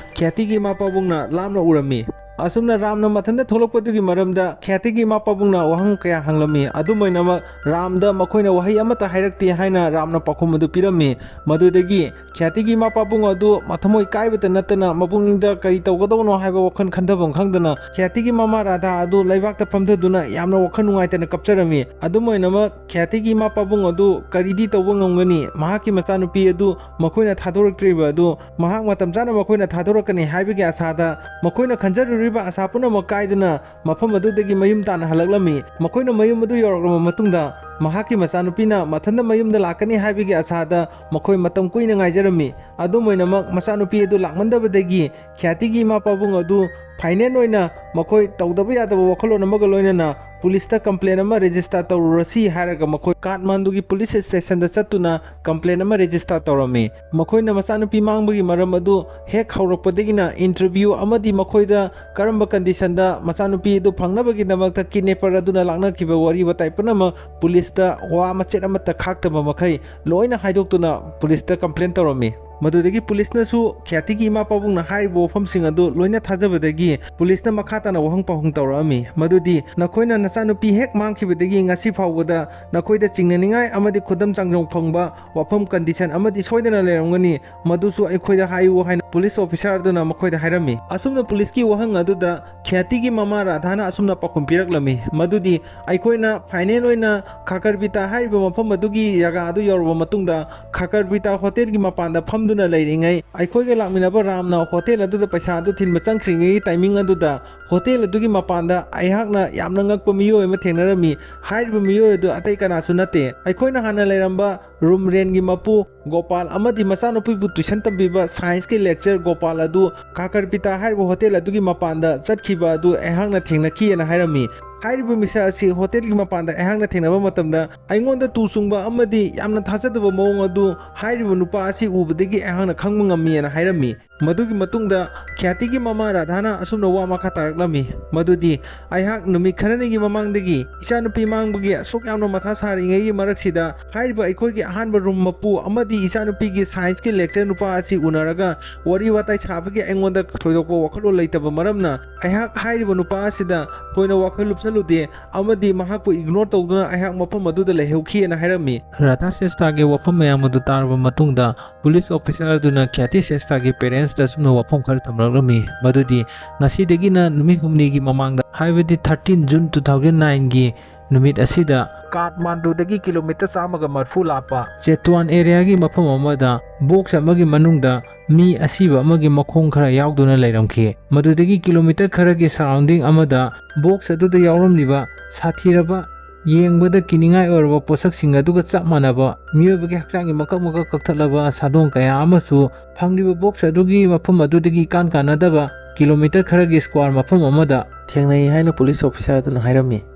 ꯈ꯭ꯌꯥꯇꯤꯒꯤ ꯏꯃꯥ ꯄꯥꯕꯨꯡꯅ ꯂꯥꯞꯅ ꯎꯔꯝꯃꯤ꯫ ꯑꯁꯨꯝꯅ ꯔꯥꯝꯅ ꯃꯊꯟꯇ ꯊꯣꯛꯂꯛꯄꯗꯨꯒꯤ ꯃꯔꯝꯗ ꯈ꯭ꯌꯥꯇꯤꯒꯤ ꯏꯃꯥ ꯄꯥꯕꯨꯡꯅ ꯋꯥꯍꯪ ꯀꯌꯥ ꯍꯪꯂꯝꯃꯤ꯫ ꯑꯗꯨꯝ ꯑꯣꯏꯅꯃꯛ ꯔꯥꯝꯗ ꯃꯈꯣꯏꯅ ꯋꯥꯍꯩ ꯑꯃꯠꯇ ꯍꯥꯏꯔꯛꯇꯦ ꯍꯥꯏꯅ ꯔꯥꯝꯅ ꯄꯥꯎꯈꯨꯝ ꯑꯗꯨ ꯄꯤꯔꯝꯃꯤ꯫ ꯃꯗꯨꯗꯒꯤ ꯈ꯭ꯌꯥꯇꯤꯒꯤ ꯏꯃꯥ ꯄꯥꯕꯨꯡ ꯑꯗꯨ ꯃꯊꯃꯣꯏ ꯀꯥꯏꯕꯇ ꯅꯠꯇꯅ ꯃꯄꯨꯛꯅꯤꯡꯗ ꯀꯔꯤ ꯇꯧꯒꯗꯧꯅꯣ ꯍꯥꯏꯕ ꯋꯥꯈꯜ ꯈꯟꯊꯐꯝ ꯈꯪꯗꯅ ꯈ꯭ꯌꯥꯇꯤꯒꯤ ꯃꯃꯥ ꯔꯥꯙꯥ ꯑꯗꯨ ꯂꯩꯕꯥꯛꯇ ꯐꯝꯊꯗꯨꯅ ꯌꯥꯝꯅ ꯋꯥꯈꯜ ꯅꯨꯡꯉꯥꯏꯇꯅ ꯀꯞꯆꯔꯝꯃꯤ꯫ ꯑꯗꯨꯝ ꯑꯣꯏꯅꯃꯛ ꯈ꯭ꯌꯥꯇꯤꯒꯤ ꯏꯃꯥ ꯄꯥꯕꯨꯡ ꯑꯗꯨ ꯀꯔꯤꯗꯤ ꯇꯧꯕ ꯉꯝꯒꯅꯤ? ꯃꯍꯥꯛꯀꯤ ꯃꯆꯥꯅꯨꯄꯤ ꯑꯗꯨ ꯃꯈꯣꯏꯅ ꯊꯥꯗꯣꯔꯛꯇ꯭ꯔꯤꯕ ꯑꯗꯨ ꯃꯍꯥꯛ ꯃꯇꯝ ꯆꯥꯅ ꯃꯈꯣꯏꯅ ꯊꯥꯗꯣꯔꯛꯀꯅꯤ ꯍꯥꯏꯕꯒꯤ ꯑꯁꯥꯗ, ꯃꯈꯣꯏꯅ ꯈꯟꯖꯔꯨꯔꯤꯕ ꯑꯁꯥ ꯄꯨꯝꯅꯃꯛ ꯀꯥꯏꯗꯨꯅ ꯃꯐꯝ ꯑꯗꯨꯗꯒꯤ ꯃꯌꯨꯝ ꯇꯥꯅ ꯍꯜꯂꯛꯂꯝꯃꯤ꯫ ꯃꯈꯣꯏꯅ ꯃꯌꯨꯝ ꯑꯗꯨ ꯌꯧꯔꯛꯂꯕ ꯃꯇꯨꯡꯗ ꯃꯍꯥꯛꯀꯤ ꯃꯆꯥꯅꯨꯄꯤꯅ ꯃꯊꯟꯇ ꯃꯌꯨꯝꯗ ꯂꯥꯛꯀꯅꯤ ꯍꯥꯏꯕꯒꯤ ꯑꯁꯥꯗ ꯃꯈꯣꯏ ꯃꯇꯝ ꯀꯨꯏꯅ ꯉꯥꯏꯖꯔꯝꯃꯤ꯫ ꯑꯗꯨꯝ ꯑꯣꯏꯅꯃꯛ ꯃꯆꯥꯅꯨꯄꯤ ꯑꯗꯨ ꯂꯥꯛꯃꯟꯗꯕꯗꯒꯤ ꯈ꯭ꯌꯥꯇꯤꯒꯤ ꯏꯃꯥ ꯄꯥꯕꯨꯡ ꯑꯗꯨ ꯐꯥꯏꯅꯦꯜ ꯑꯣꯏꯅ ꯃꯈꯣꯏ ꯇꯧꯗꯕ ꯌꯥꯗꯕ ꯋꯥꯈꯜꯂꯣꯟ ꯑꯃꯒ ꯂꯣꯏꯅꯅ ꯄꯨꯂꯤꯁꯇ ꯀꯝꯄ꯭ꯂꯦꯟ ꯑꯃ ꯔꯦꯖꯤꯁꯇꯥꯔ ꯇꯧꯔꯨꯔꯁꯤ ꯍꯥꯏꯔꯒ ꯃꯈꯣꯏ ꯀꯥꯊꯃꯥꯟꯗꯨꯒꯤ ꯄꯨꯂꯤꯁ ꯁ꯭ꯇꯦꯁꯟꯗ ꯆꯠꯇꯨꯅ ꯀꯝꯄ꯭ꯂꯦꯟ ꯑꯃ ꯔꯦꯖꯤꯁꯇꯥꯔ ꯇꯧꯔꯝꯃꯤ꯫ ꯃꯈꯣꯏꯅ ꯃꯆꯥꯅꯨꯄꯤ ꯃꯥꯡꯕꯒꯤ ꯃꯔꯝ ꯑꯗꯨ ꯍꯦꯛ ꯍꯧꯔꯛꯄꯗꯒꯤꯅ ꯏꯟꯇꯔꯚ꯭ꯌꯨ ꯑꯃꯗꯤ ꯃꯈꯣꯏꯗ ꯀꯔꯝꯕ ꯀꯟꯗꯤꯁꯟꯗ ꯃꯆꯥꯅꯨꯄꯤ ꯑꯗꯨ ꯐꯪꯅꯕꯒꯤꯗꯃꯛꯇ ꯀꯤꯗꯅꯦꯄꯔ ꯑꯗꯨꯅ ꯂꯥꯛꯅꯈꯤꯕ ꯋꯥꯔꯤ ꯋꯥꯇꯥꯏ ꯄꯨꯝꯅꯃꯛ ꯄꯨꯂꯤꯁꯇ ꯋꯥ ꯃꯆꯦꯠ ꯑꯃꯠꯇ ꯈꯥꯛꯇꯕ ꯃꯈꯩ ꯂꯣꯏꯅ ꯍꯥꯏꯗꯣꯛꯇꯨꯅ ꯄꯨꯂꯤꯁꯇ ꯀꯝꯄ꯭ꯂꯦꯟ ꯇꯧꯔꯝꯃꯤ꯫ ꯃꯗꯨꯗꯒꯤ ꯄꯨꯂꯤꯁꯅꯁꯨ ꯈ꯭ꯌꯥꯇꯤꯒꯤ ꯏꯃꯥ ꯄꯥꯕꯨꯡꯅ ꯍꯥꯏꯔꯤꯕ ꯋꯥꯐꯝꯁꯤꯡ ꯑꯗꯨ ꯂꯣꯏꯅ ꯊꯥꯖꯕꯗꯒꯤ ꯄꯨꯂꯤꯁꯅ ꯃꯈꯥ ꯇꯥꯅ ꯋꯥꯍꯪ ꯄꯥꯎꯍꯪ ꯇꯧꯔꯛꯑꯝꯃꯤ꯫ ꯃꯗꯨꯗꯤ, ꯅꯈꯣꯏꯅ ꯅꯆꯥꯅꯨꯄꯤ ꯍꯦꯛ ꯃꯥꯡꯈꯤꯕꯗꯒꯤ ꯉꯁꯤ ꯐꯥꯎꯕꯗ ꯅꯈꯣꯏꯗ ꯆꯤꯡꯅꯅꯤꯡꯉꯥꯏ ꯑꯃꯗꯤ ꯈꯨꯗꯝ ꯆꯥꯡꯗꯝ ꯐꯪꯕ ꯋꯥꯐꯝ, ꯀꯟꯗꯤꯁꯟ ꯑꯃꯗꯤ ꯁꯣꯏꯗꯅ ꯂꯩꯔꯝꯒꯅꯤ, ꯃꯗꯨꯁꯨ ꯑꯩꯈꯣꯏꯗ ꯍꯥꯏꯌꯨ ꯍꯥꯏꯅ ꯄꯨꯂꯤꯁ ꯑꯣꯐꯤꯁꯥꯔ ꯑꯗꯨꯅ ꯃꯈꯣꯏꯗ ꯍꯥꯏꯔꯝꯃꯤ꯫ ꯑꯁꯨꯝꯅ ꯄꯨꯂꯤꯁꯀꯤ ꯋꯥꯍꯪ ꯑꯗꯨꯗ ꯈ꯭ꯌꯥꯇꯤꯒꯤ ꯃꯃꯥ ꯔꯥꯙꯥꯅ ꯑꯁꯨꯝꯅ ꯄꯥꯎꯈꯨꯝ ꯄꯤꯔꯛꯂꯝꯃꯤ, ꯃꯗꯨꯗꯤ, ꯑꯩꯈꯣꯏꯅ ꯐꯥꯏꯅꯦꯜ ꯑꯣꯏꯅ ꯈꯥꯀꯔꯄꯤꯇꯥ ꯍꯥꯏꯔꯤꯕ ꯃꯐꯝ ꯑꯗꯨꯒꯤ ꯖꯒꯥ ꯑꯗꯨ ꯌꯧꯔꯕ ꯃꯇꯨꯡꯗ ꯈꯥꯀꯔꯄꯤꯇꯥ ꯍꯣꯇꯦꯜꯒꯤ ꯃꯄꯥꯟꯗ ꯐꯝꯗꯨꯅ ꯂꯩꯔꯤꯉꯩ, ꯑꯩꯈꯣꯏꯒ ꯂꯥꯛꯃꯤꯟꯅꯕ ꯔꯥꯝꯅ ꯍꯣꯇꯦꯜ ꯑꯗꯨꯗ ꯄꯩꯁꯥ ꯑꯗꯨ ꯊꯤꯟꯕ ꯆꯪꯈ꯭ꯔꯤꯉꯩꯒꯤ ꯇꯥꯏꯃꯤꯡ ꯑꯗꯨꯗ ꯍꯣꯇꯦꯜ ꯑꯗꯨꯒꯤ ꯃꯄꯥꯟꯗ ꯑꯩꯍꯥꯛꯅ ꯌꯥꯝꯅ ꯉꯛꯄ ꯃꯤꯑꯣꯏ ꯑꯃ ꯊꯦꯡꯅꯔꯝꯃꯤ꯫ ꯍꯥꯏꯔꯤꯕ ꯃꯤꯑꯣꯏ ꯑꯗꯨ ꯑꯇꯩ ꯀꯅꯥꯁꯨ ꯅꯠꯇꯦ, ꯑꯩꯈꯣꯏꯅ ꯍꯥꯟꯅ ꯂꯩꯔꯝꯕ ꯔꯨꯝ ꯔꯦꯟꯒꯤ ꯃꯄꯨ ꯒꯣꯄꯥꯜ ꯑꯃꯗꯤ ꯃꯆꯥꯅꯨꯄꯤꯕꯨ ꯇ꯭ꯌꯨꯁꯟ ꯇꯝꯕꯤꯕ ꯁꯥꯏꯟꯁꯀꯤ ꯂꯦꯛꯆꯔ ꯒꯣꯄꯥꯜ ꯑꯗꯨ ꯈꯥꯀꯔꯄꯤꯇꯥ ꯍꯥꯏꯔꯤꯕ ꯍꯣꯇꯦꯜ ꯑꯗꯨꯒꯤ ꯃꯄꯥꯟꯗ ꯆꯠꯈꯤꯕ ꯑꯗꯨ ꯑꯩꯍꯥꯛꯅ ꯊꯦꯡꯅꯈꯤꯑꯅ ꯍꯥꯏꯔꯝꯃꯤ꯫ ꯍꯥꯏꯔꯤꯕ ꯃꯤꯁꯛ ꯑꯁꯤ ꯍꯣꯇꯦꯜꯒꯤ ꯃꯄꯥꯟꯗ ꯑꯩꯍꯥꯛꯅ ꯊꯦꯡꯅꯕ ꯃꯇꯝꯗ ꯑꯩꯉꯣꯟꯗ ꯇꯨ ꯆꯨꯡꯕ ꯑꯃꯗꯤ ꯌꯥꯝꯅ ꯊꯥꯖꯗꯕ ꯃꯑꯣꯡ ꯑꯗꯨ ꯍꯥꯏꯔꯤꯕ ꯅꯨꯄꯥ ꯑꯁꯤ ꯎꯕꯗꯒꯤ ꯑꯩꯍꯥꯛꯅ ꯈꯪꯕ ꯉꯝꯃꯤꯅ ꯍꯥꯏꯔꯝꯃꯤ꯫ ꯃꯗꯨꯒꯤ ꯃꯇꯨꯡꯗ ꯈ꯭ꯌꯥꯇꯤꯒꯤ ꯃꯃꯥ ꯔꯥꯙꯥꯅ ꯑꯁꯨꯝꯅ ꯋꯥ ꯃꯈꯥ ꯇꯥꯔꯛꯂꯝꯃꯤ, ꯃꯗꯨꯗꯤ, "ꯑꯩꯍꯥꯛ ꯅꯨꯃꯤꯠ ꯈꯔꯅꯤꯒꯤ ꯃꯃꯥꯡꯗꯒꯤ ꯏꯆꯥꯅꯨꯄꯤ ꯃꯥꯡꯕꯒꯤ ꯑꯁꯨꯛ ꯌꯥꯝꯅ ꯃꯊꯥ ꯁꯥꯔꯤꯉꯩꯒꯤ ꯃꯔꯛꯁꯤꯗ ꯍꯥꯏꯔꯤꯕ ꯑꯩꯈꯣꯏꯒꯤ ꯑꯍꯥꯟꯕ ꯔꯨꯝ ꯃꯄꯨ ꯑꯃꯗꯤ ꯏꯆꯥꯅꯨꯄꯤꯒꯤ ꯁꯥꯏꯟꯁꯀꯤ ꯂꯦꯛꯆꯔ ꯅꯨꯄꯥ ꯑꯁꯤ ꯎꯅꯔꯒ ꯋꯥꯔꯤ ꯋꯥꯇꯥꯏ ꯁꯥꯕꯒꯤ ꯑꯩꯉꯣꯟꯗ ꯊꯣꯏꯗꯣꯛꯄ ꯋꯥꯈꯜꯂꯣꯟ ꯂꯩꯇꯕ ꯃꯔꯝꯅ ꯑꯩꯍꯥꯛ ꯍꯥꯏꯔꯤꯕ ꯅꯨꯄꯥ ꯑꯁꯤꯗ ꯊꯣꯏꯅ ꯋꯥꯈꯜ ꯂꯨꯞꯁꯜꯂꯨꯗꯦ ꯑꯃꯗꯤ ꯃꯍꯥꯛꯄꯨ ꯏꯒꯅꯣꯔ ꯇꯧꯗꯨꯅ ꯑꯩꯍꯥꯛ ꯃꯐꯝ ꯑꯗꯨꯗ ꯂꯩꯍꯧꯈꯤꯑꯅ" ꯍꯥꯏꯔꯝꯃꯤ꯫ ꯔꯥꯙꯥ ꯁ꯭ꯔꯦꯁꯇꯥꯒꯤ ꯋꯥꯐꯝ ꯃꯌꯥꯝ ꯑꯗꯨ ꯇꯥꯔꯕ ꯃꯇꯨꯡꯗ ꯄꯨꯂꯤꯁ ꯑꯣꯐꯤꯁꯥꯔ ꯑꯗꯨꯅ ꯈ꯭ꯌꯥꯇꯤ ꯁ꯭ꯔꯦꯁꯇꯥꯒꯤ ꯄꯦꯔꯦꯟꯁꯇ ꯑꯁꯨꯝꯅ ꯋꯥꯐꯝ ꯈꯔ ꯊꯝꯂꯛꯂꯝꯃꯤ, ꯃꯗꯨꯗꯤ ꯉꯁꯤꯗꯒꯤꯅ ꯅꯨꯃꯤꯠ ꯍꯨꯝꯅꯤꯒꯤ ꯃꯃꯥꯡꯗ, ꯍꯥꯏꯕꯗꯤ ꯊꯥꯔꯇꯤꯟ ꯖꯨꯟ ꯇꯨ ꯊꯥꯎꯖꯟ ꯅꯥꯏꯟꯒꯤ ꯅꯨꯃꯤꯠ ꯑꯁꯤꯗ ꯀꯥꯊꯃꯥꯟꯗꯨꯗꯒꯤ ꯀꯤꯂꯣꯃꯤꯇꯔ ꯆꯥꯝꯃꯒ ꯃꯔꯤꯐꯨ ꯂꯥꯞꯄ ꯆꯦꯇꯨꯋꯥꯟ ꯑꯦꯔꯤꯌꯥꯒꯤ ꯃꯐꯝ ꯑꯃꯗ ꯕꯣꯛꯁ ꯑꯃꯒꯤ ꯃꯅꯨꯡꯗ ꯃꯤ ꯑꯁꯤꯕ ꯑꯃꯒꯤ ꯃꯈꯣꯡ ꯈꯔ ꯌꯥꯎꯗꯨꯅ ꯂꯩꯔꯝꯈꯤ꯫ ꯃꯗꯨꯗꯒꯤ ꯀꯤꯂꯣꯃꯤꯇꯔ ꯈꯔꯒꯤ ꯁꯔꯥꯎꯟꯗꯤꯡ ꯑꯃꯗ ꯕꯣꯛꯁ ꯑꯗꯨꯗ ꯌꯥꯎꯔꯝꯂꯤꯕ ꯁꯥꯊꯤꯔꯕ, ꯌꯦꯡꯕꯗ ꯀꯤꯅꯤꯡꯉꯥꯏ ꯑꯣꯏꯔꯕ ꯄꯣꯠꯁꯛꯁꯤꯡ ꯑꯗꯨꯒ ꯆꯞ ꯃꯥꯟꯅꯕ ꯃꯤꯑꯣꯏꯕꯒꯤ ꯍꯛꯆꯥꯡꯒꯤ ꯃꯀꯛ ꯃꯀꯛ ꯀꯛꯊꯠꯂꯕ ꯁꯥꯗꯣꯡ ꯀꯌꯥ ꯑꯃꯁꯨ ꯐꯪꯂꯤꯕ ꯕꯣꯛꯁ ꯑꯗꯨꯒꯤ ꯃꯐꯝ ꯑꯗꯨꯗꯒꯤ ꯏꯀꯥꯟ ꯀꯥꯟꯅꯗꯕ ꯀꯤꯂꯣꯃꯤꯇꯔ ꯈꯔꯒꯤ ꯁ꯭ꯀ꯭ꯋꯥꯔ ꯃꯐꯝ ꯑꯃꯗ ꯊꯦꯡꯅꯩ ꯍꯥꯏꯅ ꯄꯨꯂꯤꯁ ꯑꯣꯐꯤꯁꯥꯔ ꯑꯗꯨꯅ ꯍꯥꯏꯔꯝꯃꯤ꯫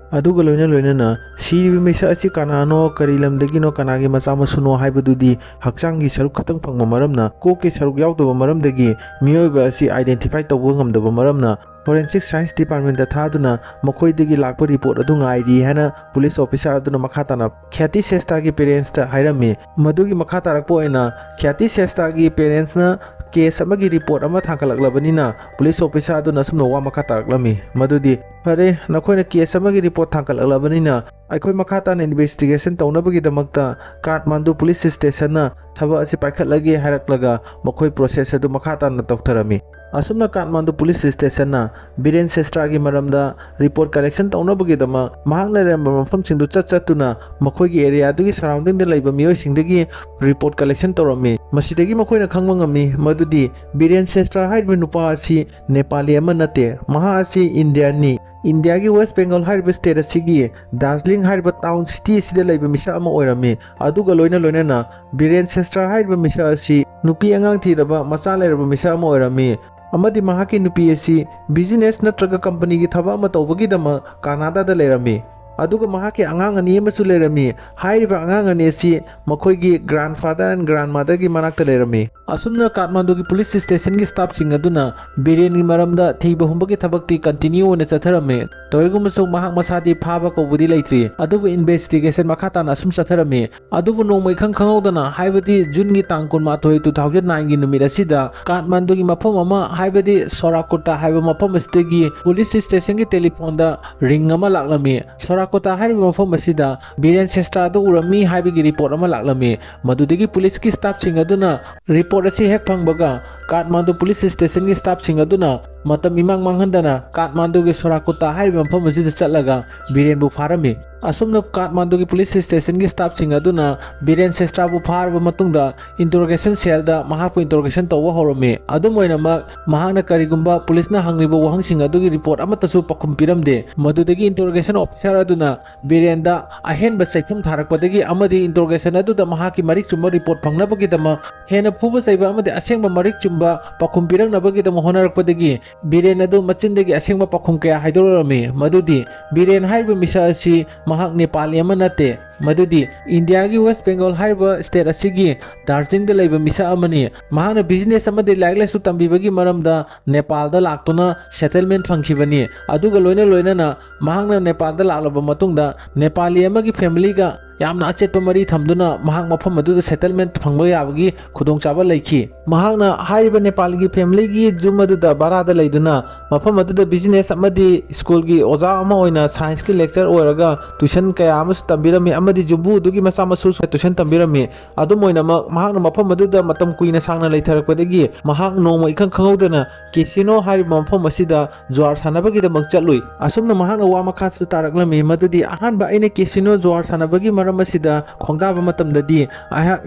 ꯑꯗꯨꯒ ꯂꯣꯏꯅ ꯂꯣꯏꯅꯅ ꯁꯤꯔꯤꯕ ꯃꯤꯁꯛ ꯑꯁꯤ ꯀꯅꯥꯅꯣ, ꯀꯔꯤ ꯂꯝꯗꯒꯤꯅꯣ, ꯀꯅꯥꯒꯤ ꯃꯆꯥ ꯃꯁꯨꯅꯣ ꯍꯥꯏꯕꯗꯨꯗꯤ ꯍꯛꯆꯥꯡꯒꯤ ꯁꯔꯨꯛ ꯈꯛꯇꯪ ꯐꯪꯕ ꯃꯔꯝꯅ, ꯀꯣꯛꯀꯤ ꯁꯔꯨꯛ ꯌꯥꯎꯗꯕ ꯃꯔꯝꯗꯒꯤ ꯃꯤꯑꯣꯏꯕ ꯑꯁꯤ ꯑꯥꯏꯗꯦꯟꯇꯤꯐꯥꯏ ꯇꯧꯕ ꯉꯝꯗꯕ ꯃꯔꯝꯅ, ꯐꯣꯔꯦꯟꯁꯤꯛ ꯁꯥꯏꯟꯁ ꯗꯤꯄꯥꯔꯠꯃꯦꯟꯇ ꯊꯥꯗꯨꯅ ꯃꯈꯣꯏꯗꯒꯤ ꯂꯥꯛꯄ ꯔꯤꯄꯣꯔꯠ ꯑꯗꯨ ꯉꯥꯏꯔꯤ ꯍꯥꯏꯅ ꯄꯨꯂꯤꯁ ꯑꯣꯐꯤꯁꯥꯔ ꯑꯗꯨꯅ ꯃꯈꯥ ꯇꯥꯅ ꯈ꯭ꯌꯥꯇꯤ ꯁ꯭ꯔꯦꯁꯇꯥꯒꯤ ꯄꯦꯔꯦꯟꯁꯇ ꯍꯥꯏꯔꯝꯃꯤ꯫ ꯃꯗꯨꯒꯤ ꯃꯈꯥ ꯇꯥꯔꯛꯄ ꯑꯣꯏꯅ ꯈ꯭ꯌꯥꯇꯤ ꯁ꯭ꯔꯦꯁꯇꯥꯒꯤ ꯄꯦꯔꯦꯟꯁꯅ ꯀꯦꯁ ꯑꯃꯒꯤ ꯔꯤꯄꯣꯔꯠ ꯑꯃ ꯊꯥꯡꯒꯠꯂꯛꯂꯕꯅꯤꯅ ꯄꯨꯂꯤꯁ ꯑꯣꯐꯤꯁꯥꯔ ꯑꯗꯨꯅ ꯑꯁꯨꯝꯅ ꯋꯥ ꯃꯈꯥ ꯇꯥꯔꯛꯂꯝꯃꯤ, ꯃꯗꯨꯗꯤ, "ꯐꯔꯦ, ꯅꯈꯣꯏꯅ ꯀꯦꯁ ꯑꯃꯒꯤ ꯔꯤꯄꯣꯔꯠ ꯊꯥꯡꯒꯠꯂꯛꯂꯕꯅꯤꯅ ꯑꯩꯈꯣꯏ ꯃꯈꯥ ꯇꯥꯅ ꯏꯟꯚꯦꯁꯇꯤꯒꯦꯁꯟ ꯇꯧꯅꯕꯒꯤꯗꯃꯛꯇ ꯀꯥꯊꯃꯥꯟꯗꯨ ꯄꯨꯂꯤꯁ ꯁ꯭ꯇꯦꯁꯟꯅ ꯊꯕꯛ ꯑꯁꯤ ꯄꯥꯏꯈꯠꯂꯒꯦ" ꯍꯥꯏꯔꯛꯂꯒ ꯃꯈꯣꯏ ꯄ꯭ꯔꯣꯁꯦꯁ ꯑꯗꯨ ꯃꯈꯥ ꯇꯥꯅ ꯇꯧꯊꯔꯝꯃꯤ꯫ ꯑꯁꯨꯝꯅ ꯀꯥꯊꯃꯥꯟꯗꯨ ꯄꯨꯂꯤꯁ ꯁ꯭ꯇꯦꯁꯟꯅ ꯕꯤꯔꯦꯟ ꯁ꯭ꯔꯦꯁꯇꯥꯒꯤ ꯃꯔꯝꯗ ꯔꯤꯄꯣꯔꯠ ꯀꯂꯦꯛꯁꯟ ꯇꯧꯅꯕꯒꯤꯗꯃꯛ ꯃꯍꯥꯛꯅ ꯂꯩꯔꯝꯕ ꯃꯐꯝꯁꯤꯡꯗꯨ ꯆꯠ ꯆꯠꯇꯨꯅ ꯃꯈꯣꯏꯒꯤ ꯑꯦꯔꯤꯌꯥꯗꯨꯒꯤ ꯁꯔꯥꯎꯟꯗꯤꯡꯗ ꯂꯩꯕ ꯃꯤꯑꯣꯏꯁꯤꯡꯗꯒꯤ ꯔꯤꯄꯣꯔꯠ ꯀꯂꯦꯛꯁꯟ ꯇꯧꯔꯝꯃꯤ꯫ ꯃꯁꯤꯗꯒꯤ ꯃꯈꯣꯏꯅ ꯈꯪꯕ ꯉꯝꯃꯤ ꯃꯗꯨꯗꯤ ꯕꯤꯔꯦꯟ ꯁ꯭ꯔꯦꯁꯇꯥ ꯍꯥꯏꯔꯤꯕ ꯅꯨꯄꯥ ꯑꯁꯤ ꯅꯦꯄꯥꯂꯤ ꯑꯃ ꯅꯠꯇꯦ, ꯃꯍꯥꯛ ꯑꯁꯤ ꯏꯟꯗꯤꯌꯥꯟꯅꯤ꯫ ꯏꯟꯗꯤꯌꯥꯒꯤ ꯋꯦꯁ ꯕꯦꯡꯒꯜ ꯍꯥꯏꯔꯤꯕ ꯁ꯭ꯇꯦꯠ ꯑꯁꯤꯒꯤ ꯗꯥꯔꯖꯤꯂꯤꯡ ꯍꯥꯏꯔꯤꯕ ꯇꯥꯎꯟ ꯁꯤꯇꯤ ꯑꯁꯤꯗ ꯂꯩꯕ ꯃꯤꯁꯛ ꯑꯃ ꯑꯣꯏꯔꯝꯃꯤ꯫ ꯑꯗꯨꯒ ꯂꯣꯏꯅ ꯂꯣꯏꯅꯅ ꯕꯤꯔꯦꯟ ꯁ꯭ꯔꯦꯁꯇꯥ ꯍꯥꯏꯔꯤꯕ ꯃꯤꯁꯛ ꯑꯁꯤ ꯅꯨꯄꯤ ꯑꯉꯥꯡ ꯊꯤꯔꯕ ꯃꯆꯥ ꯂꯩꯔꯕ ꯃꯤꯁꯛ ꯑꯃ ꯑꯣꯏꯔꯝꯃꯤ꯫ ꯑꯃꯗꯤ ꯃꯍꯥꯛꯀꯤ ꯅꯨꯄꯤ ꯑꯁꯤ business ꯅꯠꯇ꯭ꯔꯒ company ꯒꯤ ꯊꯕꯛ ꯑꯃ ꯇꯧꯕꯒꯤꯗꯃꯛ ꯀꯅꯥꯗꯥꯗ ꯂꯩꯔꯝꯃꯤ꯫ ꯑꯗꯨꯒ ꯃꯍꯥꯛꯀꯤ ꯑꯉꯥꯡ ꯑꯅꯤ ꯑꯃꯁꯨ ꯂꯩꯔꯝꯃꯤ꯫ ꯍꯥꯏꯔꯤꯕ ꯑꯉꯥꯡ ꯑꯅꯤ ꯑꯁꯤ ꯃꯈꯣꯏꯒꯤ grandfather and grandmother ꯒꯤ ꯃꯅꯥꯛꯇ ꯂꯩꯔꯝꯃꯤ꯫ ꯑꯁꯨꯝꯅ ꯀꯥꯊꯃꯥꯟꯗꯨꯒꯤ police station ꯒꯤ staff ꯁꯤꯡ ꯑꯗꯨꯅ ꯕꯤꯔꯦꯟꯒꯤ ꯃꯔꯝꯗ ꯊꯤꯕ ꯍꯨꯝꯕꯒꯤ ꯊꯕꯛꯇꯤ continue ꯑꯣꯏꯅ ꯆꯠꯊꯔꯝꯃꯤ꯫ ꯇꯧꯏꯒꯨꯝꯕꯁꯨꯡ ꯃꯍꯥꯛ ꯃꯁꯥꯗꯤ ꯐꯥꯕ ꯀꯧꯕꯗꯤ ꯂꯩꯇ꯭ꯔꯤ, ꯑꯗꯨꯕꯨ investigation ꯃꯈꯥ ꯇꯥꯅ ꯑꯁꯨꯝ ꯆꯠꯊꯔꯝꯃꯤ꯫ ꯑꯗꯨꯕꯨ ꯅꯣꯡꯃ ꯏꯈꯪ ꯈꯪꯍꯧꯗꯅ, ꯍꯥꯏꯕꯗꯤ June ꯒꯤ ꯇꯥꯡ ꯀꯨꯟꯃꯥꯊꯣꯏ, two thousand nine ꯒꯤ ꯅꯨꯃꯤꯠ ꯑꯁꯤꯗ ꯀꯥꯊꯃꯥꯟꯗꯨꯒꯤ ꯃꯐꯝ ꯑꯃ, ꯍꯥꯏꯕꯗꯤ ꯁꯣꯔꯥꯀꯨꯇꯥ ꯍꯥꯏꯕ ꯃꯐꯝ ꯑꯁꯤꯗꯒꯤ police station ꯒꯤ telephone ꯗ ring ꯑꯃ ꯂꯥꯛꯂꯝꯃꯤ꯫ ꯁꯣꯔꯥꯀꯨꯇꯥ ꯍꯥꯏꯔꯤꯕ ꯃꯐꯝ ꯑꯁꯤꯗ ꯕꯤꯔꯦꯟ ꯁꯦꯁꯇ꯭ꯔꯥ ꯑꯗꯨ ꯎꯔꯝꯃꯤ ꯍꯥꯏꯕꯒꯤ report ꯑꯃ ꯂꯥꯛꯂꯝꯃꯤ꯫ ꯃꯗꯨꯗꯒꯤ police ꯀꯤ staff ꯁꯤꯡ ꯑꯗꯨꯅ report ꯑꯁꯤ ꯍꯦꯛ ꯐꯪꯕꯒ, ꯀꯥꯊꯃꯥꯟꯗꯨ police station ꯒꯤ staff ꯁꯤꯡ ꯑꯗꯨꯅ ꯃꯇꯝ ꯏꯃꯥꯡ ꯃꯥꯡꯍꯟꯗꯅ ꯀꯥꯊꯃꯥꯟꯗꯨꯒꯤ ꯁꯣꯔꯥꯀꯨꯇꯥ ꯍꯥꯏꯔꯤꯕ ꯃꯐꯝ ꯑꯁꯤꯗ ꯆꯠꯂꯒ ꯕꯤꯔꯦꯟꯕꯨ ꯐꯥꯔꯝꯃꯤ꯫ ꯑꯁꯨꯝꯅ ꯀꯥꯊꯃꯥꯟꯗꯨꯒꯤ police station ꯒꯤ staff ꯁꯤꯡ ꯑꯗꯨꯅ ꯕꯤꯔꯦꯟ ꯁꯦꯁꯇ꯭ꯔꯥꯕꯨ ꯐꯥꯔꯕ ꯃꯇꯨꯡꯗ interrogation cell ꯗ ꯃꯍꯥꯛꯄꯨ interrogation ꯇꯧꯕ ꯍꯧꯔꯝꯃꯤ꯫ ꯑꯗꯨꯝ ꯑꯣꯏꯅꯃꯛ, ꯃꯍꯥꯛꯅ ꯀꯔꯤꯒꯨꯝꯕ police ꯅ ꯍꯪꯂꯤꯕ ꯋꯥꯍꯪꯁꯤꯡ ꯑꯗꯨꯒꯤ report ꯑꯃꯠꯇꯁꯨ ꯄꯥꯎꯈꯨꯝ ꯄꯤꯔꯝꯗꯦ꯫ ꯃꯗꯨꯗꯒꯤ interrogation officer ꯑꯗꯨꯅ ꯕꯤꯔꯦꯟꯗ ꯑꯍꯦꯟꯕ ꯆꯩꯊꯨꯝ ꯊꯥꯔꯛꯄꯗꯒꯤ ꯑꯃꯗꯤ interrogation ꯑꯗꯨꯗ ꯃꯍꯥꯛꯀꯤ ꯃꯔꯤꯛ ꯆꯨꯝꯕ report ꯐꯪꯅꯕꯒꯤꯗꯃꯛ ꯍꯦꯟꯅ ꯐꯨꯕ ꯆꯩꯕ ꯑꯃꯗꯤ ꯑꯁꯦꯡꯕ ꯃꯔꯤꯛ ꯆꯨꯝꯕ ꯄꯥꯎꯈꯨꯝ ꯄꯤꯔꯛꯅꯕꯒꯤꯗꯃꯛ ꯍꯣꯠꯅꯔꯛꯄꯗꯒꯤ ꯕꯤꯔꯦꯟ ꯑꯗꯨ ꯃꯆꯤꯟꯗꯒꯤ ꯑꯁꯦꯡꯕ ꯄꯥꯎꯈꯨꯝ ꯀꯌꯥ ꯍꯥꯏꯗꯣꯔꯛꯂꯝꯃꯤ꯫ ꯃꯗꯨꯗꯤ ꯕꯤꯔꯦꯟ ꯍꯥꯏꯔꯤꯕ ꯃꯤꯁꯛ ꯑꯁꯤ ꯃꯍꯥꯛ ꯅꯦꯄꯥꯂꯤ ꯑꯃ ꯅꯠꯇꯦ, ꯃꯗꯨꯗꯤ ꯏꯟꯗꯤꯌꯥꯒꯤ West Bengal ꯍꯥꯏꯔꯤꯕ state ꯑꯁꯤꯒꯤ ꯗꯥꯔꯖꯤꯂꯤꯡꯗ ꯂꯩꯕ ꯃꯤꯁꯛ ꯑꯃꯅꯤ꯫ ꯃꯍꯥꯛꯅ business ꯑꯃꯗꯤ ꯂꯥꯏꯔꯤꯛ ꯂꯥꯏꯁꯨ ꯇꯝꯕꯤꯕꯒꯤ ꯃꯔꯝꯗ ꯅꯦꯄꯥꯜꯗ ꯂꯥꯛꯇꯨꯅ settlement ꯐꯪꯈꯤꯕꯅꯤ꯫ ꯑꯗꯨꯒ ꯂꯣꯏꯅ ꯂꯣꯏꯅꯅ ꯃꯍꯥꯛꯅ ꯅꯦꯄꯥꯜꯗ ꯂꯥꯛꯂꯕ ꯃꯇꯨꯡꯗ ꯅꯦꯄꯥꯂꯤ ꯑꯃꯒꯤ family ꯒ ꯌꯥꯝꯅ ꯑꯆꯦꯠꯄ ꯃꯔꯤ ꯊꯝꯗꯨꯅ ꯃꯍꯥꯛ ꯃꯐꯝ ꯑꯗꯨꯗ settlement ꯐꯪꯕ ꯌꯥꯕꯒꯤ ꯈꯨꯗꯣꯡꯆꯥꯕ ꯂꯩꯈꯤ꯫ ꯃꯍꯥꯛꯅ ꯍꯥꯏꯔꯤꯕ ꯅꯦꯄꯥꯂꯤꯒꯤ family ꯒꯤ ꯌꯨꯝ ꯑꯗꯨꯗ ꯚꯔꯥꯗ ꯂꯩꯗꯨꯅ ꯃꯐꯝ ꯑꯗꯨꯗ business ꯑꯃꯗꯤ school ꯒꯤ ꯑꯣꯖꯥ ꯑꯃ ꯑꯣꯏꯅ science ꯀꯤ lecturer ꯑꯣꯏꯔꯒ tuition ꯀꯌꯥ ꯑꯃꯁꯨ ꯇꯝꯕꯤꯔꯝꯃꯤ ꯑꯃꯗꯤ ꯌꯨꯝꯕꯨ ꯑꯗꯨꯒꯤ ꯃꯆꯥ ꯃꯁꯨꯁꯨ tuition ꯇꯝꯕꯤꯔꯝꯃꯤ꯫ ꯑꯗꯨꯝ ꯑꯣꯏꯅꯃꯛ, ꯃꯍꯥꯛꯅ ꯃꯐꯝ ꯑꯗꯨꯗ ꯃꯇꯝ ꯀꯨꯏꯅ ꯁꯥꯡꯅ ꯂꯩꯊꯔꯛꯄꯗꯒꯤ ꯃꯍꯥꯛ ꯅꯣꯡꯃ ꯏꯈꯪ ꯈꯪꯍꯧꯗꯅ casino ꯍꯥꯏꯔꯤꯕ ꯃꯐꯝ ꯑꯁꯤꯗ ꯖꯨꯋꯥꯔ ꯁꯥꯟꯅꯕꯒꯤꯗꯃꯛ ꯆꯠꯂꯨꯏ꯫ ꯑꯁꯨꯝꯅ ꯃꯍꯥꯛꯅ ꯋꯥ ꯃꯈꯥꯁꯨ ꯇꯥꯔꯛꯂꯝꯃꯤ, ꯃꯗꯨꯗꯤ ꯑꯍꯥꯟꯕ ꯑꯩꯅ casino ꯖꯨꯋꯥꯔ ꯁꯥꯟꯅꯕꯒꯤ ꯃꯔꯝ ꯑꯁꯤꯗ ꯈꯣꯡꯗꯥꯕ ꯃꯇꯝꯗꯗꯤ ꯑꯩꯍꯥꯛ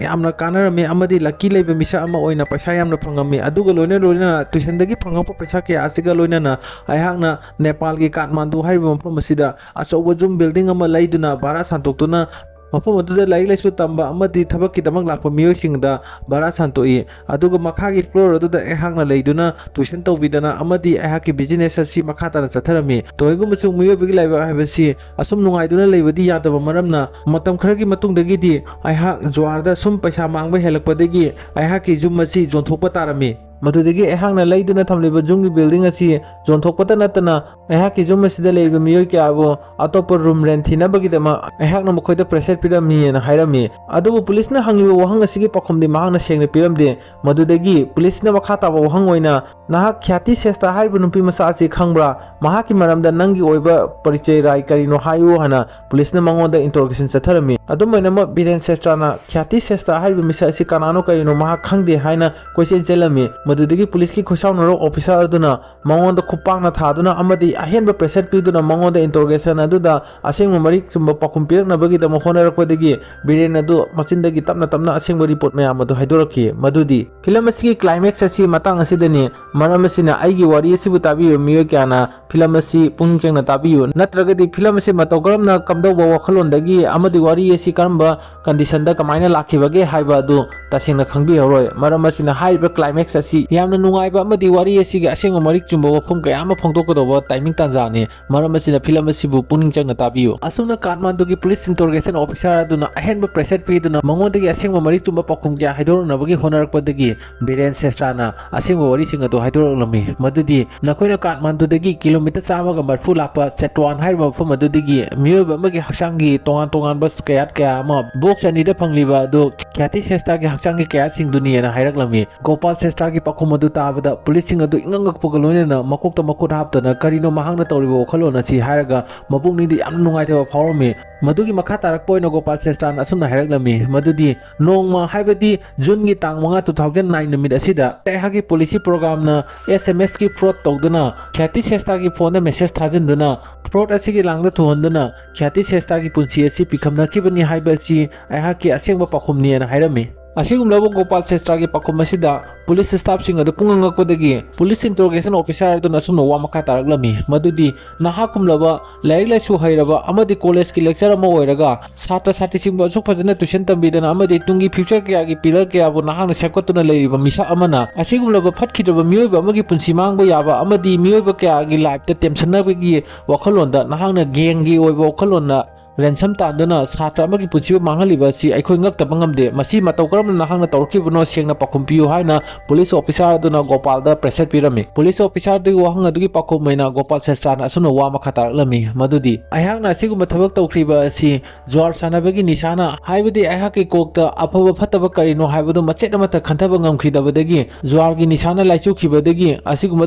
ꯌꯥꯝꯅ ꯀꯥꯟꯅꯔꯝꯃꯤ ꯑꯃꯗꯤ lucky ꯂꯩꯕ ꯃꯤꯁꯛ ꯑꯃ ꯑꯣꯏꯅ ꯄꯩꯁꯥ ꯌꯥꯝꯅ ꯐꯪꯉꯝꯃꯤ꯫ ꯑꯗꯨꯒ ꯂꯣꯏꯅ ꯂꯣꯏꯅꯅ tuition ꯗꯒꯤ ꯐꯪꯉꯛꯄ ꯄꯩꯁꯥ ꯀꯌꯥ ꯑꯁꯤꯒ ꯂꯣꯏꯅꯅ ꯑꯩꯍꯥꯛꯅ ꯅꯦꯄꯥꯜꯒꯤ ꯀꯥꯊꯃꯥꯟꯗꯨ ꯍꯥꯏꯔꯤꯕ ꯃꯐꯝ ꯑꯁꯤꯗ ꯑꯆꯧꯕ ꯌꯨꯝ building ꯑꯃ ꯂꯩꯗꯨꯅ ꯚꯔꯥ ꯁꯥꯟꯗꯣꯛꯇꯨꯅ ꯃꯐꯝ ꯑꯗꯨꯗ ꯂꯥꯏꯔꯤꯛ ꯂꯥꯏꯁꯨ ꯇꯝꯕ ꯑꯃꯗꯤ ꯊꯕꯛꯀꯤꯗꯃꯛ ꯂꯥꯛꯄ ꯃꯤꯑꯣꯏꯁꯤꯡꯗ ꯚꯔꯥ ꯁꯟꯗꯣꯛꯏ꯫ ꯑꯗꯨꯒ ꯃꯈꯥꯒꯤ floor ꯑꯗꯨꯗ ꯑꯩꯍꯥꯛꯅ ꯂꯩꯗꯨꯅ tuition ꯇꯧꯕꯤꯗꯅ ꯑꯃꯗꯤ ꯑꯩꯍꯥꯛꯀꯤ business ꯑꯁꯤ ꯃꯈꯥ ꯇꯥꯅ ꯆꯠꯊꯔꯝꯃꯤ꯫ ꯇꯧꯏꯒꯨꯝꯕꯁꯨ ꯃꯤꯑꯣꯏꯕꯒꯤ ꯂꯥꯏꯕꯛ ꯍꯥꯏꯕꯁꯤ ꯑꯁꯨꯝ ꯅꯨꯡꯉꯥꯏꯗꯨꯅ ꯂꯩꯕꯗꯤ ꯌꯥꯗꯕ ꯃꯔꯝꯅ ꯃꯇꯝ ꯈꯔꯒꯤ ꯃꯇꯨꯡꯗꯒꯤꯗꯤ ꯑꯩꯍꯥꯛ ꯖꯨꯋꯥꯔꯗ ꯁꯨꯝ ꯄꯩꯁꯥ ꯃꯥꯡꯕ ꯍꯦꯜꯂꯛꯄꯗꯒꯤ ꯑꯩꯍꯥꯛꯀꯤ ꯌꯨꯝ ꯑꯁꯤ ꯌꯣꯟꯊꯣꯛꯄ ꯇꯥꯔꯝꯃꯤ꯫ ꯃꯗꯨꯗꯒꯤ ꯑꯩꯍꯥꯛꯅ ꯂꯩꯗꯨꯅ ꯊꯝꯂꯤꯕ ꯌꯨꯝꯒꯤ building ꯑꯁꯤ ꯌꯣꯟꯊꯣꯛꯄꯇ ꯅꯠꯇꯅ ꯑꯩꯍꯥꯛꯀꯤ ꯌꯨꯝ ꯑꯁꯤꯗ ꯂꯩꯔꯤꯕ ꯃꯤꯑꯣꯏ ꯀꯌꯥꯕꯨ ꯑꯇꯣꯞꯄ room rent ꯊꯤꯅꯕꯒꯤꯗꯃꯛ ꯑꯩꯍꯥꯛꯅ ꯃꯈꯣꯏꯗ pressure ꯄꯤꯔꯝꯃꯤꯅ ꯍꯥꯏꯔꯝꯃꯤ꯫ ꯑꯗꯨꯕꯨ ꯄꯨꯂꯤꯁꯅ ꯍꯪꯂꯤꯕ ꯋꯥꯍꯪ ꯑꯁꯤꯒꯤ ꯄꯥꯎꯈꯨꯝꯗꯤ ꯃꯍꯥꯛꯅ ꯁꯦꯡꯅ ꯄꯤꯔꯝꯗꯦ꯫ ꯃꯗꯨꯗꯒꯤ ꯄꯨꯂꯤꯁꯅ ꯃꯈꯥ ꯇꯥꯕ ꯋꯥꯍꯪ ꯑꯣꯏꯅ, "ꯅꯍꯥꯛ ꯈ꯭ꯌꯥꯇꯤ ꯁꯦꯁꯇꯥ ꯍꯥꯏꯔꯤꯕ ꯅꯨꯄꯤ ꯃꯆꯥ ꯑꯁꯤ ꯈꯪꯕ꯭ꯔꯥ? ꯃꯍꯥꯛꯀꯤ ꯃꯔꯝꯗ ꯅꯪꯒꯤ ꯑꯣꯏꯕ ꯄꯔꯤꯆꯩ ꯔꯥꯏ ꯀꯔꯤꯅꯣ ꯍꯥꯏꯌꯨ" ꯍꯥꯏꯅ ꯄꯨꯂꯤꯁꯅ ꯃꯉꯣꯟꯗ interrogation ꯆꯠꯊꯔꯝꯃꯤ꯫ ꯑꯗꯨꯝ ꯑꯣꯏꯅꯃꯛ ꯕꯤꯔꯦꯟ ꯁꯦꯁꯇ꯭ꯔꯥꯅ ꯈ꯭ꯌꯥꯇꯤ ꯁꯦꯁꯇꯥ ꯍꯥꯏꯔꯤꯕ ꯃꯤꯁꯛ ꯑꯁꯤ ꯀꯅꯥꯅꯣ ꯀꯔꯤꯅꯣ ꯃꯍꯥꯛ ꯈꯪꯗꯦ ꯍꯥꯏꯅ ꯀꯣꯏꯆꯦꯟ ꯆꯦꯜꯂꯝꯃꯤ꯫ ꯃꯗꯨꯗꯒꯤ ꯄꯨꯂꯤꯁꯀꯤ ꯈꯣꯏꯁꯥꯎꯅꯔꯣꯛ officer ꯑꯗꯨꯅ ꯃꯉꯣꯟꯗ ꯈꯨꯄꯥꯛꯅ ꯊꯥꯗꯨꯅ ꯑꯃꯗꯤ ꯑꯍꯦꯟꯕ pressure ꯄꯤꯗꯨꯅ ꯃꯉꯣꯟꯗ interrogation ꯑꯗꯨꯗ ꯑꯁꯦꯡꯕ ꯃꯔꯤꯛ ꯆꯨꯝꯕ ꯄꯥꯎꯈꯨꯝ ꯄꯤꯔꯛꯅꯕꯒꯤꯗꯃꯛ ꯍꯣꯠꯅꯔꯛꯄꯗꯒꯤ ꯕꯤꯔꯦꯟ ꯑꯗꯨ ꯃꯆꯤꯟꯗꯒꯤ ꯇꯞꯅ ꯇꯞꯅ ꯑꯁꯦꯡꯕ report ꯃꯌꯥꯝ ꯑꯗꯨ ꯍꯥꯏꯗꯣꯔꯛꯈꯤ꯫ ꯃꯗꯨꯗꯤ film ꯑꯁꯤꯒꯤ climax ꯑꯁꯤ ꯃꯇꯥꯡ ꯑꯁꯤꯗꯅꯤ꯫ ꯃꯔꯝ ꯑꯁꯤꯅ ꯑꯩꯒꯤ ꯋꯥꯔꯤ ꯑꯁꯤꯕꯨ ꯇꯥꯕꯤꯕ ꯃꯤꯑꯣꯏ ꯀꯌꯥꯅ film ꯑꯁꯤ ꯄꯨꯛꯅꯤꯡ ꯆꯪꯅ ꯇꯥꯕꯤꯌꯨ, ꯅꯠꯇ꯭ꯔꯒꯗꯤ film ꯑꯁꯤ ꯃꯇꯧ ꯀꯔꯝꯅ ꯀꯝꯗꯧꯕ ꯋꯥꯈꯜꯂꯣꯟꯗꯒꯤ ꯑꯃꯗꯤ ꯋꯥꯔꯤ ꯑꯁꯤ ꯀꯔꯝꯕ conditionꯗ ꯀꯃꯥꯏꯅ ꯂꯥꯛꯈꯤꯕꯒꯦ ꯍꯥꯏꯕ ꯑꯗꯨ ꯇꯁꯦꯡꯅ ꯈꯪꯕꯤꯍꯧꯔꯣꯏ꯫ ꯃꯔꯝ ꯑꯁꯤꯅ ꯍꯥꯏꯔꯤꯕ climax ꯑꯁꯤ ꯌꯥꯝꯅ ꯅꯨꯡꯉꯥꯏꯕ ꯑꯃꯗꯤ ꯋꯥꯔꯤ ꯑꯁꯤꯒꯤ ꯑꯁꯦꯡꯕ ꯃꯔꯤꯛ ꯆꯨꯝꯕ ꯋꯥꯐꯝ ꯀꯌꯥ ꯑꯃ ꯐꯣꯡꯗꯣꯛꯀꯗꯧꯕ timing ꯇꯥꯟꯖꯥꯅꯤ꯫ ꯃꯔꯝ ꯑꯁꯤꯅ film ꯑꯁꯤꯕꯨ ꯄꯨꯛꯅꯤꯡ ꯆꯪꯅ ꯇꯥꯕꯤꯌꯨ꯫ ꯑꯁꯨꯝꯅ ꯀꯥꯊꯃꯥꯟꯗꯨꯒꯤ police interrogation officer ꯑꯗꯨꯅ ꯑꯍꯦꯟꯕ pressure ꯄꯤꯗꯨꯅ ꯃꯉꯣꯟꯗꯒꯤ ꯑꯁꯦꯡꯕ ꯃꯔꯤꯛ ꯆꯨꯝꯕ ꯄꯥꯎꯈꯨꯝ ꯀꯌꯥ ꯍꯥꯏꯗꯣꯔꯛꯅꯕꯒꯤ ꯍꯣꯠꯅꯔꯛꯄꯗꯒꯤ ꯕꯤꯔꯦꯟ ꯁꯦꯁꯇ꯭ꯔꯥꯅ ꯑꯁꯦꯡꯕ ꯋꯥꯔꯤꯁꯤꯡ ꯑꯗꯨ ꯍꯥꯏꯗꯣꯔꯛꯂꯝꯃꯤ꯫ ꯃꯗꯨꯗꯤ ꯅꯈꯣꯏꯅ ꯀꯥꯊꯃꯥꯟꯗꯨꯗꯒꯤ kilometre ꯆꯥꯝꯃꯒ ꯃꯔꯤꯐꯨ ꯂꯥꯞꯄ ꯆꯦꯇ꯭ꯋꯥꯟ ꯍꯥꯏꯔꯤꯕ ꯃꯐꯝ ꯑꯗꯨꯗꯒꯤ ꯃꯤꯑꯣꯏꯕ ꯑꯃꯒꯤ ꯍꯛꯆꯥꯡꯒꯤ ꯇꯣꯉꯥꯟ ꯇꯣꯉꯥꯟꯕ ꯀꯌꯥꯠ ꯀꯌꯥ ꯑꯃ box ꯑꯅꯤꯗ ꯐꯪꯂꯤꯕ ꯑꯗꯨ ꯈ꯭ꯌꯥꯇꯤ ꯁꯦꯁꯇꯥꯒꯤ ꯍꯛꯆꯥꯡꯒꯤ ꯀꯌꯥꯠꯁꯤꯡꯗꯨꯅꯤꯅ ꯍꯥꯏꯔꯛꯂꯝꯃꯤ꯫ ꯒꯣꯄꯥꯜ ꯁꯦꯁꯇꯥꯒꯤ ꯄꯥꯎꯈꯨꯝ ꯑꯗꯨ ꯇꯥꯕꯗ ꯄꯨꯂꯤꯁꯁꯤꯡ ꯑꯗꯨ ꯏꯉꯛ ꯉꯛꯄꯒ ꯂꯣꯏꯅꯅ ꯃꯀꯣꯛꯇ ꯃꯈꯨꯠ ꯍꯥꯞꯇꯨꯅ ꯀꯔꯤꯅꯣ ꯃꯍꯥꯛꯅ ꯇꯧꯔꯤꯕ ꯋꯥꯈꯜꯂꯣꯟ ꯑꯁꯤ ꯍꯥꯏꯔꯒ ꯃꯄꯨꯛꯅꯤꯡꯗ ꯌꯥꯝꯅ ꯅꯨꯡꯉꯥꯏꯇꯕ ꯐꯥꯎꯔꯝꯃꯤ꯫ ꯃꯗꯨꯒꯤ ꯃꯈꯥ ꯇꯥꯔꯛꯄ ꯑꯣꯏꯅ ꯒꯣꯄꯥꯜ ꯁꯦꯁꯇꯥꯅ ꯑꯁꯨꯝꯅ ꯍꯥꯏꯔꯛꯂꯝꯃꯤ, ꯃꯗꯨꯗꯤ ꯅꯣꯡꯃ, ꯍꯥꯏꯕꯗꯤ Juneꯒꯤ ꯇꯥꯡ ꯃꯉꯥ, two thousand nine ꯅꯨꯃꯤꯠ ꯑꯁꯤꯗ ꯑꯩꯍꯥꯛꯀꯤ policy programꯅ SMSꯀꯤ fraud ꯇꯧꯗꯨꯅ ꯈ꯭ꯌꯥꯇꯤ ꯁꯦꯁꯇꯥꯒꯤ phoneꯗ message ꯊꯥꯖꯤꯟꯗꯨꯅ fraud ꯑꯁꯤꯒꯤ ꯂꯥꯡꯗ ꯊꯨꯍꯟꯗꯨꯅ ꯈ꯭ꯌꯥꯇꯤ ꯁꯦꯁꯇꯥꯒꯤ ꯄꯨꯟꯁꯤ ꯑꯁꯤ ꯄꯤꯈꯝꯅꯈꯤꯕꯅꯤ ꯍꯥꯏꯕ ꯑꯁꯤ ꯑꯩꯍꯥꯛꯀꯤ ꯑꯁꯦꯡꯕ ꯄꯥꯎꯈꯨꯝꯅꯤꯅ ꯍꯥꯏꯔꯝꯃꯤ꯫ ꯑꯁꯤꯒꯨꯝꯂꯕ ꯒꯣꯄꯥꯜ ꯁꯦꯁꯇ꯭ꯔꯥꯒꯤ ꯄꯥꯎꯈꯨꯝ ꯑꯁꯤꯗ ꯄꯨꯂꯤꯁ ꯁ꯭ꯇꯥꯐꯁꯤꯡ ꯑꯗꯨ ꯄꯨꯡꯉꯛ ꯉꯛꯄꯗꯒꯤ ꯄꯨꯂꯤꯁ ꯏꯟꯇꯔꯣꯒꯦꯁꯟ ꯑꯣꯐꯤꯁꯥꯔ ꯑꯗꯨꯅ ꯑꯁꯨꯝꯅ ꯋꯥ ꯃꯈꯥ ꯇꯥꯔꯛꯂꯝꯃꯤ, ꯃꯗꯨꯗꯤ ꯅꯍꯥꯛꯀꯨꯝꯂꯕ ꯂꯥꯏꯔꯤꯛ ꯂꯥꯏꯁꯨ ꯍꯩꯔꯕ ꯑꯃꯗꯤ ꯀꯣꯂꯦꯖꯀꯤ ꯂꯦꯛꯆꯔ ꯑꯃ ꯑꯣꯏꯔꯒ ꯁꯥꯇ꯭ꯔ ꯁꯥꯇ꯭ꯔꯤꯁꯤꯡꯕꯨ ꯑꯁꯨꯛ ꯐꯖꯅ ꯇꯨꯏꯁꯟ ꯇꯝꯕꯤꯗꯅ ꯑꯃꯗꯤ ꯇꯨꯡꯒꯤ ꯐ꯭ꯌꯨꯆꯔ ꯀꯌꯥꯒꯤ ꯄꯤꯂꯔ ꯀꯌꯥꯕꯨ ꯅꯍꯥꯛꯅ ꯁꯦꯝꯒꯠꯇꯨꯅ ꯂꯩꯔꯤꯕ ꯃꯤꯁꯛ ꯑꯃꯅ ꯑꯁꯤꯒꯨꯝꯂꯕ ꯐꯠꯈꯤꯗ꯭ꯔꯕ ꯃꯤꯑꯣꯏꯕ ꯑꯃꯒꯤ ꯄꯨꯟꯁꯤ ꯃꯥꯡꯕ ꯌꯥꯕ ꯑꯃꯗꯤ ꯃꯤꯑꯣꯏꯕ ꯀꯌꯥꯒꯤ ꯂꯥꯏꯐꯇ ꯇꯦꯝꯁꯟꯅꯕꯒꯤ ꯋꯥꯈꯜꯂꯣꯟꯗ ꯅꯍꯥꯛꯅ ꯒꯦꯡꯒꯤ ꯑꯣꯏꯕ ꯋꯥꯈꯜꯂꯣꯟꯅ ꯔꯦꯟꯁꯝ ꯇꯥꯟꯗꯨꯅ ꯁꯥꯇ꯭ꯔ ꯑꯃꯒꯤ ꯄꯨꯟꯁꯤꯕꯨ ꯃꯥꯡꯍꯜꯂꯤꯕ ꯑꯁꯤ ꯑꯩꯈꯣꯏ ꯉꯛꯇꯕ ꯉꯝꯗꯦ꯫ ꯃꯁꯤ ꯃꯇꯧ ꯀꯔꯝꯅ ꯅꯍꯥꯛꯅ ꯇꯧꯔꯛꯈꯤꯕꯅꯣ ꯁꯦꯡꯅ ꯄꯥꯎꯈꯨꯝ ꯄꯤꯌꯨ ꯍꯥꯏꯅ ꯄꯨꯂꯤꯁ ꯑꯣꯐꯤꯁꯥꯔ ꯑꯗꯨꯅ ꯒꯣꯄꯥꯜꯗ ꯄ꯭ꯔꯦꯁꯔ ꯄꯤꯔꯝꯃꯤ꯫ ꯄꯨꯂꯤꯁ ꯑꯣꯐꯤꯁꯥꯔꯗꯨꯒꯤ ꯋꯥꯍꯪ ꯑꯗꯨꯒꯤ ꯄꯥꯎꯈꯨꯝ ꯑꯣꯏꯅ ꯒꯣꯄꯥꯜ ꯁꯦꯁꯇ꯭ꯔꯥꯅ ꯑꯁꯨꯝꯅ ꯋꯥ ꯃꯈꯥ ꯇꯥꯔꯛꯂꯝꯃꯤ, ꯃꯗꯨꯗꯤ ꯑꯩꯍꯥꯛꯅ ꯑꯁꯤꯒꯨꯝꯕ ꯊꯕꯛ ꯇꯧꯈ꯭ꯔꯤꯕ ꯑꯁꯤ ꯖꯨꯋꯥꯔ ꯁꯥꯟꯅꯕꯒꯤ ꯅꯤꯁꯥꯅ, ꯍꯥꯏꯕꯗꯤ ꯑꯩꯍꯥꯛꯀꯤ ꯀꯣꯛꯇ ꯑꯐꯕ ꯐꯠꯇꯕ ꯀꯔꯤꯅꯣ ꯍꯥꯏꯕꯗꯨ ꯃꯆꯦꯠ ꯑꯃꯠꯇ ꯈꯟꯊꯕ ꯉꯝꯈꯤꯗꯕꯗꯒꯤ ꯖꯨꯋꯥꯔꯒꯤ ꯅꯤꯁꯥꯅ ꯂꯥꯏꯆꯨꯈꯤꯕꯗꯒꯤ ꯑꯁꯤꯒꯨꯝꯕ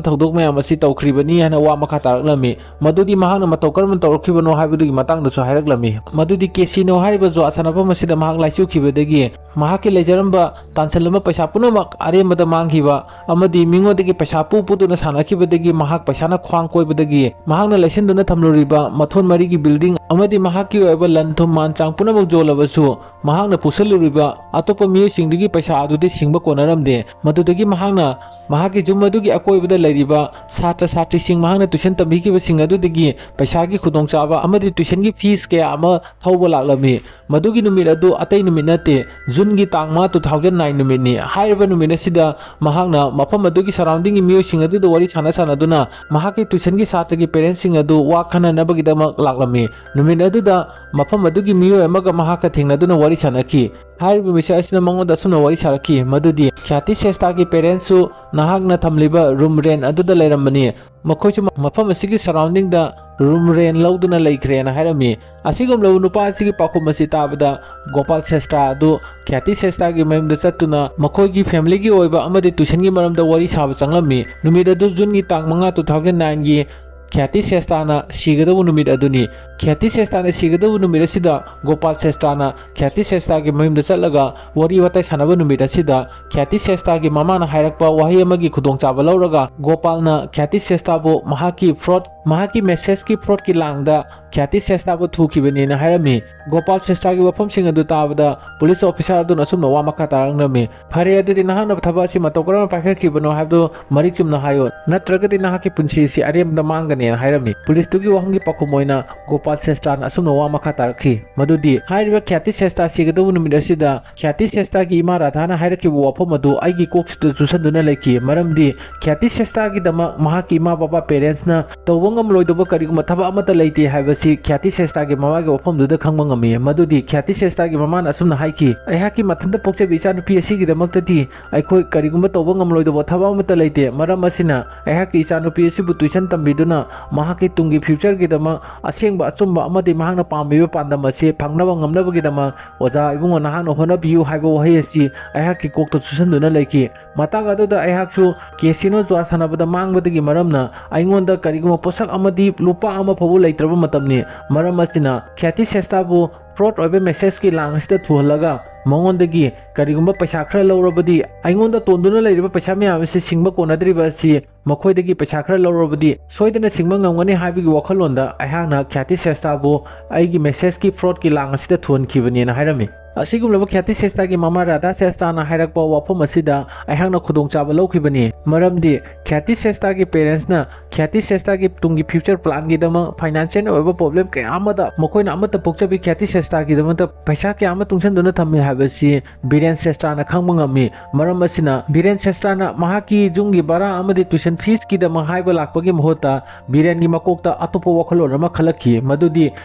ꯊꯧꯗꯣꯛ ꯃꯌꯥꯝ ꯑꯁꯤ ꯇꯧꯈ꯭ꯔꯤꯕꯅꯤ ꯍꯥꯏꯅ ꯋꯥ ꯃꯈꯥ ꯇꯥꯔꯛꯂꯝꯃꯤ꯫ ꯃꯗꯨꯗꯤ ꯃꯍꯥꯛꯅ ꯃꯇꯧ ꯀꯔꯝꯅ ꯇꯧꯔꯛꯈꯤꯕꯅꯣ ꯍꯥꯏꯕꯗꯨꯒꯤ ꯃꯇꯥꯡꯗꯁꯨ ꯍꯥꯏꯔꯛꯂꯝꯃꯤ꯫ ꯃꯗꯨꯗꯤ ꯀꯦꯁꯤꯅꯣ ꯍꯥꯏꯔꯤꯕ ꯖꯨꯋꯥ ꯁꯥꯟꯅꯐꯝ ꯑꯁꯤꯗ ꯃꯍꯥꯛ ꯂꯥꯏꯆꯨꯈꯤꯕꯗꯒꯤ ꯃꯍꯥꯛꯀꯤ ꯂꯩꯖꯔꯝꯕ ꯇꯥꯟꯁꯤꯜꯂꯝꯕ ꯄꯩꯁꯥ ꯄꯨꯝꯅꯃꯛ ꯑꯔꯦꯝꯕꯗ ꯃꯥꯡꯈꯤꯕ ꯑꯃꯗꯤ ꯃꯤꯉꯣꯟꯗꯒꯤ ꯄꯩꯁꯥ ꯄꯨ ꯄꯨꯗꯨꯅ ꯁꯥꯟꯅꯈꯤꯕꯗꯒꯤ ꯃꯍꯥꯛ ꯄꯩꯁꯥꯅ ꯈ꯭ꯋꯥꯡ ꯀꯣꯏꯕꯗꯒꯤ ꯃꯍꯥꯛꯅ ꯂꯩꯁꯤꯟꯗꯨꯅ ꯊꯝꯂꯨꯔꯤꯕ ꯃꯊꯣꯟ ꯃꯔꯤꯒꯤ ꯕꯤꯜꯗꯤꯡ ꯑꯃꯗꯤ ꯃꯍꯥꯛꯀꯤ ꯑꯣꯏꯕ ꯂꯟ ꯊꯨꯝ ꯃꯥꯟ ꯆꯥꯡ ꯄꯨꯝꯅꯃꯛ ꯌꯣꯜꯂꯕꯁꯨ ꯃꯍꯥꯛꯅ ꯄꯨꯁꯜꯂꯨꯔꯤꯕ ꯑꯇꯣꯞꯄ ꯃꯤꯑꯣꯏꯁꯤꯡꯗꯨꯒꯤ ꯄꯩꯁꯥ ꯑꯗꯨꯗꯤ ꯁꯤꯡꯕ ꯀꯣꯟꯅꯔꯝꯗꯦ꯫ ꯃꯗꯨꯗꯒꯤ ꯃꯍꯥꯛꯅ ꯃꯍꯥꯛꯀꯤ ꯌꯨꯝ ꯑꯗꯨꯒꯤ ꯑꯀꯣꯏꯕꯗ ꯂꯩꯔꯤꯕ ꯁꯥꯇ꯭ꯔ ꯁꯥꯇ꯭ꯔꯤꯁꯤꯡ ꯃꯍꯥꯛꯅ ꯇꯨꯏꯁꯟ ꯇꯝꯕꯤꯈꯤꯕꯁꯤꯡ ꯑꯗꯨꯗꯒꯤ ꯄꯩꯁꯥꯒꯤ ꯈꯨꯗꯣꯡꯆꯥꯕ ꯑꯃꯗꯤ ꯇꯨꯏꯁꯟꯒꯤ ꯐꯤꯁ ꯀꯌꯥ ꯑꯃ ꯊꯧꯕ ꯂꯥꯛꯂꯝꯃꯤ꯫ ꯃꯗꯨꯒꯤ ꯅꯨꯃꯤꯠ ꯑꯗꯨ ꯑꯇꯩ ꯅꯨꯃꯤꯠ ꯅꯠꯇꯦ, ꯖꯨꯟꯒꯤ ꯇꯥꯡ ꯃꯉꯥ, two thousand nine ꯅꯨꯃꯤꯠꯅꯤ꯫ ꯍꯥꯏꯔꯤꯕ ꯅꯨꯃꯤꯠ ꯑꯁꯤꯗ ꯃꯍꯥꯛꯅ ꯃꯐꯝ ꯑꯗꯨꯒꯤ ꯁꯔꯥꯎꯟꯗꯤꯡꯒꯤ ꯃꯤꯑꯣꯏꯁꯤꯡ ꯑꯗꯨꯗ ꯋꯥꯔꯤ ꯁꯥꯟꯅ ꯁꯥꯟꯅꯗꯨꯅ ꯃꯍꯥꯛꯀꯤ ꯇꯨꯏꯁꯟꯒꯤ ꯁꯥꯇ꯭ꯔꯒꯤ ꯄꯦꯔꯦꯟꯁꯁꯤꯡ ꯑꯗꯨ ꯋꯥ ꯈꯟꯅꯅꯕꯒꯤꯗꯃꯛ ꯂꯥꯛꯂꯝꯃꯤ꯫ ꯅꯨꯃꯤꯠ ꯑꯗꯨꯗ ꯃꯐꯝ ꯑꯗꯨꯒꯤ ꯃꯤꯑꯣꯏ ꯑꯃꯒ ꯃꯍꯥꯛꯀ ꯊꯦꯡꯅꯗꯨꯅ ꯋꯥꯔꯤ ꯁꯥꯟꯅꯈꯤ꯫ ꯍꯥꯏꯔꯤꯕ ꯃꯤꯁꯛ ꯑꯁꯤꯅ ꯃꯉꯣꯟꯗ ꯑꯁꯨꯝꯅ ꯋꯥꯔꯤ ꯁꯥꯔꯛꯈꯤ, ꯃꯗꯨꯗꯤ ꯈ꯭ꯌꯥꯇꯤ ꯁꯦꯁꯇꯥꯒꯤ ꯄꯦꯔꯦꯟꯁꯁꯨ ꯅꯍꯥꯛꯅ ꯊꯝꯂꯤꯕ ꯔꯨꯝ ꯔꯦꯟ ꯑꯗꯨꯗ ꯂꯩꯔꯝꯕꯅꯤ꯫ ꯃꯈꯣꯏꯁꯨ ꯃꯐꯝ ꯑꯁꯤꯒꯤ ꯁꯔꯥꯎꯟꯗꯤꯡꯗ ꯔꯨꯝ ꯔꯦꯟ ꯂꯧꯗꯨꯅ ꯂꯩꯈ꯭ꯔꯦꯅ ꯍꯥꯏꯔꯝꯃꯤ꯫ ꯑꯁꯤꯒꯨꯝꯂꯕ ꯅꯨꯄꯥ ꯑꯁꯤꯒꯤ ꯄꯥꯎꯈꯨꯝ ꯑꯁꯤ ꯇꯥꯕꯗ ꯒꯣꯄꯥꯜ ꯁꯦꯁꯇꯥ ꯑꯗꯨ ꯈ꯭ꯌꯥꯇꯤ ꯁꯦꯁꯇꯥꯒꯤ ꯃꯌꯨꯝꯗ ꯆꯠꯇꯨꯅ ꯃꯈꯣꯏꯒꯤ ꯐꯦꯃꯤꯂꯤꯒꯤ ꯑꯣꯏꯕ ꯑꯃꯗꯤ ꯇꯨꯏꯁꯟꯒꯤ ꯃꯔꯝꯗ ꯋꯥꯔꯤ ꯁꯥꯕ ꯆꯪꯂꯝꯃꯤ꯫ ꯅꯨꯃꯤꯠ ꯑꯗꯨ ꯖꯨꯟꯒꯤ ꯇꯥꯡ ꯃꯉꯥ, two thousand nineꯒꯤ ꯈ꯭ꯌꯥꯇꯤ ꯁꯦꯁꯇꯥꯅ ꯁꯤꯒꯗꯧꯕ ꯅꯨꯃꯤꯠ ꯑꯗꯨꯅꯤ꯫ ꯈ꯭ꯌꯥꯇꯤ ꯁꯦꯁꯇꯥꯅ ꯁꯤꯒꯗꯧꯕ ꯅꯨꯃꯤꯠ ꯑꯁꯤꯗ ꯒꯣꯄꯥꯜ ꯁꯦꯁꯇꯥꯅ ꯈ꯭ꯌꯥꯇꯤ ꯁꯦꯁꯇꯥꯒꯤ ꯃꯌꯨꯝꯗ ꯆꯠꯂꯒ ꯋꯥꯔꯤ ꯋꯥꯇꯥꯏ ꯁꯥꯟꯅꯕ ꯅꯨꯃꯤꯠ ꯑꯁꯤꯗ ꯈ꯭ꯌꯥꯇꯤ ꯁꯦꯁꯇꯥꯒꯤ ꯃꯃꯥꯅ ꯍꯥꯏꯔꯛꯄ ꯋꯥꯍꯩ ꯑꯃꯒꯤ ꯈꯨꯗꯣꯡꯆꯥꯕ ꯂꯧꯔꯒ ꯒꯣꯄꯥꯜꯅ ꯈ꯭ꯌꯥꯇꯤ ꯁꯦꯁꯇꯥꯕꯨ ꯃꯍꯥꯛꯀꯤ ꯐ꯭ꯔꯣꯗ, ꯃꯍꯥꯛꯀꯤ ꯃꯦꯁꯦꯖꯀꯤ ꯐ꯭ꯔꯣꯗꯀꯤ ꯂꯥꯡꯗ ꯈ꯭ꯌꯥꯇꯤ ꯁ꯭ꯔꯦꯁꯇꯥꯕꯨ ꯊꯨꯈꯤꯕꯅꯦꯅ ꯍꯥꯏꯔꯝꯃꯤ꯫ ꯒꯣꯄꯥꯜ ꯁ꯭ꯔꯦꯁꯇꯥꯒꯤ ꯋꯥꯐꯝꯁꯤꯡ ꯑꯗꯨ ꯇꯥꯕꯗ ꯄꯨꯂꯤꯁ ꯑꯣꯐꯤꯁꯥꯔ ꯑꯗꯨꯅ ꯑꯁꯨꯝꯅ ꯋꯥ ꯃꯈꯥ ꯇꯥꯔꯛꯂꯝꯃꯤ, "ꯐꯔꯦ, ꯑꯗꯨꯗꯤ ꯅꯍꯥꯛꯅ ꯊꯕꯛ ꯑꯁꯤ ꯃꯇꯧ ꯀꯔꯝꯅ ꯄꯥꯏꯈꯠꯈꯤꯕꯅꯣ ꯍꯥꯏꯕꯗꯨ ꯃꯔꯤꯛ ꯆꯨꯝꯅ ꯍꯥꯏꯌꯨ, ꯅꯠꯇ꯭ꯔꯒꯗꯤ ꯅꯍꯥꯛꯀꯤ ꯄꯨꯟꯁꯤ ꯑꯁꯤ ꯑꯔꯦꯝꯕꯗ ꯃꯥꯡꯒꯅꯤꯅ" ꯍꯥꯏꯔꯝꯃꯤ꯫ ꯄꯨꯂꯤꯁꯇꯨꯒꯤ ꯋꯥꯍꯪꯒꯤ ꯄꯥꯎꯈꯨꯝ ꯑꯣꯏꯅ ꯒꯣꯄꯥꯜ ꯁ꯭ꯔꯦꯁꯇꯥꯅ ꯑꯁꯨꯝꯅ ꯋꯥ ꯃꯈꯥ ꯇꯥꯔꯛꯈꯤ, ꯃꯗꯨꯗꯤ ꯍꯥꯏꯔꯤꯕ ꯈ꯭ꯌꯥꯇꯤ ꯁ꯭ꯔꯦꯁꯇꯥ ꯁꯤꯒꯗꯧꯕ ꯅꯨꯃꯤꯠ ꯑꯁꯤꯗ ꯈ꯭ꯌꯥꯇꯤ ꯁ꯭ꯔꯦꯁꯇꯥꯒꯤ ꯏꯃꯥ ꯔꯥꯙꯥꯅ ꯍꯥꯏꯔꯛꯈꯤꯕ ꯋꯥꯐꯝ ꯑꯗꯨ ꯑꯩꯒꯤ ꯀꯣꯛꯁꯤꯗ ꯆꯨꯁꯟꯗꯨꯅ ꯂꯩꯈꯤ, ꯃꯔꯝꯗꯤ ꯈ꯭ꯌꯥꯇꯤ ꯁ꯭ꯔꯦꯁꯇꯥꯒꯤꯗꯃꯛ ꯃꯍꯥꯛꯀꯤ ꯏꯃꯥ ꯕꯕꯥ, ꯄꯦꯔꯦꯟꯁꯅ ꯇꯧꯕ ꯉꯝꯂꯣꯏꯗꯕ ꯀꯔꯤꯒꯨꯝꯕ ꯊꯕꯛ ꯑꯃꯠꯇ ꯂꯩꯇꯦ ꯍꯥꯏꯕꯁꯤ ꯈ꯭ꯌꯥꯇꯤ ꯁ꯭ꯔꯦꯁꯇꯥꯒꯤ ꯃꯃꯥꯒꯤ ꯋꯥꯐꯝꯗꯨꯗ ꯈꯪꯕ ꯉꯝꯃꯤ꯫ ꯃꯗꯨꯗꯤ ꯈ꯭ꯌꯥꯇꯤ ꯁ꯭ꯔꯦꯁꯇꯥꯒꯤ ꯃꯃꯥꯅ ꯑꯁꯨꯝꯅ ꯍꯥꯏꯈꯤ, "ꯑꯩꯍꯥꯛꯀꯤ ꯃꯊꯟꯇ ꯄꯣꯛꯆꯕ ꯏꯆꯥꯅꯨꯄꯤ ꯑꯁꯤꯒꯤꯗꯃꯛꯇꯗꯤ ꯑꯩꯈꯣꯏ ꯀꯔꯤꯒꯨꯝꯕ ꯇꯧꯕ ꯉꯝꯂꯣꯏꯗꯕ ꯊꯕꯛ ꯑꯃꯠꯇ ꯂꯩꯇꯦ꯫ ꯃꯔꯝ ꯑꯁꯤꯅ, ꯑꯩꯍꯥꯛꯀꯤ ꯏꯆꯥꯅꯨꯄꯤ ꯑꯁꯤꯕꯨ ꯇ꯭ꯌꯨꯁꯟ ꯇꯝꯕꯤꯗꯨꯅ ꯃꯍꯥꯛꯀꯤ ꯇꯨꯡꯒꯤ ꯐ꯭ꯌꯨꯆꯔꯒꯤꯗꯃꯛ ꯑꯁꯦꯡꯕ, ꯑꯆꯨꯝꯕ ꯑꯃꯗꯤ ꯃꯍꯥꯛꯅ ꯄꯥꯝꯂꯤꯕ ꯄꯥꯟꯗꯝ ꯑꯁꯤ ꯐꯪꯅꯕ ꯉꯝꯅꯕꯒꯤꯗꯃꯛ ꯑꯣꯖꯥ ꯏꯕꯨꯡꯉꯣ ꯅꯍꯥꯛꯅ ꯍꯣꯠꯅꯕꯤꯌꯨ" ꯍꯥꯏꯕ ꯋꯥꯍꯩ ꯑꯁꯤ ꯑꯩꯍꯥꯛꯀꯤ ꯀꯣꯛꯇ ꯆꯨꯁꯟꯗꯨꯅ ꯂꯩꯈꯤ꯫ ꯃꯇꯥꯡ ꯑꯗꯨꯗ ꯑꯩꯍꯥꯛꯁꯨ ꯀꯦꯁꯤꯅꯣ ꯖꯨꯋꯥ ꯁꯥꯟꯅꯕꯗ ꯃꯥꯡꯕꯗꯒꯤ ꯃꯔꯝꯅ ꯑꯩꯉꯣꯟꯗ ꯀꯔꯤꯒꯨꯝꯕ ꯄꯣꯠꯁꯛ ꯑꯃꯗꯤ ꯂꯨꯄꯥ ꯑꯃ ꯐꯥꯎꯕ ꯂꯩꯇ꯭ꯔꯕ ꯃꯇꯝꯅꯤ꯫ ꯃꯔꯝ ꯑꯁꯤꯅ, ꯈ꯭ꯌꯥꯇꯤ ꯁ꯭ꯔꯦꯁꯇꯥꯕꯨ ꯐ꯭ꯔꯣꯗ ꯑꯣꯏꯕ ꯃꯦꯁꯦꯖꯀꯤ ꯂꯥꯡ ꯑꯁꯤꯗ ꯊꯨꯍꯜꯂꯒ ꯃꯉꯣꯟꯗꯒꯤ ꯀꯔꯤꯒꯨꯝꯕ ꯄꯩꯁꯥ ꯈꯔ ꯂꯧꯔꯕꯗꯤ, ꯑꯩꯉꯣꯟꯗ ꯇꯣꯟꯗꯨꯅ ꯂꯩꯔꯤꯕ ꯄꯩꯁꯥ ꯃꯌꯥꯝ ꯑꯁꯤ ꯁꯤꯡꯕ ꯀꯣꯟꯅꯗ꯭ꯔꯤꯕ ꯑꯁꯤ ꯃꯈꯣꯏꯗꯒꯤ ꯄꯩꯁꯥ ꯈꯔ ꯂꯧꯔꯕꯗꯤ ꯁꯣꯏꯗꯅ ꯁꯤꯡꯕ ꯉꯝꯒꯅꯤ ꯍꯥꯏꯕꯒꯤ ꯋꯥꯈꯜꯂꯣꯟꯗ ꯑꯩꯍꯥꯛꯅ ꯈ꯭ꯌꯥꯇꯤ ꯁ꯭ꯔꯦꯁꯇꯥꯕꯨ ꯑꯩꯒꯤ ꯃꯦꯁꯦꯖꯀꯤ ꯐ꯭ꯔꯣꯗꯀꯤ ꯂꯥꯡ ꯑꯁꯤꯗ ꯊꯨꯍꯟꯈꯤꯕꯅꯦꯅ ꯍꯥꯏꯔꯝꯃꯤ꯫ ꯑꯁꯤꯒꯨꯝꯂꯕ ꯈ꯭ꯌꯥꯇꯤ ꯁ꯭ꯔꯦꯁꯇꯥꯒꯤ ꯃꯃꯥ ꯔꯥꯙꯥ ꯁ꯭ꯔꯦꯁꯇꯥꯅ ꯍꯥꯏꯔꯛꯄ ꯋꯥꯐꯝ ꯑꯁꯤꯗ ꯑꯩꯍꯥꯛꯅ ꯈꯨꯗꯣꯡꯆꯥꯕ ꯂꯧꯈꯤꯕꯅꯤ, ꯃꯔꯝꯗꯤ ꯈ꯭ꯌꯥꯇꯤ ꯁ꯭ꯔꯦꯁꯇꯥꯒꯤ ꯄꯦꯔꯦꯟꯁꯅ ꯈ꯭ꯌꯥꯇꯤ ꯁ꯭ꯔꯦꯁꯇꯥꯒꯤ ꯇꯨꯡꯒꯤ ꯐ꯭ꯌꯨꯆꯔ ꯄ꯭ꯂꯥꯟꯒꯤꯗꯃꯛ ꯐꯥꯏꯅꯥꯟꯁꯤꯌꯦꯜ ꯑꯣꯏꯕ ꯄ꯭ꯔꯣꯕ꯭ꯂꯦꯝ ꯀꯌꯥ ꯑꯃꯗ ꯃꯈꯣꯏꯅ ꯑꯃꯠꯇ ꯄꯣꯛꯆꯕꯤ ꯈ꯭ꯌꯥꯇꯤ ꯁ꯭ꯔꯦꯁꯇꯥꯒꯤꯗꯃꯛꯇ ꯄꯩꯁꯥ ꯀꯌꯥ ꯑꯃ ꯇꯨꯡꯁꯤꯟꯗꯨꯅ ꯊꯝꯃꯤ ꯍꯥꯏꯕꯁꯤ ꯕꯤꯔꯦꯟ ꯁ꯭ꯔꯦꯁꯇꯥꯅ ꯈꯪꯕ ꯉꯝꯃꯤ꯫ ꯃꯔꯝ ꯑꯁꯤꯅ, ꯕꯤꯔꯦꯟ ꯁ꯭ꯔꯦꯁꯇꯥꯅ ꯃꯍꯥꯛꯀꯤ ꯌꯨꯝꯒꯤ ꯚꯔꯥ ꯑꯃꯗꯤ ꯇ꯭ꯌꯨꯁꯟ ꯐꯤꯁꯀꯤꯗꯃꯛ ꯍꯥꯏꯕ ꯂꯥꯛꯄꯒꯤ ꯃꯍꯨꯠꯇ ꯕꯤꯔꯦꯟꯒꯤ ꯃꯀꯣꯛꯇ ꯑꯇꯣꯞꯄ ꯋꯥꯈꯜꯂꯣꯟ ꯑꯃ ꯈꯜꯂꯛꯈꯤ, ꯃꯗꯨꯗꯤ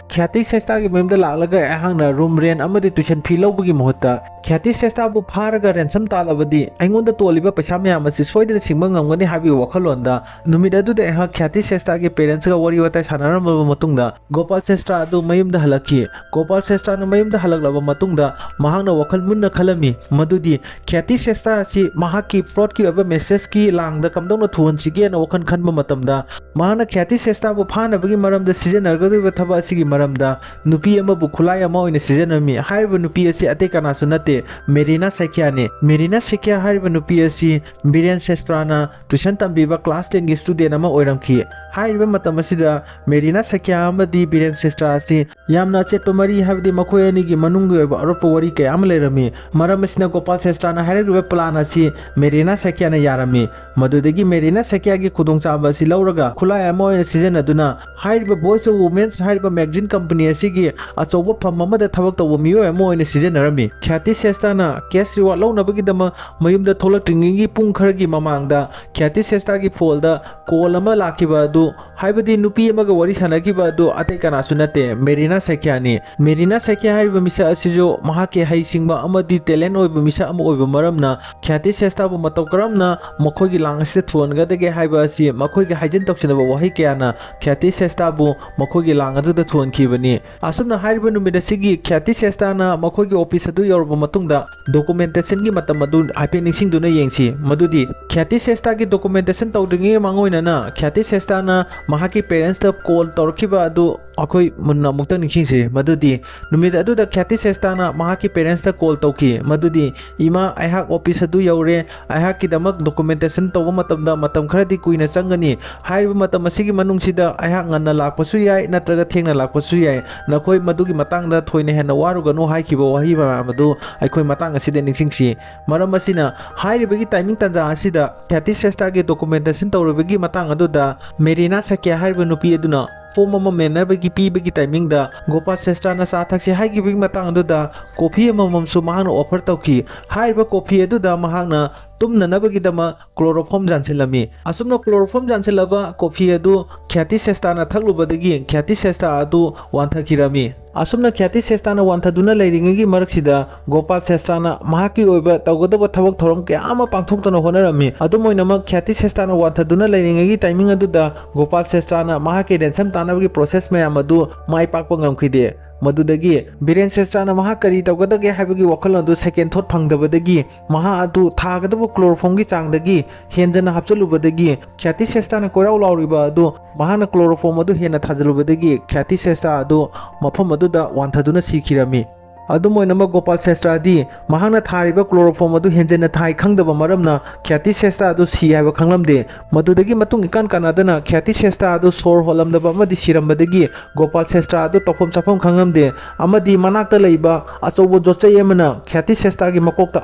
ꯈ꯭ꯌꯥꯇꯤ ꯁ꯭ꯔꯦꯁꯇꯥꯒꯤ ꯃꯌꯨꯝꯗ ꯂꯥꯛꯂꯒ ꯑꯩꯍꯥꯛꯅ ꯔꯨꯝ ꯔꯦꯟ ꯑꯃꯗꯤ ꯇ꯭ꯌꯨꯁꯟ ꯐꯤ ꯂꯧꯕꯒꯤ ꯃꯍꯨꯠꯇ ꯈ꯭ꯌꯥꯇꯤ ꯁ꯭ꯔꯦꯁꯇꯥꯕꯨ ꯐꯥꯔꯒ ꯔꯦꯟꯁꯝ ꯇꯥꯜꯂꯕꯗꯤ ꯑꯩꯉꯣꯟꯗ ꯇꯣꯜꯂꯤꯕ ꯄꯩꯁꯥ ꯃꯌꯥꯝ ꯑꯁꯤ ꯁꯣꯏꯗꯅ ꯁꯤꯡꯕ ꯉꯝꯒꯅꯤ ꯍꯥꯏꯕꯒꯤ ꯋꯥꯈꯜꯂꯣꯟꯗ ꯅꯨꯃꯤꯠ ꯑꯗꯨꯗ ꯑꯩꯍꯥꯛ ꯈ꯭ꯌꯥꯇꯤ ꯁ꯭ꯔꯦꯁꯇꯥꯒꯤ ꯄꯦꯔꯦꯟꯁꯀ ꯋꯥꯔꯤ ꯋꯥꯇꯥꯏ ꯁꯥꯟꯅꯔꯝꯂꯕ ꯃꯇꯨꯡꯗ ꯒꯣꯄꯥꯜ ꯁ꯭ꯔꯦꯁꯇꯥ ꯑꯗꯨ ꯃꯌꯨꯝꯗ ꯍꯜꯂꯛꯈꯤ꯫ ꯒꯣꯄꯥꯜ ꯁ꯭ꯔꯦꯁꯇꯥꯅ ꯃꯌꯨꯝꯗ ꯍꯜꯂꯛꯂꯕ ꯃꯇꯨꯡꯗ ꯃꯍꯥꯛꯅ ꯋꯥꯈꯜ ꯃꯨꯟꯅ ꯈꯜꯂꯝꯃꯤ, ꯃꯗꯨꯗꯤ ꯈ꯭ꯌꯥꯇꯤ ꯁ꯭ꯔꯦꯁꯇꯥ ꯑꯁꯤ ꯃꯍꯥꯛꯀꯤ ꯐ꯭ꯔꯣꯗꯀꯤ ꯑꯣꯏꯕ ꯃꯦꯁꯦꯖꯀꯤ ꯂꯥꯡꯗ ꯀꯝꯗꯧꯅ ꯊꯨꯍꯟꯁꯤꯒꯦꯅ ꯋꯥꯈꯜ ꯈꯟꯕ ꯃꯇꯝꯗ ꯃꯍꯥꯛꯅ ꯈ꯭ꯌꯥꯇꯤ ꯁ꯭ꯔꯦꯁꯇꯥꯕꯨ ꯐꯥꯅꯕꯒꯤ ꯃꯔꯝꯗ ꯁꯤꯖꯤꯟꯅꯒꯗꯧꯔꯤꯕ ꯊꯕꯛ ꯑꯁꯤꯒꯤ ꯃꯔꯝꯗ ꯅꯨꯄꯤ ꯑꯃꯕꯨ ꯈꯨꯠꯂꯥꯏ ꯑꯃ ꯑꯣꯏꯅ ꯁꯤꯖꯤꯟꯅꯔꯝꯃꯤ꯫ ꯍꯥꯏꯔꯤꯕ ꯅꯨꯄꯤ ꯑꯁꯤ ꯑꯇꯩ ꯀꯅꯥꯁꯨ ꯅꯠꯇꯦ, ꯃꯦꯔꯤꯅꯥ ꯁꯦꯀ꯭ꯌꯥꯅꯤ꯫ ꯃꯦꯔꯤꯅꯥ ꯁꯦꯀ꯭ꯌꯥ ꯍꯥꯏꯔꯤꯕ ꯅꯨꯄꯤ ꯑꯁꯤ ꯕꯤꯔꯦꯟ ꯁ꯭ꯔꯦꯁꯇꯥꯅ ꯇ꯭ꯌꯨꯁꯟ ꯇꯝꯕꯤꯕ ꯀ꯭ꯂꯥꯁ ꯇꯦꯟꯒꯤ ꯁ꯭ꯇꯨꯗꯦꯟ ꯑꯃ ꯑꯣꯏꯔꯝꯈꯤ꯫ ꯍꯥꯏꯔꯤꯕ ꯃꯇꯝ ꯑꯁꯤꯗ ꯃꯦꯔꯤꯅꯥ ꯁꯦꯀ꯭ꯌꯥ ꯑꯃꯗꯤ ꯕꯤꯔꯦꯟ ꯁꯦꯁꯇ꯭ꯔꯥ ꯑꯁꯤ ꯌꯥꯝꯅ ꯑꯆꯦꯠꯄ ꯃꯔꯤ, ꯍꯥꯏꯕꯗꯤ ꯃꯈꯣꯏ ꯑꯅꯤꯒꯤ ꯃꯅꯨꯡꯒꯤ ꯑꯣꯏꯕ ꯑꯔꯣꯠꯄ ꯋꯥꯔꯤ ꯀꯌꯥ ꯑꯃ ꯂꯩꯔꯝꯃꯤ꯫ ꯃꯔꯝ ꯑꯁꯤꯅ ꯒꯣꯄꯥꯜ ꯁꯦꯁꯇ꯭ꯔꯥꯅ ꯍꯥꯏꯔꯛꯂꯤꯕ ꯄ꯭ꯂꯥꯟ ꯑꯁꯤ ꯃꯦꯔꯤꯅꯥ ꯁꯦꯀ꯭ꯌꯥꯅ ꯌꯥꯔꯝꯃꯤ꯫ ꯃꯗꯨꯗꯒꯤ ꯃꯦꯔꯤꯅꯥ ꯁꯦꯀ꯭ꯌꯥꯒꯤ ꯈꯨꯗꯣꯡꯆꯥꯕ ꯑꯁꯤ ꯂꯧꯔꯒ ꯈꯨꯠꯂꯥꯏ ꯑꯃ ꯑꯣꯏꯅ ꯁꯤꯖꯤꯟꯅꯗꯨꯅ ꯍꯥꯏꯔꯤꯕ Voice of Women's ꯍꯥꯏꯔꯤꯕ magazine company ꯑꯁꯤꯒꯤ ꯑꯆꯧꯕ ꯐꯝ ꯑꯃꯗ ꯊꯕꯛ ꯇꯧꯕ ꯃꯤꯑꯣꯏ ꯑꯃ ꯑꯣꯏꯅ ꯁꯤꯖꯤꯟꯅꯔꯝꯃꯤ꯫ ꯈ꯭ꯌꯥꯇꯤ ꯁꯦꯁꯇꯥꯅ cash reward ꯂꯧꯅꯕꯒꯤꯗꯃꯛ ꯃꯌꯨꯝꯗ ꯊꯣꯛꯂꯛꯇ꯭ꯔꯤꯉꯩꯒꯤ ꯄꯨꯡ ꯈꯔꯒꯤ ꯃꯃꯥꯡꯗ ꯈ꯭ꯌꯥꯇꯤ ꯁꯦꯁꯇꯥꯒꯤ ꯐꯣꯟꯗ call ꯑꯃ ꯂꯥꯛꯈꯤꯕ ꯑꯗꯨ, ꯍꯥꯏꯕꯗꯤ ꯅꯨꯄꯤ ꯑꯃꯒ ꯋꯥꯔꯤ ꯁꯥꯟꯅꯈꯤꯕ ꯑꯗꯨ ꯑꯇꯩ ꯀꯅꯥꯁꯨ ꯅꯠꯇꯦ, ꯃꯦꯔꯤꯅꯥ ꯁꯦꯀ꯭ꯌꯥꯅꯤ꯫ ꯃꯦꯔꯤꯅꯥ ꯁꯦꯀ꯭ꯌꯥ ꯍꯥꯏꯔꯤꯕ ꯃꯤꯁꯛ ꯑꯁꯤꯁꯨ ꯃꯍꯥꯛꯀꯤ ꯍꯩꯁꯤꯡꯕ ꯑꯃꯗꯤ talent ꯑꯣꯏꯕ ꯃꯤꯁꯛ ꯑꯃ ꯑꯣꯏꯕ ꯃꯔꯝꯅ ꯈ꯭ꯌꯥꯇꯤ ꯁꯦꯁꯇꯥꯕꯨ ꯃꯇꯧ ꯀꯔꯝꯅ ꯃꯈꯣꯏꯒꯤ ꯂꯥꯡ ꯑꯁꯤꯗ ꯊꯨꯍꯟꯒꯗꯒꯦ ꯍꯥꯏꯕ ꯑꯁꯤ ꯃꯈꯣꯏꯒꯤ ꯍꯥꯏꯖꯤꯟ ꯇꯧꯁꯤꯟꯅꯕ ꯋꯥꯍꯩ ꯀꯌꯥꯅ ꯈ꯭ꯌꯥꯇꯤ ꯁꯦꯁꯇꯥꯕꯨ ꯃꯈꯣꯏꯒꯤ ꯂꯥꯡ ꯑꯗꯨꯗ ꯊꯨꯍꯟꯈꯤꯕꯅꯤ꯫ ꯑꯁꯨꯝꯅ ꯍꯥꯏꯔꯤꯕ ꯅꯨꯃꯤꯠ ꯑꯁꯤꯒꯤ ꯈ꯭ꯌꯥꯇꯤ ꯁꯦꯁꯇꯥꯅ ꯃꯈꯣꯏꯒꯤ office ꯑꯗꯨ ꯌꯧꯔꯕ ꯃꯇꯨꯡꯗ documentationꯒꯤ ꯃꯇꯝ ꯑꯗꯨ ꯍꯥꯏꯐꯦꯠ ꯅꯤꯡꯁꯤꯡꯗꯨꯅ ꯌꯦꯡꯁꯤ꯫ ꯃꯗꯨꯗꯤ ꯈ꯭ꯌꯥꯇꯤ ꯁꯦꯁꯇꯥꯒꯤ documentation ꯇꯧꯗ꯭ꯔꯤꯉꯩ ꯃꯥꯡꯑꯣꯏꯅꯅ ꯈ꯭ꯌꯥꯇꯤ ꯁꯦꯁꯇꯥꯅ ꯃꯍꯥꯛꯀꯤ parentsꯇ call ꯇꯧꯔꯛꯈꯤꯕ ꯑꯗꯨ ꯑꯩꯈꯣꯏ ꯃꯨꯟꯅ ꯑꯃꯨꯛꯇꯪ ꯅꯤꯡꯁꯤꯡꯁꯤ꯫ ꯃꯗꯨꯗꯤ ꯅꯨꯃꯤꯠ ꯑꯗꯨꯗ ꯈ꯭ꯌꯥꯇꯤ ꯁꯦꯁꯇꯥꯅ ꯃꯍꯥꯛꯀꯤ parentsꯇ call ꯇꯧꯈꯤ꯫ ꯃꯗꯨꯗꯤ, "ꯏꯃꯥ, ꯑꯩꯍꯥꯛ office ꯑꯗꯨ ꯌꯧꯔꯦ꯫ ꯑꯩꯍꯥꯛꯀꯤꯗꯃꯛ documentation ꯇꯧꯕ ꯃꯇꯝꯗ ꯃꯇꯝ ꯈꯔꯗꯤ ꯀꯨꯏꯅ ꯆꯪꯒꯅꯤ꯫ ꯍꯥꯏꯔꯤꯕ ꯃꯇꯝ ꯑꯁꯤꯒꯤ ꯃꯅꯨꯡꯁꯤꯗ ꯑꯩꯍꯥꯛ ꯉꯟꯅ ꯂꯥꯛꯄꯁꯨ ꯌꯥꯏ, ꯅꯠꯇ꯭ꯔꯒ ꯊꯦꯡꯅ ꯂꯥꯛꯄꯁꯨ ꯌꯥꯏ꯫ ꯅꯈꯣꯏ ꯃꯗꯨꯒꯤ ꯃꯇꯥꯡꯗ ꯊꯣꯏꯅ ꯍꯦꯟꯅ ꯋꯥꯔꯨꯒꯅꯨ" ꯍꯥꯏꯈꯤꯕ ꯋꯥꯍꯩ ꯃꯌꯥꯝ ꯑꯗꯨ ꯑꯩꯈꯣꯏ ꯃꯇꯥꯡ ꯑꯁꯤꯗ ꯅꯤꯡꯁꯤꯡꯁꯤ꯫ ꯃꯔꯝ ꯑꯁꯤꯅ, ꯍꯥꯏꯔꯤꯕꯒꯤ timing ꯇꯥꯟꯖꯥ ꯑꯁꯤꯗ ꯈ꯭ꯌꯥꯇꯤ ꯁꯦꯁꯇꯥꯒꯤ documentation ꯇꯧꯔꯨꯕꯒꯤ ꯃꯇꯥꯡ ꯑꯗꯨꯗ ꯃꯦꯔꯤꯅꯥ ꯁꯦꯀ꯭ꯌꯥ ꯍꯥꯏꯔꯤꯕ ꯅꯨꯄꯤ ꯑꯗꯨꯅ form ꯑꯃ ꯃꯦꯟꯅꯕꯒꯤ ꯄꯤꯕꯒꯤ timingꯗ ꯒꯣꯄꯥꯜ ꯁꯦꯁꯇꯥꯅ ꯆꯥ ꯊꯛꯁꯤ ꯍꯥꯏꯈꯤꯕꯒꯤ ꯃꯇꯥꯡ ꯑꯗꯨꯗ coffee ꯑꯃꯃꯝꯁꯨ ꯃꯍꯥꯛꯅ offer ꯇꯧꯈꯤ꯫ ꯍꯥꯏꯔꯤꯕ coffee ꯑꯗꯨꯗ ꯃꯍꯥꯛꯅ ꯇꯨꯝꯅꯅꯕꯒꯤꯗꯃꯛ chloroform ꯌꯥꯟꯁꯤꯜꯂꯝꯃꯤ꯫ ꯑꯁꯨꯝꯅ chloroform ꯌꯥꯟꯁꯤꯜꯂꯕ coffee ꯑꯗꯨ ꯈ꯭ꯌꯥꯇꯤ ꯁꯦꯁꯇꯥꯅ ꯊꯛꯂꯨꯕꯗꯒꯤ ꯈ꯭ꯌꯥꯇꯤ ꯁꯦꯁꯇꯥ ꯑꯗꯨ ꯋꯥꯟꯊꯈꯤꯔꯝꯃꯤ꯫ ꯑꯁꯨꯝꯅ ꯈ꯭ꯌꯥꯇꯤ ꯁꯦꯁꯇꯥꯅ ꯋꯥꯟꯊꯗꯨꯅ ꯂꯩꯔꯤꯉꯩꯒꯤ ꯃꯔꯛꯁꯤꯗ ꯒꯣꯄꯥꯜ ꯁꯦꯁꯇꯥꯅ ꯃꯍꯥꯛꯀꯤ ꯑꯣꯏꯕ ꯇꯧꯒꯗꯕ ꯊꯕꯛ ꯊꯧꯔꯝ ꯀꯌꯥ ꯑꯃ ꯄꯥꯡꯊꯣꯛꯇꯨꯅ ꯍꯣꯠꯅꯔꯝꯃꯤ꯫ ꯑꯗꯨꯝ ꯑꯣꯏꯅꯃꯛ, ꯈ꯭ꯌꯥꯇꯤ ꯁꯦꯁꯇꯥꯅ ꯋꯥꯟꯊꯗꯨꯅ ꯂꯩꯔꯤꯉꯩꯒꯤ timing ꯑꯗꯨꯗ ꯒꯣꯄꯥꯜ ꯁꯦꯁꯇꯥꯅ ꯃꯍꯥꯛꯀꯤ ransom ꯇꯥꯅꯕꯒꯤ process ꯃꯌꯥꯝ ꯑꯗꯨ ꯃꯥꯏ ꯄꯥꯛꯄ ꯉꯝꯈꯤꯗꯦ꯫ ꯃꯗꯨꯗꯒꯤ ꯕꯤꯔꯦꯟ ꯁꯦꯁꯇꯥꯅ ꯃꯍꯥꯛ ꯀꯔꯤ ꯇꯧꯒꯗꯒꯦ ꯍꯥꯏꯕꯒꯤ ꯋꯥꯈꯜꯂꯣꯟ ꯑꯗꯨ second thought ꯐꯪꯗꯕꯗꯒꯤ ꯃꯍꯥꯛ ꯑꯗꯨ ꯊꯥꯒꯗꯕ chloroformꯒꯤ ꯆꯥꯡꯗꯒꯤ ꯍꯦꯟꯖꯅ ꯍꯥꯞꯆꯤꯜꯂꯨꯕꯗꯒꯤ ꯈ꯭ꯌꯥꯇꯤ ꯁꯦꯁꯇꯥꯅ ꯀꯣꯏꯔꯥꯎ ꯂꯥꯎꯔꯤꯕ ꯑꯗꯨ ꯃꯍꯥꯛꯅ chloroform ꯑꯗꯨ ꯍꯦꯟꯅ ꯊꯥꯖꯤꯜꯂꯨꯕꯗꯒꯤ ꯈ꯭ꯌꯥꯇꯤ ꯁꯦꯁꯇꯥ ꯑꯗꯨ ꯃꯐꯝ ꯑꯗꯨꯗ ꯋꯥꯟꯊꯗꯨꯅ ꯁꯤꯈꯤꯔꯝꯃꯤ꯫ ꯑꯗꯨꯝ ꯑꯣꯏꯅꯃꯛ, ꯒꯣꯄꯥꯜ ꯁꯦꯁꯇ꯭ꯔꯥꯗꯤ ꯃꯍꯥꯛꯅ ꯊꯥꯔꯤꯕ chloroform ꯑꯗꯨ ꯍꯦꯟꯖꯟꯅ ꯊꯥꯏ ꯈꯪꯗꯕ ꯃꯔꯝꯅ ꯈ꯭ꯌꯥꯇꯤ ꯁꯦꯁꯇ꯭ꯔꯥ ꯑꯗꯨ ꯁꯤ ꯍꯥꯏꯕ ꯈꯪꯂꯝꯗꯦ꯫ ꯃꯗꯨꯗꯒꯤ ꯃꯇꯨꯡ ꯏꯀꯥꯟ ꯀꯥꯟꯅꯗꯅ ꯈ꯭ꯌꯥꯇꯤ ꯁꯦꯁꯇ꯭ꯔꯥ ꯑꯗꯨ ꯁꯣꯔ ꯍꯣꯜꯂꯝꯗꯕ ꯑꯃꯗꯤ ꯁꯤꯔꯝꯕꯗꯒꯤ ꯒꯣꯄꯥꯜ ꯁꯦꯁꯇ꯭ꯔꯥ ꯑꯗꯨ ꯇꯧꯐꯝ ꯆꯥꯐꯝ ꯈꯪꯂꯝꯗꯦ꯫ ꯑꯃꯗꯤ ꯃꯅꯥꯛꯇ ꯂꯩꯕ ꯑꯆꯧꯕ ꯌꯣꯠꯆꯩ ꯑꯃꯅ ꯈ꯭ꯌꯥꯇꯤ ꯁꯦꯁꯇ꯭ꯔꯥꯒꯤ ꯃꯀꯣꯛꯇ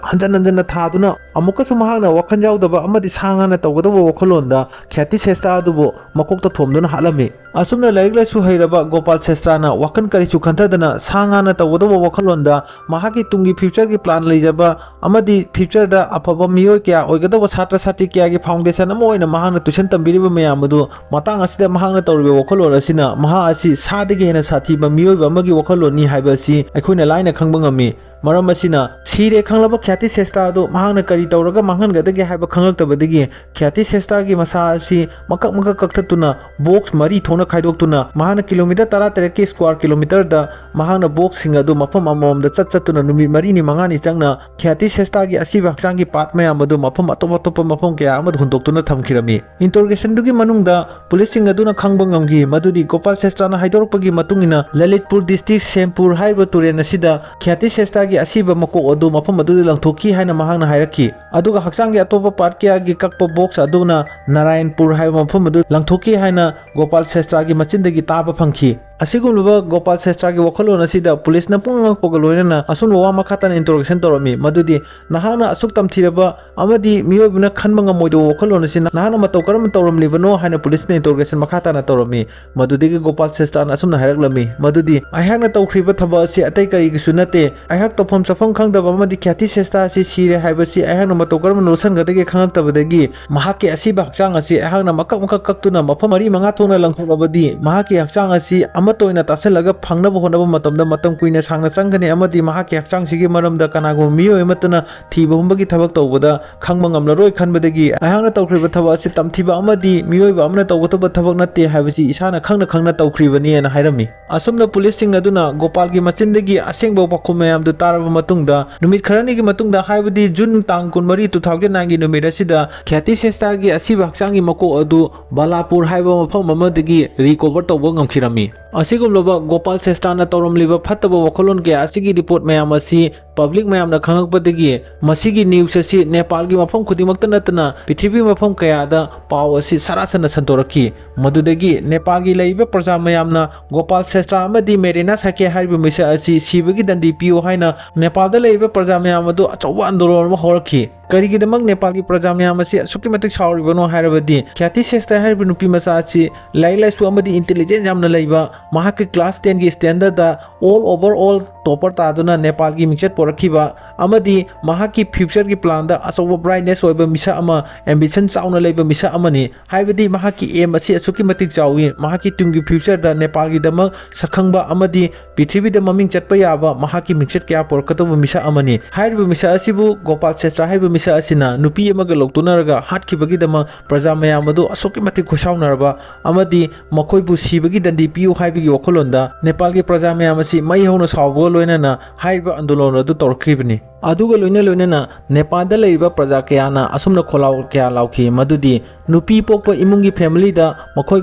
ꯍꯟꯖꯟ ꯍꯟꯖꯟꯅ ꯊꯥꯗꯨꯅ ꯑꯃꯨꯛꯀꯁꯨ ꯃꯍꯥꯛꯅ ꯋꯥꯈꯜ ꯌꯥꯎꯗꯕ ꯑꯃꯗꯤ ꯁꯥ ꯉꯥꯅ ꯇꯧꯒꯗꯕ ꯋꯥꯈꯜꯂꯣꯟꯗ ꯈ꯭ꯌꯥꯇꯤ ꯁꯦꯁꯇ꯭ꯔꯥ ꯑꯗꯨꯕꯨ ꯃꯀꯣꯛꯇ ꯊꯣꯝꯗꯨꯅ ꯍꯥꯠꯂꯝꯃꯤ꯫ ꯑꯁꯨꯝꯅ ꯂꯥꯏꯔꯤꯛ ꯂꯥꯏꯁꯨ ꯍꯩꯔꯕ ꯒꯣꯄꯥꯜ ꯁꯦꯁꯇ꯭ꯔꯥꯅ ꯋꯥꯈꯜ ꯀꯔꯤꯁꯨ ꯈꯟꯊꯗꯅ ꯁꯥ ꯉꯥꯅ ꯇꯧꯒꯗꯕ ꯋꯥꯈꯜꯂꯣꯟꯗ ꯃꯍꯥꯛꯀꯤ ꯇꯨꯡꯒꯤ future ꯒꯤ plan ꯂꯩꯖꯕ ꯑꯃꯗꯤ future ꯗ ꯑꯐꯕ ꯃꯤꯑꯣꯏ ꯀꯌꯥ ꯑꯣꯏꯒꯗꯕ ꯁꯥꯇ꯭ꯔ ꯁꯥꯇ꯭ꯔꯤ ꯀꯌꯥꯒꯤ foundation ꯑꯃ ꯑꯣꯏꯅ ꯃꯍꯥꯛꯅ tuition ꯇꯝꯕꯤꯔꯤꯕ ꯃꯌꯥꯝ ꯑꯗꯨ ꯃꯇꯥꯡ ꯑꯁꯤꯗ ꯃꯍꯥꯛꯅ ꯇꯧꯔꯤꯕ ꯋꯥꯈꯜꯂꯣꯟ ꯑꯁꯤꯅ ꯃꯍꯥꯛ ꯑꯁꯤ ꯁꯥꯗꯒꯤ ꯍꯦꯟꯅ ꯁꯥꯊꯤꯕ ꯃꯤꯑꯣꯏꯕ ꯑꯃꯒꯤ ꯋꯥꯈꯜꯂꯣꯟꯅꯤ ꯍꯥꯏꯕ ꯑꯁꯤ ꯑꯩꯈꯣꯏꯅ ꯂꯥꯏꯅ ꯈꯪꯕ ꯉꯝꯃꯤ꯫ ꯃꯔꯝ ꯑꯁꯤꯅ ꯁꯤꯔꯦ ꯈꯪꯂꯕ ꯈ꯭ꯌꯥꯇꯤ ꯁꯦꯁꯇ꯭ꯔꯥ ꯑꯗꯨ ꯃꯍꯥꯛꯅ ꯀꯔꯤ ꯇꯧꯔꯒ ꯃꯥꯡꯍꯟꯒꯗꯒꯦ ꯍꯥꯏꯕ ꯈꯪꯂꯛꯇꯕꯗꯒꯤ ꯈ꯭ꯌꯥꯇꯤ ꯁꯦꯁꯇ꯭ꯔꯥꯒꯤ ꯃꯁꯥ ꯑꯁꯤ ꯃꯀꯛ ꯃꯀꯛ ꯀꯛꯊꯠꯇꯨꯅ box ꯃꯔꯤ ꯊꯣꯛꯅ ꯈꯥꯏꯗꯣꯛꯇꯨꯅ ꯃꯍꯥꯛꯅ kilometre ꯇꯔꯥ ꯇꯔꯦꯠꯀꯤ square kilometre ꯗ ꯃꯍꯥꯛꯅ box ꯁꯤꯡ ꯑꯗꯨ ꯃꯐꯝ ꯑꯃꯃꯝꯗ ꯆꯠ ꯆꯠꯇꯨꯅ ꯅꯨꯃꯤꯠ ꯃꯔꯤꯅꯤ ꯃꯉꯥꯅꯤ ꯆꯪꯅ ꯈ꯭ꯌꯥꯇꯤ ꯁꯦꯁꯇ꯭ꯔꯥꯒꯤ ꯑꯁꯤꯕ ꯍꯛꯆꯥꯡꯒꯤ part ꯃꯌꯥꯝ ꯑꯗꯨ ꯃꯐꯝ ꯑꯇꯣꯞ ꯑꯇꯣꯞꯄ ꯃꯐꯝ ꯀꯌꯥ ꯑꯃꯗ ꯍꯨꯟꯗꯣꯛꯇꯨꯅ ꯊꯝꯈꯤꯔꯝꯃꯤ꯫ Interrogation ꯗꯨꯒꯤ ꯃꯅꯨꯡꯗ ꯄꯨꯂꯤꯁꯁꯤꯡ ꯑꯗꯨꯅ ꯈꯪꯕ ꯉꯝꯈꯤ ꯃꯗꯨꯗꯤ ꯒꯣꯄꯥꯜ ꯁꯦꯁꯇ꯭ꯔꯥꯅ ꯍꯥꯏꯗꯣꯔꯛꯄꯒꯤ ꯃꯇꯨꯡ ꯏꯟꯅ ꯂꯂꯤꯠꯄꯨꯔ district ꯁꯦꯝꯄꯨꯔ ꯍꯥꯏꯔꯤꯕ ꯇꯨꯔꯦꯜ ꯑꯁꯤꯗ ꯈ꯭ꯌꯥꯇꯤ ꯁꯦꯁꯇ꯭ꯔꯥꯒꯤ ꯑꯁꯤꯕ ꯃꯀꯣꯛ ꯑꯗꯨ ꯃꯐꯝ ꯑꯗꯨꯗ ꯂꯪꯊꯣꯛꯈꯤ ꯍꯥꯏꯅ ꯃꯍꯥꯛꯅ ꯍꯥꯏꯔꯛꯈꯤ꯫ ꯑꯗꯨꯒ ꯍꯛꯆꯥꯡꯒꯤ ꯑꯇꯣꯞꯄ part ꯀꯌꯥꯒꯤ ꯀꯛꯄ box ꯑꯗꯨꯅ ꯅꯥꯔꯥꯌꯟꯄꯨꯔ ꯍꯥꯏꯕ ꯃꯐꯝ ꯑꯗꯨ ꯂꯪꯊꯣꯛꯈꯤ ꯍꯥꯏꯅ ꯒꯣꯄꯥꯜ ꯁꯦꯁꯇ꯭ꯔꯥꯒꯤ ꯃꯆꯤꯟꯗꯒꯤ ꯇꯥꯕ ꯐꯪꯈꯤ꯫ ꯑꯁꯤꯒꯨꯝꯂꯕ ꯒꯣꯄꯥꯜ ꯁꯦꯁꯇ꯭ꯔꯥꯒꯤ ꯋꯥꯈꯜꯂꯣꯟ ꯑꯁꯤꯗ ꯄꯨꯂꯤꯁꯅ ꯄꯨꯡꯉꯛ ꯉꯛꯄꯒ ꯂꯣꯏꯅꯅ ꯑꯁꯨꯝꯕ ꯋꯥ ꯃꯈꯥ ꯇꯥꯅ interrogation ꯇꯧꯔꯝꯃꯤ, ꯃꯗꯨꯗꯤ ꯅꯍꯥꯛꯅ ꯑꯁꯨꯛ ꯇꯝꯊꯤꯔꯕ ꯑꯃꯗꯤ ꯃꯤꯑꯣꯏꯕꯅ ꯈꯟꯕ ꯉꯝꯃꯣꯏꯗꯕ ꯋꯥꯈꯜꯂꯣꯟ ꯑꯁꯤ ꯅꯍꯥꯛꯅ ꯃꯇꯧ ꯀꯔꯝꯅ ꯇꯧꯔꯝꯂꯤꯕꯅꯣ ꯍꯥꯏꯅ ꯄꯨꯂꯤꯁꯅ interrogation ꯃꯈꯥ ꯇꯥꯅ ꯇꯧꯔꯝꯃꯤ꯫ ꯃꯗꯨꯗꯒꯤ ꯒꯣꯄꯥꯜ ꯁꯦꯁꯇ꯭ꯔꯥꯅ ꯑꯁꯨꯝꯅ ꯍꯥꯏꯔꯛꯂꯝꯃꯤ, ꯃꯗꯨꯗꯤ ꯑꯩꯍꯥꯛꯅ ꯇꯧꯈ꯭ꯔꯤꯕ ꯊꯕꯛ ꯑꯁꯤ ꯑꯇꯩ ꯀꯔꯤꯒꯤꯁꯨ ꯅꯠꯇꯦ꯫ ꯑꯩꯍꯥꯛ ꯇꯧꯐꯝ ꯆꯥꯐꯝ ꯈꯪꯗꯕ ꯑꯃꯗꯤ ꯈ꯭ꯌꯥꯇꯤ ꯁꯦꯁꯇ꯭ꯔꯥ ꯑꯁꯤ ꯁꯤꯔꯦ ꯍꯥꯏꯕꯁꯤ ꯑꯩꯍꯥꯛꯅ ꯃꯇꯧ ꯀꯔꯝꯅ ꯂꯣꯠꯁꯤꯟꯒꯗꯒꯦ ꯈꯪꯂꯛꯇꯕꯗꯒꯤ ꯃꯍꯥꯛꯀꯤ ꯑꯁꯤꯕ ꯍꯛꯆꯥꯡ ꯑꯁꯤ ꯑꯩꯍꯥꯛꯅ ꯃꯀꯛ ꯃꯀꯛ ꯀꯛꯇꯨꯅ ꯃꯐꯝ ꯃꯔꯤ ꯃꯉꯥ ꯊꯣꯛꯅ ꯂꯪꯊꯣꯛꯂꯕꯗꯤ ꯃꯍꯥꯛꯀꯤ ꯍꯛꯆꯥꯡ ꯑꯁꯤ ꯑꯃꯠꯇ ꯑꯣꯏꯅ ꯇꯥꯁꯤꯜꯂꯒ ꯐꯪꯅꯕ ꯍꯣꯠꯅꯕ ꯃꯇꯝꯗ ꯃꯇꯝ ꯀꯨꯏꯅ ꯁꯥꯡꯅ ꯆꯪꯒꯅꯤ ꯑꯃꯗꯤ ꯃꯍꯥꯛꯀꯤ ꯍꯛꯆꯥꯡꯁꯤꯒꯤ ꯃꯔꯝꯗ ꯀꯅꯥꯒꯨꯝꯕ ꯃꯤꯑꯣꯏ ꯑꯃꯠꯇꯅ ꯊꯤꯕ ꯍꯨꯝꯕꯒꯤ ꯊꯕꯛ ꯇꯧꯕꯗ ꯈꯪꯕ ꯉꯝꯂꯔꯣꯏ ꯈꯟꯕꯗꯒꯤ ꯑꯩꯍꯥꯛꯅ ꯇꯧꯈ꯭ꯔꯤꯕ ꯊꯕꯛ ꯑꯁꯤ ꯇꯝꯊꯤꯕ ꯑꯃꯗꯤ ꯃꯤꯑꯣꯏꯕ ꯑꯃꯅ ꯇꯧꯒꯗꯕ ꯊꯕꯛ ꯅꯠꯇꯦ ꯍꯥꯏꯕꯁꯤ ꯏꯁꯥꯅ ꯈꯪꯅ ꯈꯪꯅ ꯇꯧꯈ꯭ꯔꯤꯕꯅꯤ ꯍꯥꯏꯅ ꯍꯥꯏꯔꯝꯃꯤ꯫ ꯑꯁꯨꯝꯅ ꯄꯨꯂꯤꯁꯁꯤꯡ ꯑꯗꯨꯅ ꯒꯣꯄꯥꯜꯒꯤ ꯃꯆꯤꯟꯗꯒꯤ ꯑꯁꯦꯡꯕ ꯄꯥꯎꯈꯨꯝ ꯃꯌꯥꯝꯗꯨ ꯇꯥꯔꯕ ꯃꯇꯨꯡꯗ ꯅꯨꯃꯤꯠ ꯈꯔꯅꯤꯒꯤ ꯃꯇꯨꯡꯗ, ꯍꯥꯏꯕꯗꯤ June ꯇꯥꯡ ꯀꯨꯟꯃꯔꯤ, two thousand nine ꯒꯤ ꯅꯨꯃꯤꯠ ꯑꯁꯤꯗ ꯈ꯭ꯌꯥꯇꯤ ꯁꯦꯁꯇ꯭ꯔꯥꯒꯤ ꯑꯁꯤꯕ ꯍꯛꯆꯥꯡꯒꯤ ꯃꯀꯣꯛ ꯑꯗꯨ ꯕꯥꯂꯥꯄꯨꯔ ꯍꯥꯏꯕ ꯃꯐꯝ ꯑꯃꯗꯒꯤ recover ꯇꯧꯕ ꯉꯝꯈꯤꯔꯝꯃꯤ꯫ ꯑꯁꯤꯒꯨꯝꯂꯕ ꯒꯣꯄꯥꯜ ꯁꯦꯁꯇ꯭ꯔꯥꯅ ꯇꯧꯔꯝꯂꯤꯕ ꯐꯠꯇꯕ ꯋꯥꯈꯜꯂꯣꯟ ꯀꯌꯥ ꯑꯁꯤꯒꯤ ꯔꯤꯄꯣꯔꯠ ꯃꯌꯥꯝ ꯑꯁꯤ ꯄꯕ꯭ꯂꯤꯛ ꯃꯌꯥꯝꯅ ꯈꯪꯂꯛꯄꯗꯒꯤ ꯃꯁꯤꯒꯤ ꯅ꯭ꯌꯨꯁ ꯑꯁꯤ ꯅꯦꯄꯥꯜꯒꯤ ꯃꯐꯝ ꯈꯨꯗꯤꯡꯃꯛꯇ ꯅꯠꯇꯅ ꯄ꯭ꯔꯤꯊꯤꯕꯤ ꯃꯐꯝ ꯀꯌꯥꯗ ꯄꯥꯎ ꯑꯁꯤ ꯁꯔꯥ ꯁꯟꯅ ꯁꯟꯗꯣꯔꯛꯈꯤ꯫ ꯃꯗꯨꯗꯒꯤ ꯅꯦꯄꯥꯜꯒꯤ ꯂꯩꯔꯤꯕ ꯄ꯭ꯔꯖꯥ ꯃꯌꯥꯝꯅ ꯒꯣꯄꯥꯜ ꯁꯦꯁꯇ꯭ꯔꯥ ꯑꯃꯗꯤ ꯃꯦꯔꯤꯅꯥ ꯁꯥꯏꯀꯤꯌꯥ ꯍꯥꯏꯔꯤꯕ ꯃꯤꯁꯛ ꯑꯁꯤ ꯁꯤꯕꯒꯤ ꯗꯟꯗꯤ ꯄꯤꯌꯨ ꯍꯥꯏꯅ ꯅꯦꯄꯥꯜꯗ ꯂꯩꯔꯤꯕ ꯄ꯭ꯔꯖꯥ ꯃꯌꯥꯝ ꯑꯗꯨ ꯑꯆꯧꯕ ꯑꯥꯟꯗꯣꯂꯟ ꯑꯃ ꯍꯧꯔꯛꯈꯤ꯫ ꯀꯔꯤꯒꯤꯗꯃꯛ ꯅꯦꯄꯥꯜꯒꯤ ꯄ꯭ꯔꯖꯥ ꯃꯌꯥꯝ ꯑꯁꯤ ꯑꯁꯨꯛꯀꯤ ꯃꯇꯤꯛ ꯁꯥꯎꯔꯤꯕꯅꯣ ꯍꯥꯏꯔꯕꯗꯤ, ꯈ꯭ꯌꯥꯇꯤ ꯁꯦꯁꯇ꯭ꯔꯥ ꯍꯥꯏꯔꯤꯕ ꯅꯨꯄꯤ ꯃꯆꯥ ꯑꯁꯤ ꯂꯥꯏꯔꯤꯛ ꯂꯥꯏꯁꯨ ꯑꯃꯗꯤ ꯏꯟꯇꯦꯂꯤꯖꯦꯟꯁ ꯌꯥꯝꯅ ꯂꯩꯕ, ꯃꯍꯥꯛꯀꯤ ꯀ꯭ꯂꯥꯁ ꯇꯦꯟꯒꯤ standard all over all topper ꯇꯥꯗꯨꯅ ꯅꯦꯄꯥꯜꯒꯤ ꯃꯤꯡꯆꯠ ꯄꯣꯔꯛꯈꯤꯕ ꯑꯃꯗꯤ ꯃꯍꯥꯛꯀꯤ ꯐ꯭ꯌꯨꯆꯔꯒꯤ ꯄ꯭ꯂꯥꯟꯗ ꯑꯆꯧꯕ ꯕ꯭ꯔꯥꯏꯠꯅꯦꯁ ꯑꯣꯏꯕ ꯃꯤꯁꯛ ꯑꯃ, ꯑꯦꯝꯕꯤꯁꯟ ꯆꯥꯎꯅ ꯂꯩꯕ ꯃꯤꯁꯛ ꯑꯃꯅꯤ꯫ ꯍꯥꯏꯕꯗꯤ ꯃꯍꯥꯛꯀꯤ ꯑꯦꯝ ꯑꯁꯤ ꯑꯁꯨꯛꯀꯤ ꯃꯇꯤꯛ ꯆꯥꯎꯏ, ꯃꯍꯥꯛꯀꯤ ꯇꯨꯡꯒꯤ ꯐ꯭ꯌꯨꯆꯔꯗ ꯅꯦꯄꯥꯜꯒꯤꯗꯃꯛ ꯁꯛꯈꯪꯕ ꯑꯃꯗꯤ ꯄ꯭ꯔꯤꯊꯤꯕꯤꯗ ꯃꯃꯤꯡ ꯆꯠꯄ ꯌꯥꯕ ꯃꯍꯥꯛꯀꯤ ꯃꯤꯡꯆꯠ ꯀꯌꯥ ꯄꯨꯔꯛꯀꯗꯧꯕ ꯃꯤꯁꯛ ꯑꯃꯅꯤ꯫ ꯍꯥꯏꯔꯤꯕ ꯃꯤꯁꯛ ꯑꯁꯤꯕꯨ ꯒꯣꯄꯥꯜ ꯁꯦꯁꯇ꯭ꯔꯥ ꯍꯥꯏꯔꯤꯕ ꯃꯤꯁꯛ ꯑꯁꯤꯅ ꯅꯨꯄꯤ ꯑꯃꯒ ꯂꯧꯇꯨꯅꯔꯒ ꯍꯥꯠꯈꯤꯕꯒꯤꯗꯃꯛ ꯄ꯭ꯔꯖꯥ ꯃꯌꯥꯝ ꯑꯗꯨ ꯑꯁꯨꯛꯀꯤ ꯃꯇꯤꯛ ꯈꯣꯏꯁꯥꯎꯅꯔꯕ ꯑꯃꯗꯤ ꯃꯈꯣꯏꯕꯨ ꯁꯤꯕꯒꯤ ꯗꯟꯗꯤ ꯄꯤꯌꯨ ꯍꯥꯏꯕꯒꯤ ꯋꯥꯈꯜꯂꯣꯟꯗ ꯅꯦꯄꯥꯜꯒꯤ ꯄ꯭ꯔꯖꯥ ꯃꯌꯥꯝ ꯑꯁꯤ ꯃꯩ ꯍꯧꯅ ꯁꯥꯎꯕꯒ ꯂꯣꯏꯅꯅ ꯍꯥꯏꯔꯤꯕ ꯑꯟꯗꯣꯂꯟ ꯑꯗꯨ ꯇꯧꯔꯛꯈꯤꯕꯅꯤ꯫ ꯑꯗꯨꯒ ꯂꯣꯏꯅ ꯂꯣꯏꯅꯅ ꯅꯦꯄꯥꯜꯗ ꯂꯩꯔꯤꯕ ꯄ꯭ꯔꯖꯥ ꯀꯌꯥꯅ ꯑꯁꯨꯝꯅ ꯈꯣꯜꯂꯥꯎ ꯀꯌꯥ ꯂꯥꯎꯈꯤ, ꯃꯗꯨꯗꯤ ꯅꯨꯄꯤ ꯄꯣꯛꯄ ꯏꯃꯨꯡꯒꯤ ꯐꯦꯃꯤꯂꯤꯗ ꯃꯈꯣꯏ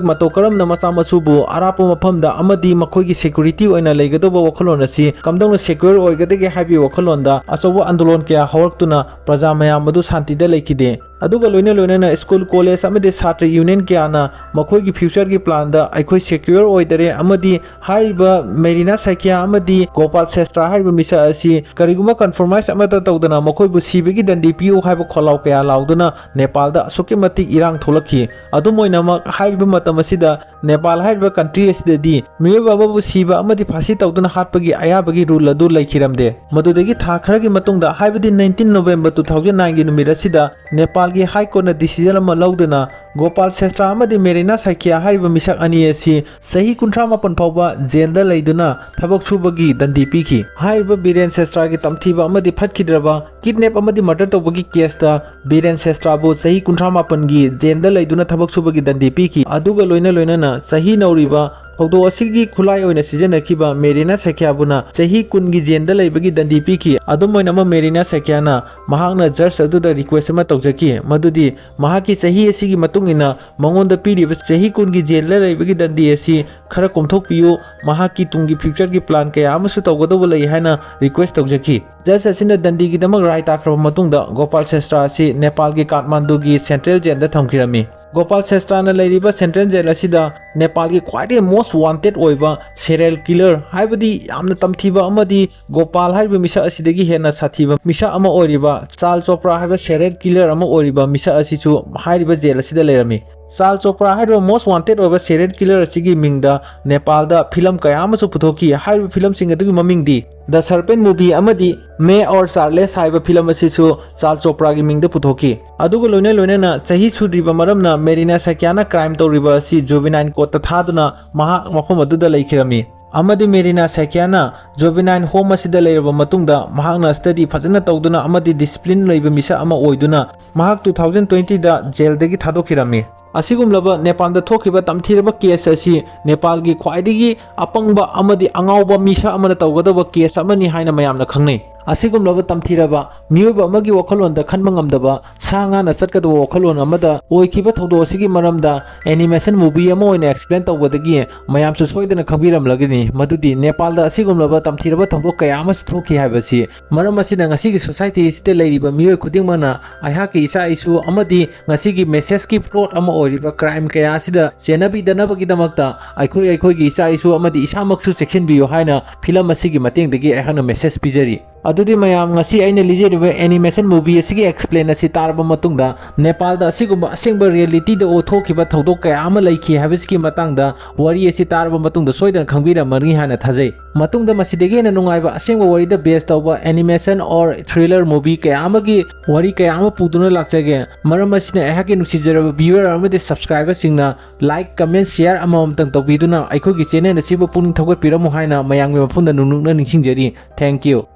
ꯃꯇꯧ ꯀꯔꯝꯅ ꯃꯆꯥ ꯃꯁꯨꯕꯨ ꯑꯔꯥꯞꯄ ꯃꯐꯝꯗ ꯑꯃꯗꯤ ꯃꯈꯣꯏꯒꯤ ꯁꯦꯀ꯭ꯌꯨꯔꯤꯇꯤ ꯑꯣꯏꯅ ꯂꯩꯒꯗꯧꯕ ꯋꯥꯈꯜꯂꯣꯟ ꯑꯁꯤ ꯀꯝꯗꯧꯅ ꯁꯦꯀ꯭ꯌꯨꯔ ꯑꯣꯏꯒꯗꯒꯦ ꯍꯥꯏꯕꯒꯤ ꯋꯥꯈꯜꯂꯣꯟꯗ ꯑꯆꯧꯕ ꯑꯟꯗꯣꯂꯟ ꯀꯌꯥ ꯍꯧꯔꯛꯇꯨꯅ ꯄ꯭ꯔꯖꯥ ꯃꯌꯥꯝ ꯑꯗꯨ ꯁꯥꯟꯇꯤꯗ ꯂꯩꯈꯤꯗꯦ꯫ ꯑꯗꯨꯒ ꯂꯣꯏꯅ ꯂꯣꯏꯅꯅ ꯁ꯭ꯀꯨꯜ, ꯀꯣꯂꯦꯖ ꯑꯃꯗꯤ ꯁꯥꯇ꯭ꯔ ꯌꯨꯅꯤꯌꯟ ꯀꯌꯥꯅ ꯃꯈꯣꯏꯒꯤ ꯐ꯭ꯌꯨꯆꯔꯒꯤ ꯄ꯭ꯂꯥꯟꯗ ꯑꯩꯈꯣꯏ ꯁꯦꯀ꯭ꯌꯨꯔ ꯑꯣꯏꯗꯔꯦ ꯑꯃꯗꯤ ꯍꯥꯏꯔꯤꯕ ꯃꯦꯔꯤꯅꯥ ꯁꯥꯏꯀꯤꯌꯥ ꯑꯃꯗꯤ ꯒꯣꯄꯥꯜ ꯁꯦꯁꯇ꯭ꯔꯥ ꯍꯥꯏꯔꯤꯕ ꯃꯤꯁꯛ ꯑꯁꯤ ꯀꯔꯤꯒꯨꯝꯕ ꯀꯟꯐ꯭ꯔꯣꯃꯥꯏꯁ ꯑꯃꯠꯇ ꯇꯧꯗꯅ ꯃꯈꯣꯏꯕꯨ ꯁꯤꯕꯒꯤ ꯗꯟꯗꯤ ꯄꯤꯌꯨ ꯍꯥꯏꯕ ꯈꯣꯜꯂꯥꯎ ꯀꯌꯥ ꯂꯥꯎꯗꯨꯅ ꯅꯦꯄꯥꯜꯗ ꯑꯁꯨꯛꯀꯤ ꯃꯇꯤꯛ ꯏꯔꯥꯡ ꯊꯣꯛꯂꯛꯈꯤ꯫ ꯑꯗꯨꯝ ꯑꯣꯏꯅꯃꯛ, ꯍꯥꯏꯔꯤꯕ ꯃꯇꯝ ꯑꯁꯤꯗ ꯅꯦꯄꯥꯜ ꯍꯥꯏꯔꯤꯕ ꯀꯟꯇ꯭ꯔꯤ ꯑꯁꯤꯗꯗꯤ ꯃꯤꯑꯣꯏꯕ ꯑꯃꯕꯨ ꯁꯤꯕ ꯑꯃꯗꯤ ꯐꯥꯁꯤ ꯇꯧꯗꯨꯅ ꯍꯥꯠꯄꯒꯤ ꯑꯌꯥꯕꯒꯤ ꯔꯨꯜ ꯑꯗꯨ ꯂꯩꯈꯤꯔꯝꯗꯦ꯫ ꯃꯗꯨꯗꯒꯤ ꯊꯥ ꯈꯔꯒꯤ ꯃꯇꯨꯡꯗ, ꯍꯥꯏꯕꯗꯤ nineteen November two thousand nine ꯒꯤ ꯅꯨꯃꯤꯠ ꯑꯁꯤꯗ ꯅꯦꯄꯥꯜꯒꯤ ꯍꯥꯏ ꯀꯣꯔꯠꯅ ꯗꯤꯁꯤꯖꯟ ꯑꯃ ꯂꯧꯗꯨꯅ ꯒꯣꯄꯥꯜ ꯁꯦꯁꯇ꯭ꯔꯥ ꯑꯃꯗꯤ ꯃꯦꯔꯤꯅꯥ ꯁꯥꯏꯀꯤꯌꯥ ꯍꯥꯏꯔꯤꯕ ꯃꯤꯁꯛ ꯑꯅꯤ ꯑꯁꯤ ꯆꯍꯤ ꯀꯨꯟꯊ꯭ꯔꯥ ꯃꯥꯄꯟ ꯐꯥꯎꯕ ꯖꯦꯜꯗ ꯂꯩꯗꯨꯅ ꯊꯕꯛ ꯁꯨꯕꯒꯤ ꯗꯟꯗꯤ ꯄꯤꯈꯤ꯫ ꯍꯥꯏꯔꯤꯕ ꯕꯤꯔꯦꯟ ꯁꯦꯁꯇ꯭ꯔꯥꯒꯤ ꯇꯝꯊꯤꯕ ꯑꯃꯗꯤ ꯐꯠꯈꯤꯗ꯭ꯔꯕ ꯀꯤꯗꯅꯦꯞ ꯑꯃꯗꯤ ꯃꯔꯗꯔ ꯇꯧꯕꯒꯤ ꯀꯦꯁꯇ ꯕꯤꯔꯦꯟ ꯁꯦꯁꯇ꯭ꯔꯥꯕꯨ ꯆꯍꯤ ꯀꯨꯟꯊ꯭ꯔꯥ ꯃꯥꯄꯟꯒꯤ ꯖꯦꯜꯗ ꯂꯩꯗꯨꯅ ꯊꯕꯛ ꯁꯨꯕꯒꯤ ꯗꯟꯗꯤ ꯄꯤꯈꯤ꯫ ꯑꯗꯨꯒ ꯂꯣꯏꯅ ꯂꯣꯏꯅꯅ ꯆꯍꯤ ꯅꯧꯔꯤꯕ ꯊꯧꯗꯣꯛ ꯑꯁꯤꯒꯤ ꯈꯨꯠꯂꯥꯏ ꯑꯣꯏꯅ ꯁꯤꯖꯤꯟꯅꯈꯤꯕ ꯃꯦꯔꯤꯅꯥ ꯁꯦꯀ꯭ꯌꯥꯕꯨꯅ ꯆꯍꯤ ꯀꯨꯟꯒꯤ ꯖꯦꯜꯗ ꯂꯩꯕꯒꯤ ꯗꯟꯗꯤ ꯄꯤꯈꯤ꯫ ꯑꯗꯨꯝ ꯑꯣꯏꯅꯃꯛ, ꯃꯦꯔꯤꯅꯥ ꯁꯦꯀ꯭ꯌꯥꯅ ꯃꯍꯥꯛꯅ ꯖꯖ ꯑꯗꯨꯗ ꯔꯤꯀ꯭ꯋꯦꯁ ꯑꯃ ꯇꯧꯖꯈꯤ, ꯃꯗꯨꯗꯤ ꯃꯍꯥꯛꯀꯤ ꯆꯍꯤ ꯑꯁꯤꯒꯤ ꯃꯇꯨꯡ ꯏꯟꯅ ꯃꯉꯣꯟꯗ ꯄꯤꯔꯤꯕ ꯆꯍꯤ ꯀꯨꯟꯒꯤ ꯖꯦꯜꯗ ꯂꯩꯕꯒꯤ ꯗꯟꯗꯤ ꯑꯁꯤ ꯈꯔ ꯀꯣꯝꯊꯣꯛꯄꯤꯌꯨ, ꯃꯍꯥꯛꯀꯤ ꯇꯨꯡꯒꯤ ꯐ꯭ꯌꯨꯆꯔꯒꯤ ꯄ꯭ꯂꯥꯟ ꯀꯌꯥ ꯑꯃꯁꯨ ꯇꯧꯒꯗꯧꯕ ꯂꯩ ꯍꯥꯏꯅ ꯔꯤꯀ꯭ꯋꯦꯁ ꯇꯧꯖꯈꯤ꯫ ꯖꯖ ꯑꯁꯤꯅ ꯗꯟꯗꯤꯒꯤꯗꯃꯛ ꯔꯥꯏ ꯇꯥꯈ꯭ꯔꯕ ꯃꯇꯨꯡꯗ, ꯒꯣꯄꯥꯜ ꯁꯦꯁꯇ꯭ꯔꯥ ꯑꯁꯤ ꯅꯦꯄꯥꯜꯒꯤ ꯀꯥꯊꯃꯥꯟꯗꯨꯒꯤ ꯁꯦꯟꯇ꯭ꯔꯦꯜ ꯖꯦꯜꯗ ꯊꯝꯈꯤꯔꯝꯃꯤ꯫ ꯒꯣꯄꯥꯜ ꯁꯦꯁꯇ꯭ꯔꯥꯅ ꯂꯩꯔꯤꯕ ꯁꯦꯟꯇ꯭ꯔꯦꯜ ꯖꯦꯜ ꯑꯁꯤꯗ ꯅꯦꯄꯥꯜꯒꯤ ꯈ꯭ꯋꯥꯏꯗꯒꯤ ꯃꯣꯁ ꯋꯥꯟꯇꯦꯠ ꯑꯣꯏꯕ ꯁꯦꯔꯤꯌꯦꯜ ꯀꯤꯂꯔ, ꯍꯥꯏꯕꯗꯤ ꯌꯥꯝꯅ ꯇꯝꯊꯤꯕ ꯑꯃꯗꯤ ꯒꯣꯄꯥꯜ ꯍꯥꯏꯔꯤꯕ ꯃꯤꯁꯛ ꯑꯁꯤꯗꯒꯤ ꯍꯦꯟꯅ ꯁꯥꯊꯤꯕ ꯃꯤꯁꯛ ꯑꯃ ꯑꯣꯏꯔꯤꯕ ꯆꯥꯜ ꯆꯣꯄ꯭ꯔꯥ ꯍꯥꯏꯕ ꯁꯦꯔꯤꯌꯦꯜ ꯀꯤꯂꯔ ꯑꯃ ꯑꯣꯏꯔꯤꯕ ꯃꯤꯁꯛ ꯑꯁꯤꯁꯨ ꯍꯥꯏꯔꯤꯕ ꯖꯦꯜ ꯑꯁꯤꯗ ꯂꯩꯔꯝꯃꯤ꯫ ꯆꯥꯜ ꯆꯣꯄ꯭ꯔꯥ ꯍꯥꯏꯔꯤꯕ ꯃꯣꯁ ꯋꯥꯟꯇꯦꯠ ꯑꯣꯏꯕ ꯁꯦꯔꯤꯌꯦꯜ ꯀꯤꯂꯔ ꯑꯁꯤꯒꯤ ꯃꯤꯡꯗ ꯅꯦꯄꯥꯜꯗ ꯐꯤꯂꯝ ꯀꯌꯥ ꯑꯃꯁꯨ ꯄꯨꯊꯣꯛꯈꯤ꯫ ꯍꯥꯏꯔꯤꯕ ꯐꯤꯂꯝꯁꯤꯡ ꯑꯗꯨꯒꯤ ꯃꯃꯤꯡꯗꯤ The Serpent Movie ꯑꯃꯗꯤ ꯃꯦ ꯑꯣꯔ ꯆꯥꯔꯂꯦꯁ ꯍꯥꯏꯕ ꯐꯤꯂꯝ ꯑꯁꯤꯁꯨ ꯆꯥꯜ ꯆꯣꯄ꯭ꯔꯥꯒꯤ ꯃꯤꯡꯗ ꯄꯨꯊꯣꯛꯈꯤ꯫ ꯑꯗꯨꯒ ꯂꯣꯏꯅ ꯂꯣꯏꯅꯅ ꯆꯍꯤ ꯁꯨꯗ꯭ꯔꯤꯕ ꯃꯔꯝꯅ ꯃꯦꯔꯤꯅꯥ ꯁꯦꯀ꯭ꯌꯥꯅ ꯀ꯭ꯔꯥꯏꯝ ꯇꯧꯔꯤꯕ ꯑꯁꯤ ꯖꯨꯕꯤꯅꯥꯏꯜ ꯀꯣꯔꯠꯇ ꯊꯥꯗꯨꯅ ꯃꯍꯥꯛ ꯃꯐꯝ ꯑꯗꯨꯗ ꯂꯩꯈꯤꯔꯝꯃꯤ꯫ ꯑꯃꯗꯤ ꯃꯦꯔꯤꯅꯥ ꯁꯦꯀ꯭ꯌꯥꯅ ꯖꯨꯕꯤꯅꯥꯏꯜ ꯍꯣꯝ ꯑꯁꯤꯗ ꯂꯩꯔꯕ ꯃꯇꯨꯡꯗ ꯃꯍꯥꯛꯅ ꯁ꯭ꯇꯗꯤ ꯐꯖꯅ ꯇꯧꯗꯨꯅ ꯑꯃꯗꯤ ꯗꯤꯁꯤꯄ꯭ꯂꯤꯟ ꯂꯩꯕ ꯃꯤꯁꯛ ꯑꯃ ꯑꯣꯏꯗꯨꯅ ꯃꯍꯥꯛ two thousand twenty ꯗ ꯖꯦꯜꯗꯒꯤ ꯊꯥꯗꯣꯛꯈꯤꯔꯝꯃꯤ꯫ ꯑꯁꯤꯒꯨꯝꯂꯕ ꯅꯦꯄꯥꯜꯗ ꯊꯣꯛꯈꯤꯕ ꯇꯝꯊꯤꯔꯕ ꯀꯦꯁ ꯑꯁꯤ ꯅꯦꯄꯥꯜꯒꯤ ꯈ꯭ꯋꯥꯏꯗꯒꯤ ꯑꯄꯪꯕ ꯑꯃꯗꯤ ꯑꯉꯥꯎꯕ ꯃꯤꯁꯛ ꯑꯃꯅ ꯇꯧꯒꯗꯕ ꯀꯦꯁ ꯑꯃꯅꯤ ꯍꯥꯏꯅ ꯃꯌꯥꯝꯅ ꯈꯪꯅꯩ꯫ ꯑꯁꯤꯒꯨꯝꯂꯕ ꯇꯝꯊꯤꯔꯕ ꯃꯤꯑꯣꯏꯕ ꯑꯃꯒꯤ ꯋꯥꯈꯜꯂꯣꯟꯗ ꯈꯟꯕ ꯉꯝꯗꯕ ꯁꯥ ꯉꯥꯅ ꯆꯠꯀꯗꯕ ꯋꯥꯈꯜꯂꯣꯟ ꯑꯃꯗ ꯑꯣꯏꯈꯤꯕ ꯊꯧꯗꯣꯛ ꯑꯁꯤꯒꯤ ꯃꯔꯝꯗ ꯑꯦꯅꯤꯃꯦꯁꯟ ꯃꯨꯚꯤ ꯑꯃ ꯑꯣꯏꯅ ꯑꯦꯛꯁꯄ꯭ꯂꯦꯟ ꯇꯧꯕꯗꯒꯤ ꯃꯌꯥꯝꯁꯨ ꯁꯣꯏꯗꯅ ꯈꯪꯕꯤꯔꯝꯂꯒꯅꯤ ꯃꯗꯨꯗꯤ ꯅꯦꯄꯥꯜꯗ ꯑꯁꯤꯒꯨꯝꯂꯕ ꯇꯝꯊꯤꯔꯕ ꯊꯧꯗꯣꯛ ꯀꯌꯥ ꯑꯃꯁꯨ ꯊꯣꯛꯈꯤ ꯍꯥꯏꯕꯁꯤ꯫ ꯃꯔꯝ ꯑꯁꯤꯅ ꯉꯁꯤꯒꯤ ꯁꯣꯁꯥꯏꯇꯤ ꯑꯁꯤꯗ ꯂꯩꯔꯤꯕ ꯃꯤꯑꯣꯏ ꯈꯨꯗꯤꯡꯃꯛꯅ ꯑꯩꯍꯥꯛꯀꯤ ꯏꯆꯥ ꯏꯁꯨ ꯑꯃꯗꯤ ꯉꯁꯤꯒꯤ ꯃꯦꯁꯦꯖꯀꯤ ꯄ꯭ꯂꯣꯠ ꯑꯃ ꯑꯣꯏꯔꯤꯕ ꯀ꯭ꯔꯥꯏꯝ ꯀꯌꯥ ꯑꯁꯤꯗ ꯆꯦꯟꯅꯕꯤꯗꯅꯕꯒꯤꯗꯃꯛꯇ ꯑꯩꯈꯣꯏ ꯑꯩꯈꯣꯏꯒꯤ ꯏꯆꯥ ꯏꯁꯨ ꯑꯃꯗꯤ ꯏꯁꯥꯃꯛꯁꯨ ꯆꯦꯛꯁꯤꯟꯕꯤꯌꯨ ꯍꯥꯏꯅ ꯐꯤꯂꯝ ꯑꯁꯤꯒꯤ ꯃꯇꯦꯡꯗꯒꯤ ꯑꯩꯍꯥꯛꯅ ꯃꯦꯁꯦꯖ ꯄꯤꯖꯔꯤ꯫ ꯑꯗꯨꯗꯤ ꯃꯌꯥꯝ, ꯉꯁꯤ ꯑꯩꯅ ꯂꯤꯖꯔꯤꯕ ꯑꯦꯅꯤꯃꯦꯁꯟ ꯃꯨꯚꯤ ꯑꯁꯤꯒꯤ ꯑꯦꯛꯁꯄ꯭ꯂꯦꯟ ꯑꯁꯤ ꯇꯥꯔꯕ ꯃꯇꯨꯡꯗ ꯅꯦꯄꯥꯜꯗ ꯑꯁꯤꯒꯨꯝꯕ ꯑꯁꯦꯡꯕ ꯔꯤꯌꯦꯂꯤꯇꯤꯗ ꯊꯣꯛꯈꯤꯕ ꯊꯧꯗꯣꯛ ꯀꯌꯥ ꯑꯃ ꯂꯩꯈꯤ ꯍꯥꯏꯕꯁꯤꯒꯤ ꯃꯇꯥꯡꯗ ꯋꯥꯔꯤ ꯑꯁꯤ ꯇꯥꯔꯕ ꯃꯇꯨꯡꯗ ꯁꯣꯏꯗꯅ ꯈꯪꯕꯤꯔꯝꯃꯅꯤ ꯍꯥꯏꯅ ꯊꯥꯖꯩ꯫ ꯃꯇꯨꯡꯗ ꯃꯁꯤꯗꯒꯤ ꯍꯦꯟꯅ ꯅꯨꯡꯉꯥꯏꯕ ꯑꯁꯦꯡꯕ ꯋꯥꯔꯤꯗ ꯕꯦꯖ ꯇꯧꯕ ꯑꯦꯅꯤꯃꯦꯁꯟ ꯑꯣꯔ ꯊ꯭ꯔꯤꯂꯔ ꯃꯨꯚꯤ ꯀꯌꯥ ꯑꯃꯒꯤ ꯋꯥꯔꯤ ꯀꯌꯥ ꯑꯃ ꯄꯨꯗꯨꯅ ꯂꯥꯛꯆꯒꯦ꯫ ꯃꯔꯝ ꯑꯁꯤꯅ ꯑꯩꯍꯥꯛꯀꯤ ꯅꯨꯡꯁꯤꯖꯔꯕ ꯚꯤꯌꯨꯋꯔ ꯑꯃꯗꯤ ꯁꯕꯁꯀ꯭ꯔꯥꯏꯕꯔꯁꯤꯡꯅ ꯂꯥꯏꯛ, ꯀꯃꯦꯟ, ꯁꯤꯌꯥꯔ ꯑꯃꯃꯝꯇꯪ ꯇꯧꯕꯤꯗꯨꯅ ꯑꯩꯈꯣꯏꯒꯤ ꯆꯦꯅꯦꯜ ꯑꯁꯤꯕꯨ ꯄꯨꯛꯅꯤꯡ ꯊꯧꯒꯠꯄꯤꯔꯝꯃꯨ ꯍꯥꯏꯅ ꯃꯌꯥꯝꯒꯤ ꯃꯐꯝꯗ ꯅꯨꯡꯅꯨꯛꯅ ꯅꯤꯡꯁꯤꯡꯖꯔꯤ꯫ Thank you꯫